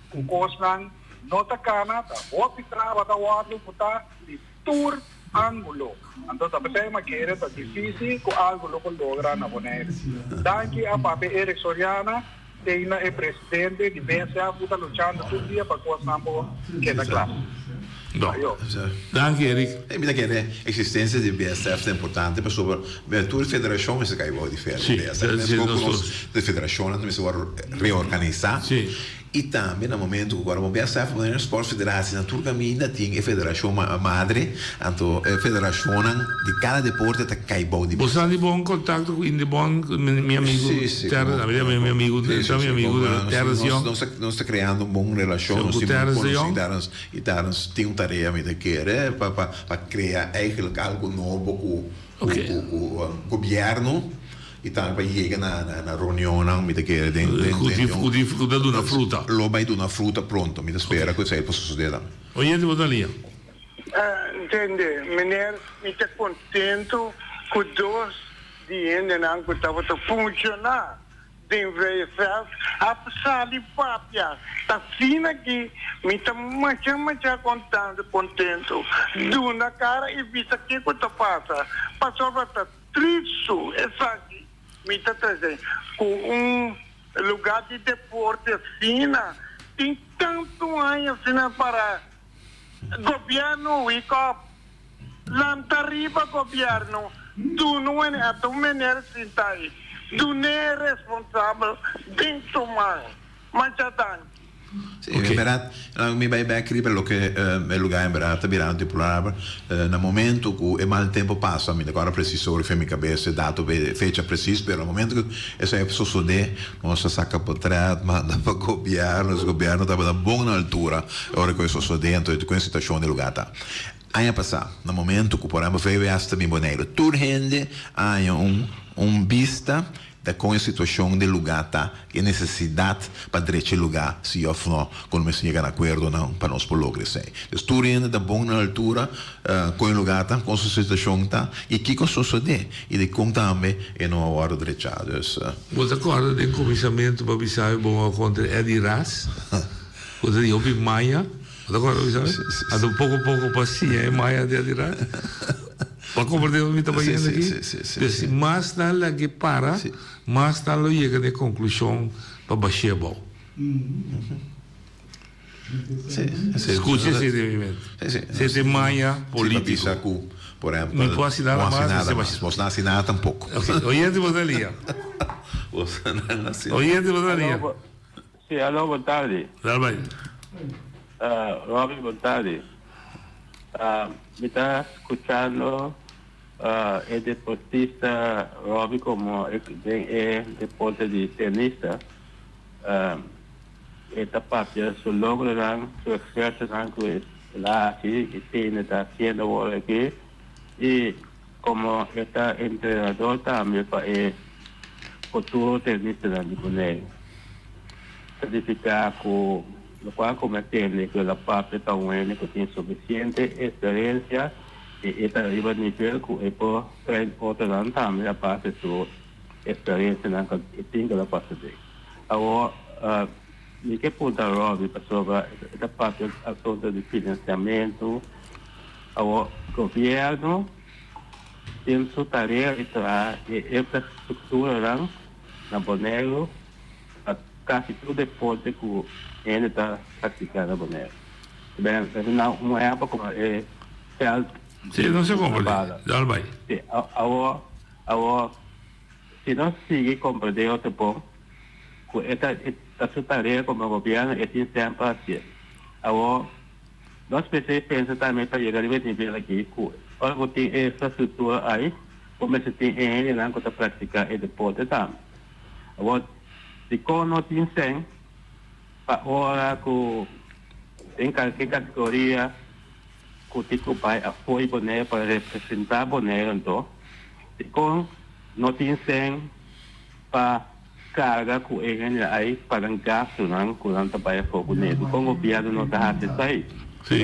cu cosnan. No ta cana, ta hopi traba ta wordo cu ta di tur angulo. Anto ta pesey ma kere ta dificil cu algo lo por logra na Bonaire. Danki a Papi Eric Soriana, teina e presidente di BSA cu ta luchando tur dia pa cosnan por keda cla. No. Danki Eric. E mi ta kere existencia di BSF ta importante pasobra tur federacion mester cay bou di BSF. Mesco cu nos federacionnan mester wordo reorganisa. I tambe na momento ku ora bo BSF Bonaire Sport Federatie na tur kaminda tin e federashon madre, anto e federashonnan di kada deporte ta kai bou di Bo sa di bon kontakto ku Indebon, mi amigu Terrence, mi amigu, ta mi amigu Terrence Young. Nos ta kreando un bon relashon, nos tin bon konosí Terrence, i Terrence tin un tarea mi ta kere pa pa krea eigenlijk algu nobo ku ku gobièrnu. I tambe pa yega na na reunionnan mi ta kere den den Ku tin ku tin ku ta duna fruta. Lo bai duna fruta pronto. Mi ta spera ku esei por sosodé tambe. Oyente bo ta lia. Ntende, meneer, mi ta contento cu dos di hendenan cu tabata funciona den VFS a sali papia. Ta asina aki mi ta masha masha contento. Duna cara y bisa kico ta pasa. Pasobra ta tristu esaki mi ta trece cu un lugar di deporte asina tin tanto aña asina para. Gobierno wake up. Lanta riba gobierno. Duna un ata un meneer sinta ahi. Dun'e responsabel den su man. Masha danki. Sí, en berdad, mi bai bek riba loke e lugar en berdad ta birando deplorabel. Na momento cu e mal tempo pasa, mi ta acorda precies sobre fe mi cabeza e dato, e fecha precies, pero na momento cu esai a sosode, Nos a saca potret manda pa gobierno, es gobierno tabata bon na altura e ora cu e sosode, anto cu e situacion di lugar ta. Aña pasa, na momento cu por ehempel VWS ta bin Boneiru, tur hende a haña un un bista di con e situacion di lugar ta, e necesidad pa drecha e lugar si of no, cu no mester yega na acuerdonan pa nos por logra esey. Dus tur hende ta bon na altura con e lugar ta, con su situacion ta y kico a sosode y dicon tambe e no a wordo drecha. Dus. Bo ta corda den cuminsamentu pa bisa mi bo a contra Eddie Ras? Bo ta di hopi maña. Bo ta corda bisa mi? Anto poco poco bo a siña e maña di Eddie Ras. Bo a comprende donde mi ta bayendo aki? Dus mas nan lag'e para, mas nan lo yega na e conclusion pa bash'e abou. Scucha esei den mi mente. Esei ta e maña politico. Mi por haci nada mas. Bos no haci nada tampoco. Oyente bo ta lia. Oyente bo ta lia. Si, alo, bon tardi. Dal bai. Robby, bon tardi. Mi ta scuchando e deportista Robby como den e deporte di tenista. E ta papia su logronan, su esfuersonan ku el a hasi i tene ta hasiendo awor aki. I komo e ta entrenador tambe pa e futuro tenistanan di Boneiru. Ta nifiká ku lokual ku mi a tende ku el a papia ta un hende ku tin sufisiente eksperensia i e ta riba nivel ku e por train otronan tambe a base su eksperensianan ku e tin ku el a pasa den. Awor, mi ke puntra Robby pasobra e ta papia asunto di financiamento. Awor, gobierno tin su tarea di traha e infrastructuranan na Boneiru pa casi tur deporte cu hende ta practica na Boneiru. Na un ehempel como e veld Sí, no se comprende. Dal bai. Sí, awor, awor. Si nos sigui comprende otro bon cu e ta e ta su tarea como gobierno e tin semper hacié. Awor nos mester pensa tambe pa yega riba e nivel aki cu ora bo tin e infrastructura ay bo mester tin e hendenan cu ta practica e deporte tambe. Awor dicon no tin cen pa ora cu den cualkier categoria cu tin cu bay afo di Bonaire pa representa Bonaire anto dicon No tin sen pa carga cu e hende ay pagan gastonan cu nan ta bay afo cu ne. Dicon gobierno no ta haci esey?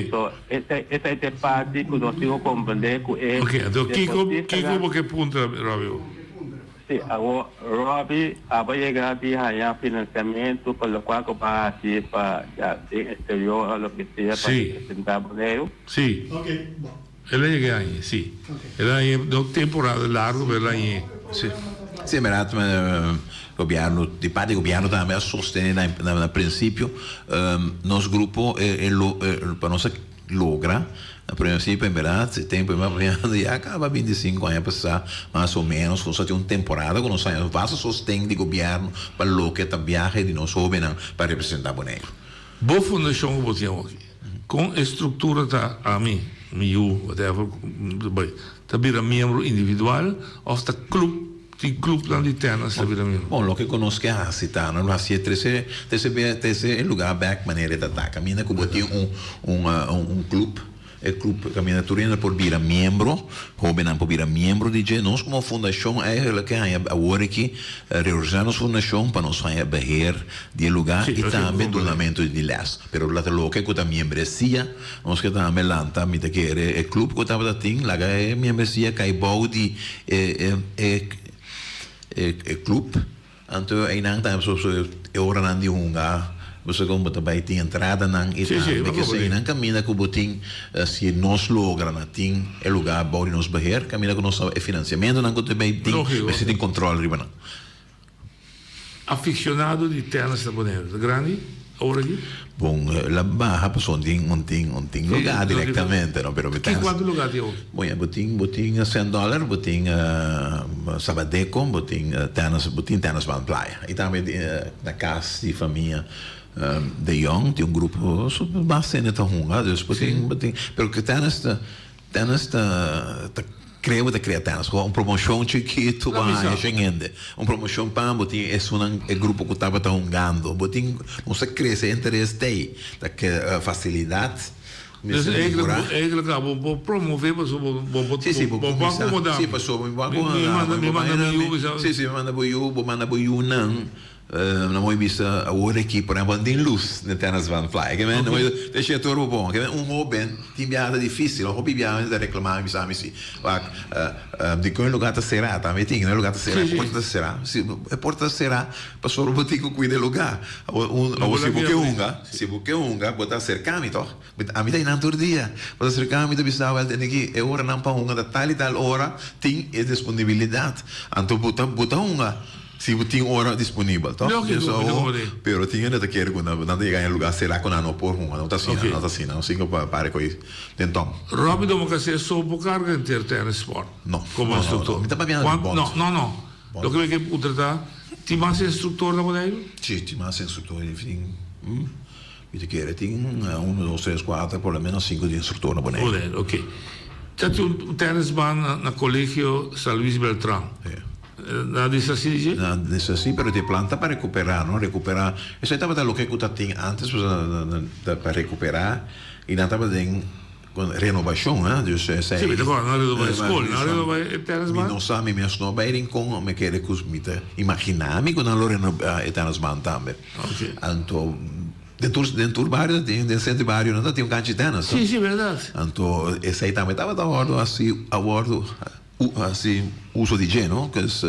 So, esey ta e parti cu nos tin cu comprende cu e Ok, anto kico, kico bo ke puntra, Robbie? Si, awor Robbie aba yega di haya financiamento pa locual cu ba haci pa ya den exterior o loke sea pa representa Boneiru? Si. El a yega aña, sí. El a haña no temporada largo, pero el a haña. Sí. Sí, en berdad, gobierno, di parti di gobierno tambe a sostene na na principio nos grupo e lo pa nos a logra na principio en berdad e tempo mi a papia ya caba bintisinco aña pasa mas o menos nos a tin un temporada cu nos a haña basta sosten di gobierno pa loke ta biahe di nos hobennan pa representa Boneiru. Bo fundacion cu bo tin awoki, con e structura ta ami, mi yu, whatever, bay, ta bira miembro individual of ta club, tin clubnan di tennis ta bira miembro? Bon, loke cu nos ke haci ta, nos lo haci e trece, trece be, trece e lugar bek manera e ta ta. Caminda cu bo tin un, un, un club. E club caminda tur hende por bira miembro, hobennan por bira miembro di dje. Nos como fundacion eigenlijk ke haña awor aki reorganisa nos fundacion pa nos haña beheer di e lugar y tambe dunamento di les. Pero lo ta loke cu ta miembresia, nos ke tambe lanta, mi ta kere e club cu tabata tin laga e miembresia cay bou di e e e club. Anto einan ta so so e oranan di hunga, bo sa kon bo ta bai tin entradanan i tambe ke einan kaminda ku bo tin si nos logra na tin e luga bou di nos beheer kaminda ku nos sa e finansiamentonan ku ta bai tin mester tin kontrol riba nan. Aficionado di tennis ta Boneiru ta grandi awor aki? Bon, la baha pasobra un tin un tin un tin luga directamente no pero mi Ki cuanto luga tin awor? Bon ya bo tin bo tin Cent Dollar, bo tin Sabadeco, bo tin tennis bo tin tennis ban playa y tambe na cas di famia De Jong tin un grupo basta hende ta hunga dus bo tin bo tin pero tennis ta Tennis ta ta crea bo ta crea tennis un promocion chikito bo haña shen hende un promocion pa bo tin esunnan e grupo cu tabata hungando bo tin nos ta crece e interes tey ta ke facilidad Dus mester eigenlijk mehora. eigenlijk abo bo promove pasobra bo bo bo Si si bo bo bo cuminsa acomoda si pasobra mi bo mi mi acomoda manda bo mi bo manda mi mi yu bisa si si mi manda bo yu bo manda bo yunan. Na mooi bisa awor aki, por ehempel, tin lus den Tennis Van Fly. Ke men, te shia tur bo bon. Ke men un hoben tin biaha ta dificil. Hopi biaha mi ta reclama, mi bisa mi si, wak, dikon e lugar ta cera? Tambe tin, e lugar ta cera, e porta ta cera. Si e porta ta cera, pasobra bo tin ku cuida e lugar. Awor un, awor si bo ke hunga, si bo ke hunga, bo ta acerca mi toch? Ami ta einan tur dia. Bo ta acerca mi, ta bisa, wel, tene aki e oranan pa hunga ta tal i tal ora, tin e disponibilidad. Anto bo ta, bo ta hunga. Si bo tin ora disponibel, toch? Lógico, mi ta comprende. Pero tin hende ta kere ku nan ta yega na e lugar será ku nan no por hunga. No ta asina, no ta asina. No sin ku pare ku ei den tòn. Robby Domacassé so por karga henter tennis sport? No. Komo instruktor? Mi ta papiando di bond. No, no, no. Loke mi ke puntra ta, tin mas instruktor na Boneiru? Si, tin mas instruktor. Tin, mi ta kere tin uno, dos, tres, kuater, por lo menos sinku di instruktor na Boneiru. Boneiru, oke. Ta tin un tennisbaan na Colegio San Luis Beltran. Nan deshasí di dje? Nan deshasí, pero di e plan ta pa rekuperá, no? Rekuperá. Esei tabata loke ku ta tin ántes, ta pa rekuperá i nan tabata den renobashon, ha? Dus esei. Sí, mi ta kòrda nan renobá e skol, nan renobá e tènisban. Mi no sa, mi mes no bai Rincon, mi kere ku mi ta imaginá mi ku nan lo renobá e tènisban tambe. Anto den tur den tur bario ta tin, den sentro di bario nan ta tin un kanchi tènis. Sí, sí, bèrdat. Anto esei tambe tabata wòrdu hasi, a wòrdu. U hasi uso di dje, no? Pues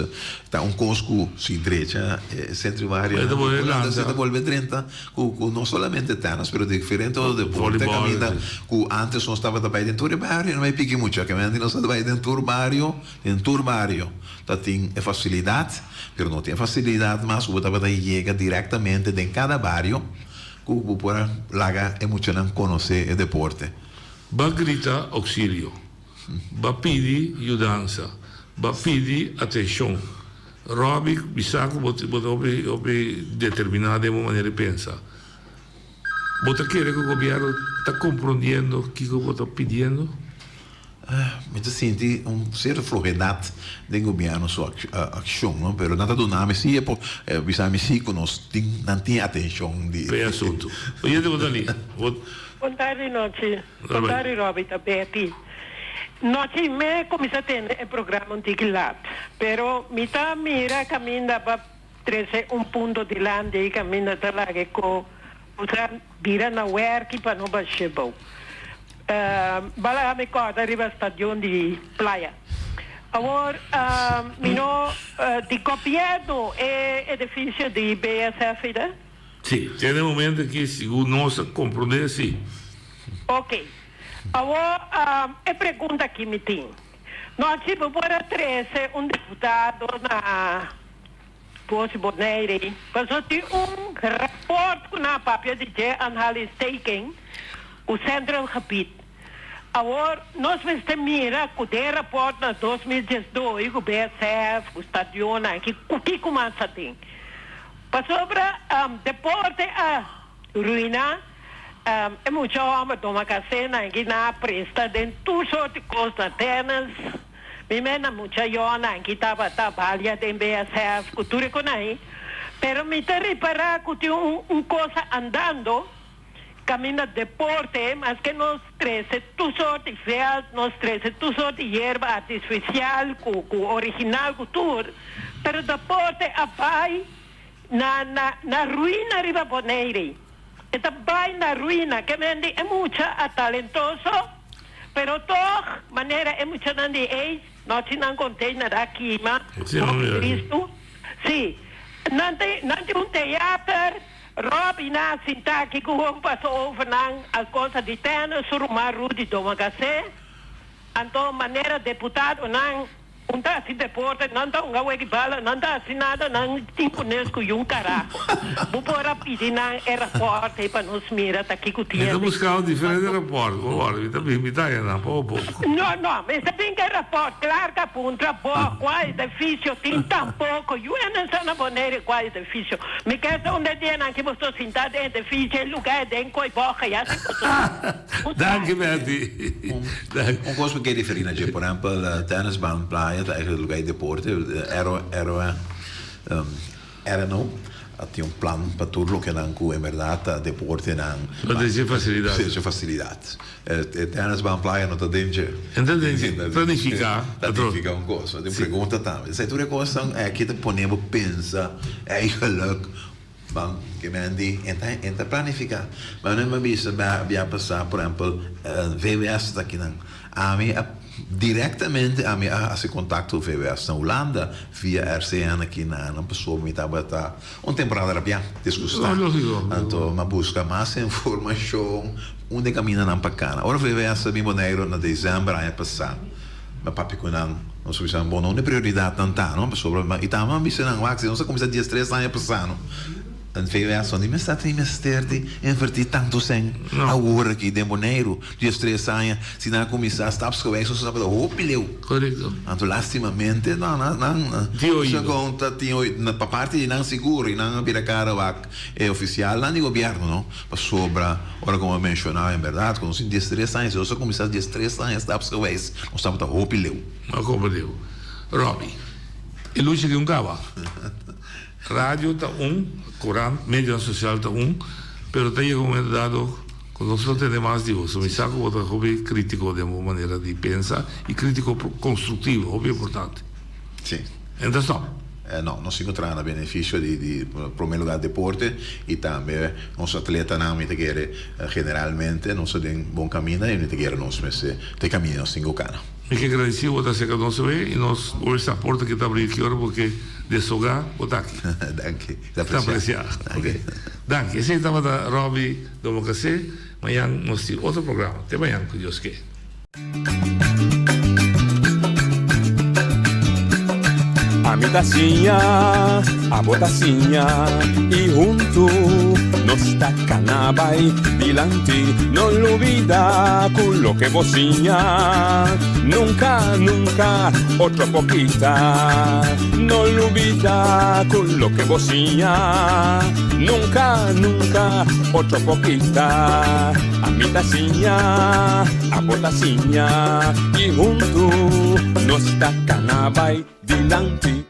ta un kos ku si drecha e sentro di bario E ta bolbe lanta. E ta bolbe drenta ku ku no solamente tènis pero diferente otro deporte Volleyball, kaminda si. ku antes nos tabata bai den tur e bario no bai piki mucha kementi nos tabata bai den tur bario den tur bario ta tin e fasilidat pero no tin e fasilidat mas ku bo tabata yega direktamente den kada bario ku bo por a laga e muchanan konosé e deporte. Ba grita auxilio. Ba pidi yudansa. Ba pidi atenshon. Robbie bisa ku bo bo ta hopi hopi determiná den bo manera di pensa. Bo ta kere ku gobièrnu ta komprondiendo kiko bo ta pidiendo? Mi ta sinti un sierto flohedat den gobièrnu su akshon, no? Pero nan ta duna mi si e por bisa mi si ku nos tin nan tin atenshon di. Pa e asuntu. Oyente bo ta lia. Bo. Bon tardi nochi. Bon tardi Robby ta Betty. Nochi me cuminsa tende e programa un tiki laat pero mi ta mira caminda pa trece un punto dilanti y caminda ta laga e co usa bira na werki pa no bashe bou. Bala mi corda riba stadion di Playa. Awor mi no di gobierno e edificio di BSF ida? Sí, te na e momento aki segun nos a comprende sí. Ok. Awor e pregunta ki mi tin. Nochi bo por a trece un diputado na Voz Bonaire pasobra tin un rapport cu nan a papia di dje aanhalingsteken cu Central Gebied. Awor nos mester mira cu den e rapport na 2012 cu BSF cu stadionnan ki cu kico mas a tin. Pasobra deporte a ruiná e mucha hòmber tuma kasé nan ki nan a presta den tur sort di kos na tènis. Mi mes na mucha yònan ki tabata balia den BSF ku tur e konai. Pero mi ta ripará ku tin un un kosa andando. Kaminda deporte, maske nos trese tur sort di veld, nos trese tur sort di yerba artisfisial ku ku original ku tur, pero deporte a bai na na na ruina riba Bonaire. E ta bai na ruina, ke men di e mucha a talentoso, pero tog manera e muchanan di ei no tin nan container a kima, hopi tristu. Si, nan tin nan tin un teater. Rob i nan a sinta aki ku hon paso over nan al kontra di tène su ruman Rudy Domagase. Anto manera deputadonan un ta hasi deporte, nan ta hunga wegi bala, nan ta hasi nada, nan tin ku nes ku yun karaho. Bu por a pidi nan e rapòrt ei pa nos mira ta kiko Mi ta tiende. buska un diferente rapòrt, bo wòrdu, mi ta bin mi ta haña nan poko poko. No, no, mester bin ku e rapòrt klar ka puntra bo kua edifisio tin tampoko. Yu e nan sa na Bonaire kua edifisio. Mi ke sa unda e dianan ki boso sinta den edifisio, e luga e den koi boka ya si boso un Danki Betty. Un kos mi ke referí na dje, por ehèmpel tennisbaan playa ta eigenlijk luga di deporte, RNO a tin un plan pa tur lokenan ku en bèrdat ta deportenan. Pa den dje fasilidat. Den dje fasilidat. E tennisbaan playa no ta den dje. En ta den dje. Ta nifiká. Ta nifiká un kos. Ta pregunta tambe. Esei tur e kosnan aki ta pone bo pensa eigenlijk ban ke men di en ta en ta planifiká. Ma mi a bisa bia pasá por ehèmpel VWS ta akinan. Ami a direktamente ami a hasi kontakto ku VWS na Hulanda via RCN aki na nan pasobra mi tabata un temporada rabiá, disgustá. Anto mi a buska mas informashon unda e kamindanan pa kana. Ora VWS a bin Boneiru na desèmber aña pasá, mi a papia ku nan, nos a bisa nan, bon, unda e prioridatnan ta, no? Pasobra i tambe mi a bisa nan, wak, si nos a kuminsá diestres aña pasá, no? En VWS no di mester tin mester di invertí tantu sèn awor aki den Boneiru. 13 aña, si nan a kuminsá stapsgewijs nos tabata hopi leu. Korekto. Anto lastimamente no nan nan Tin oido. Segun ta tin oido pa parti di nan sigur i nan a bira kara wak e ofisialnan di gobièrnu no pasobra ora ku bo menshoná en bèrdat ku nos tin 13 aña si nos a kuminsá 13 aña stapsgewijs nos tabata hopi leu. No a komprendé bo. Robbie, e lucha aki un kaba. Radio ta un, korant, medionan sosial ta un, pero ta yega un momento dado ku nos no tende mas di bo. So mi sa ku bo ta hopi kritiko den bo manera di pensa i kritiko konstruktivo, hopi importante. Si. En ta stop. No, nos tin ku traha na benefisio di di prome lugar deporte i tambe nos atletanan mi ta kere generalmente nos ta den bon kaminda i mi ta kere nos mester ta e kaminda nos tin ku kana. Mi ke gradisí bo ta aserka nos awe i nos bo mester a porta ki ta abrí ki ora bo ke deshogá bo ta aki. Danki. Ta apresiá. Ok. Danki. Esei tabata Robby Domocasé. Mañan nos tin otro programa. Te mañan ku Dios ke. Ami ta siña, abo ta siña y huntu nos ta cana bay dilanti. No lubida cu loke bo siña nunca, nunca otro por kita. No lubida cu loke bo siña nunca, nunca otro por kita. Ami ta siña, abo ta siña y huntu nos ta cana bay dilanti.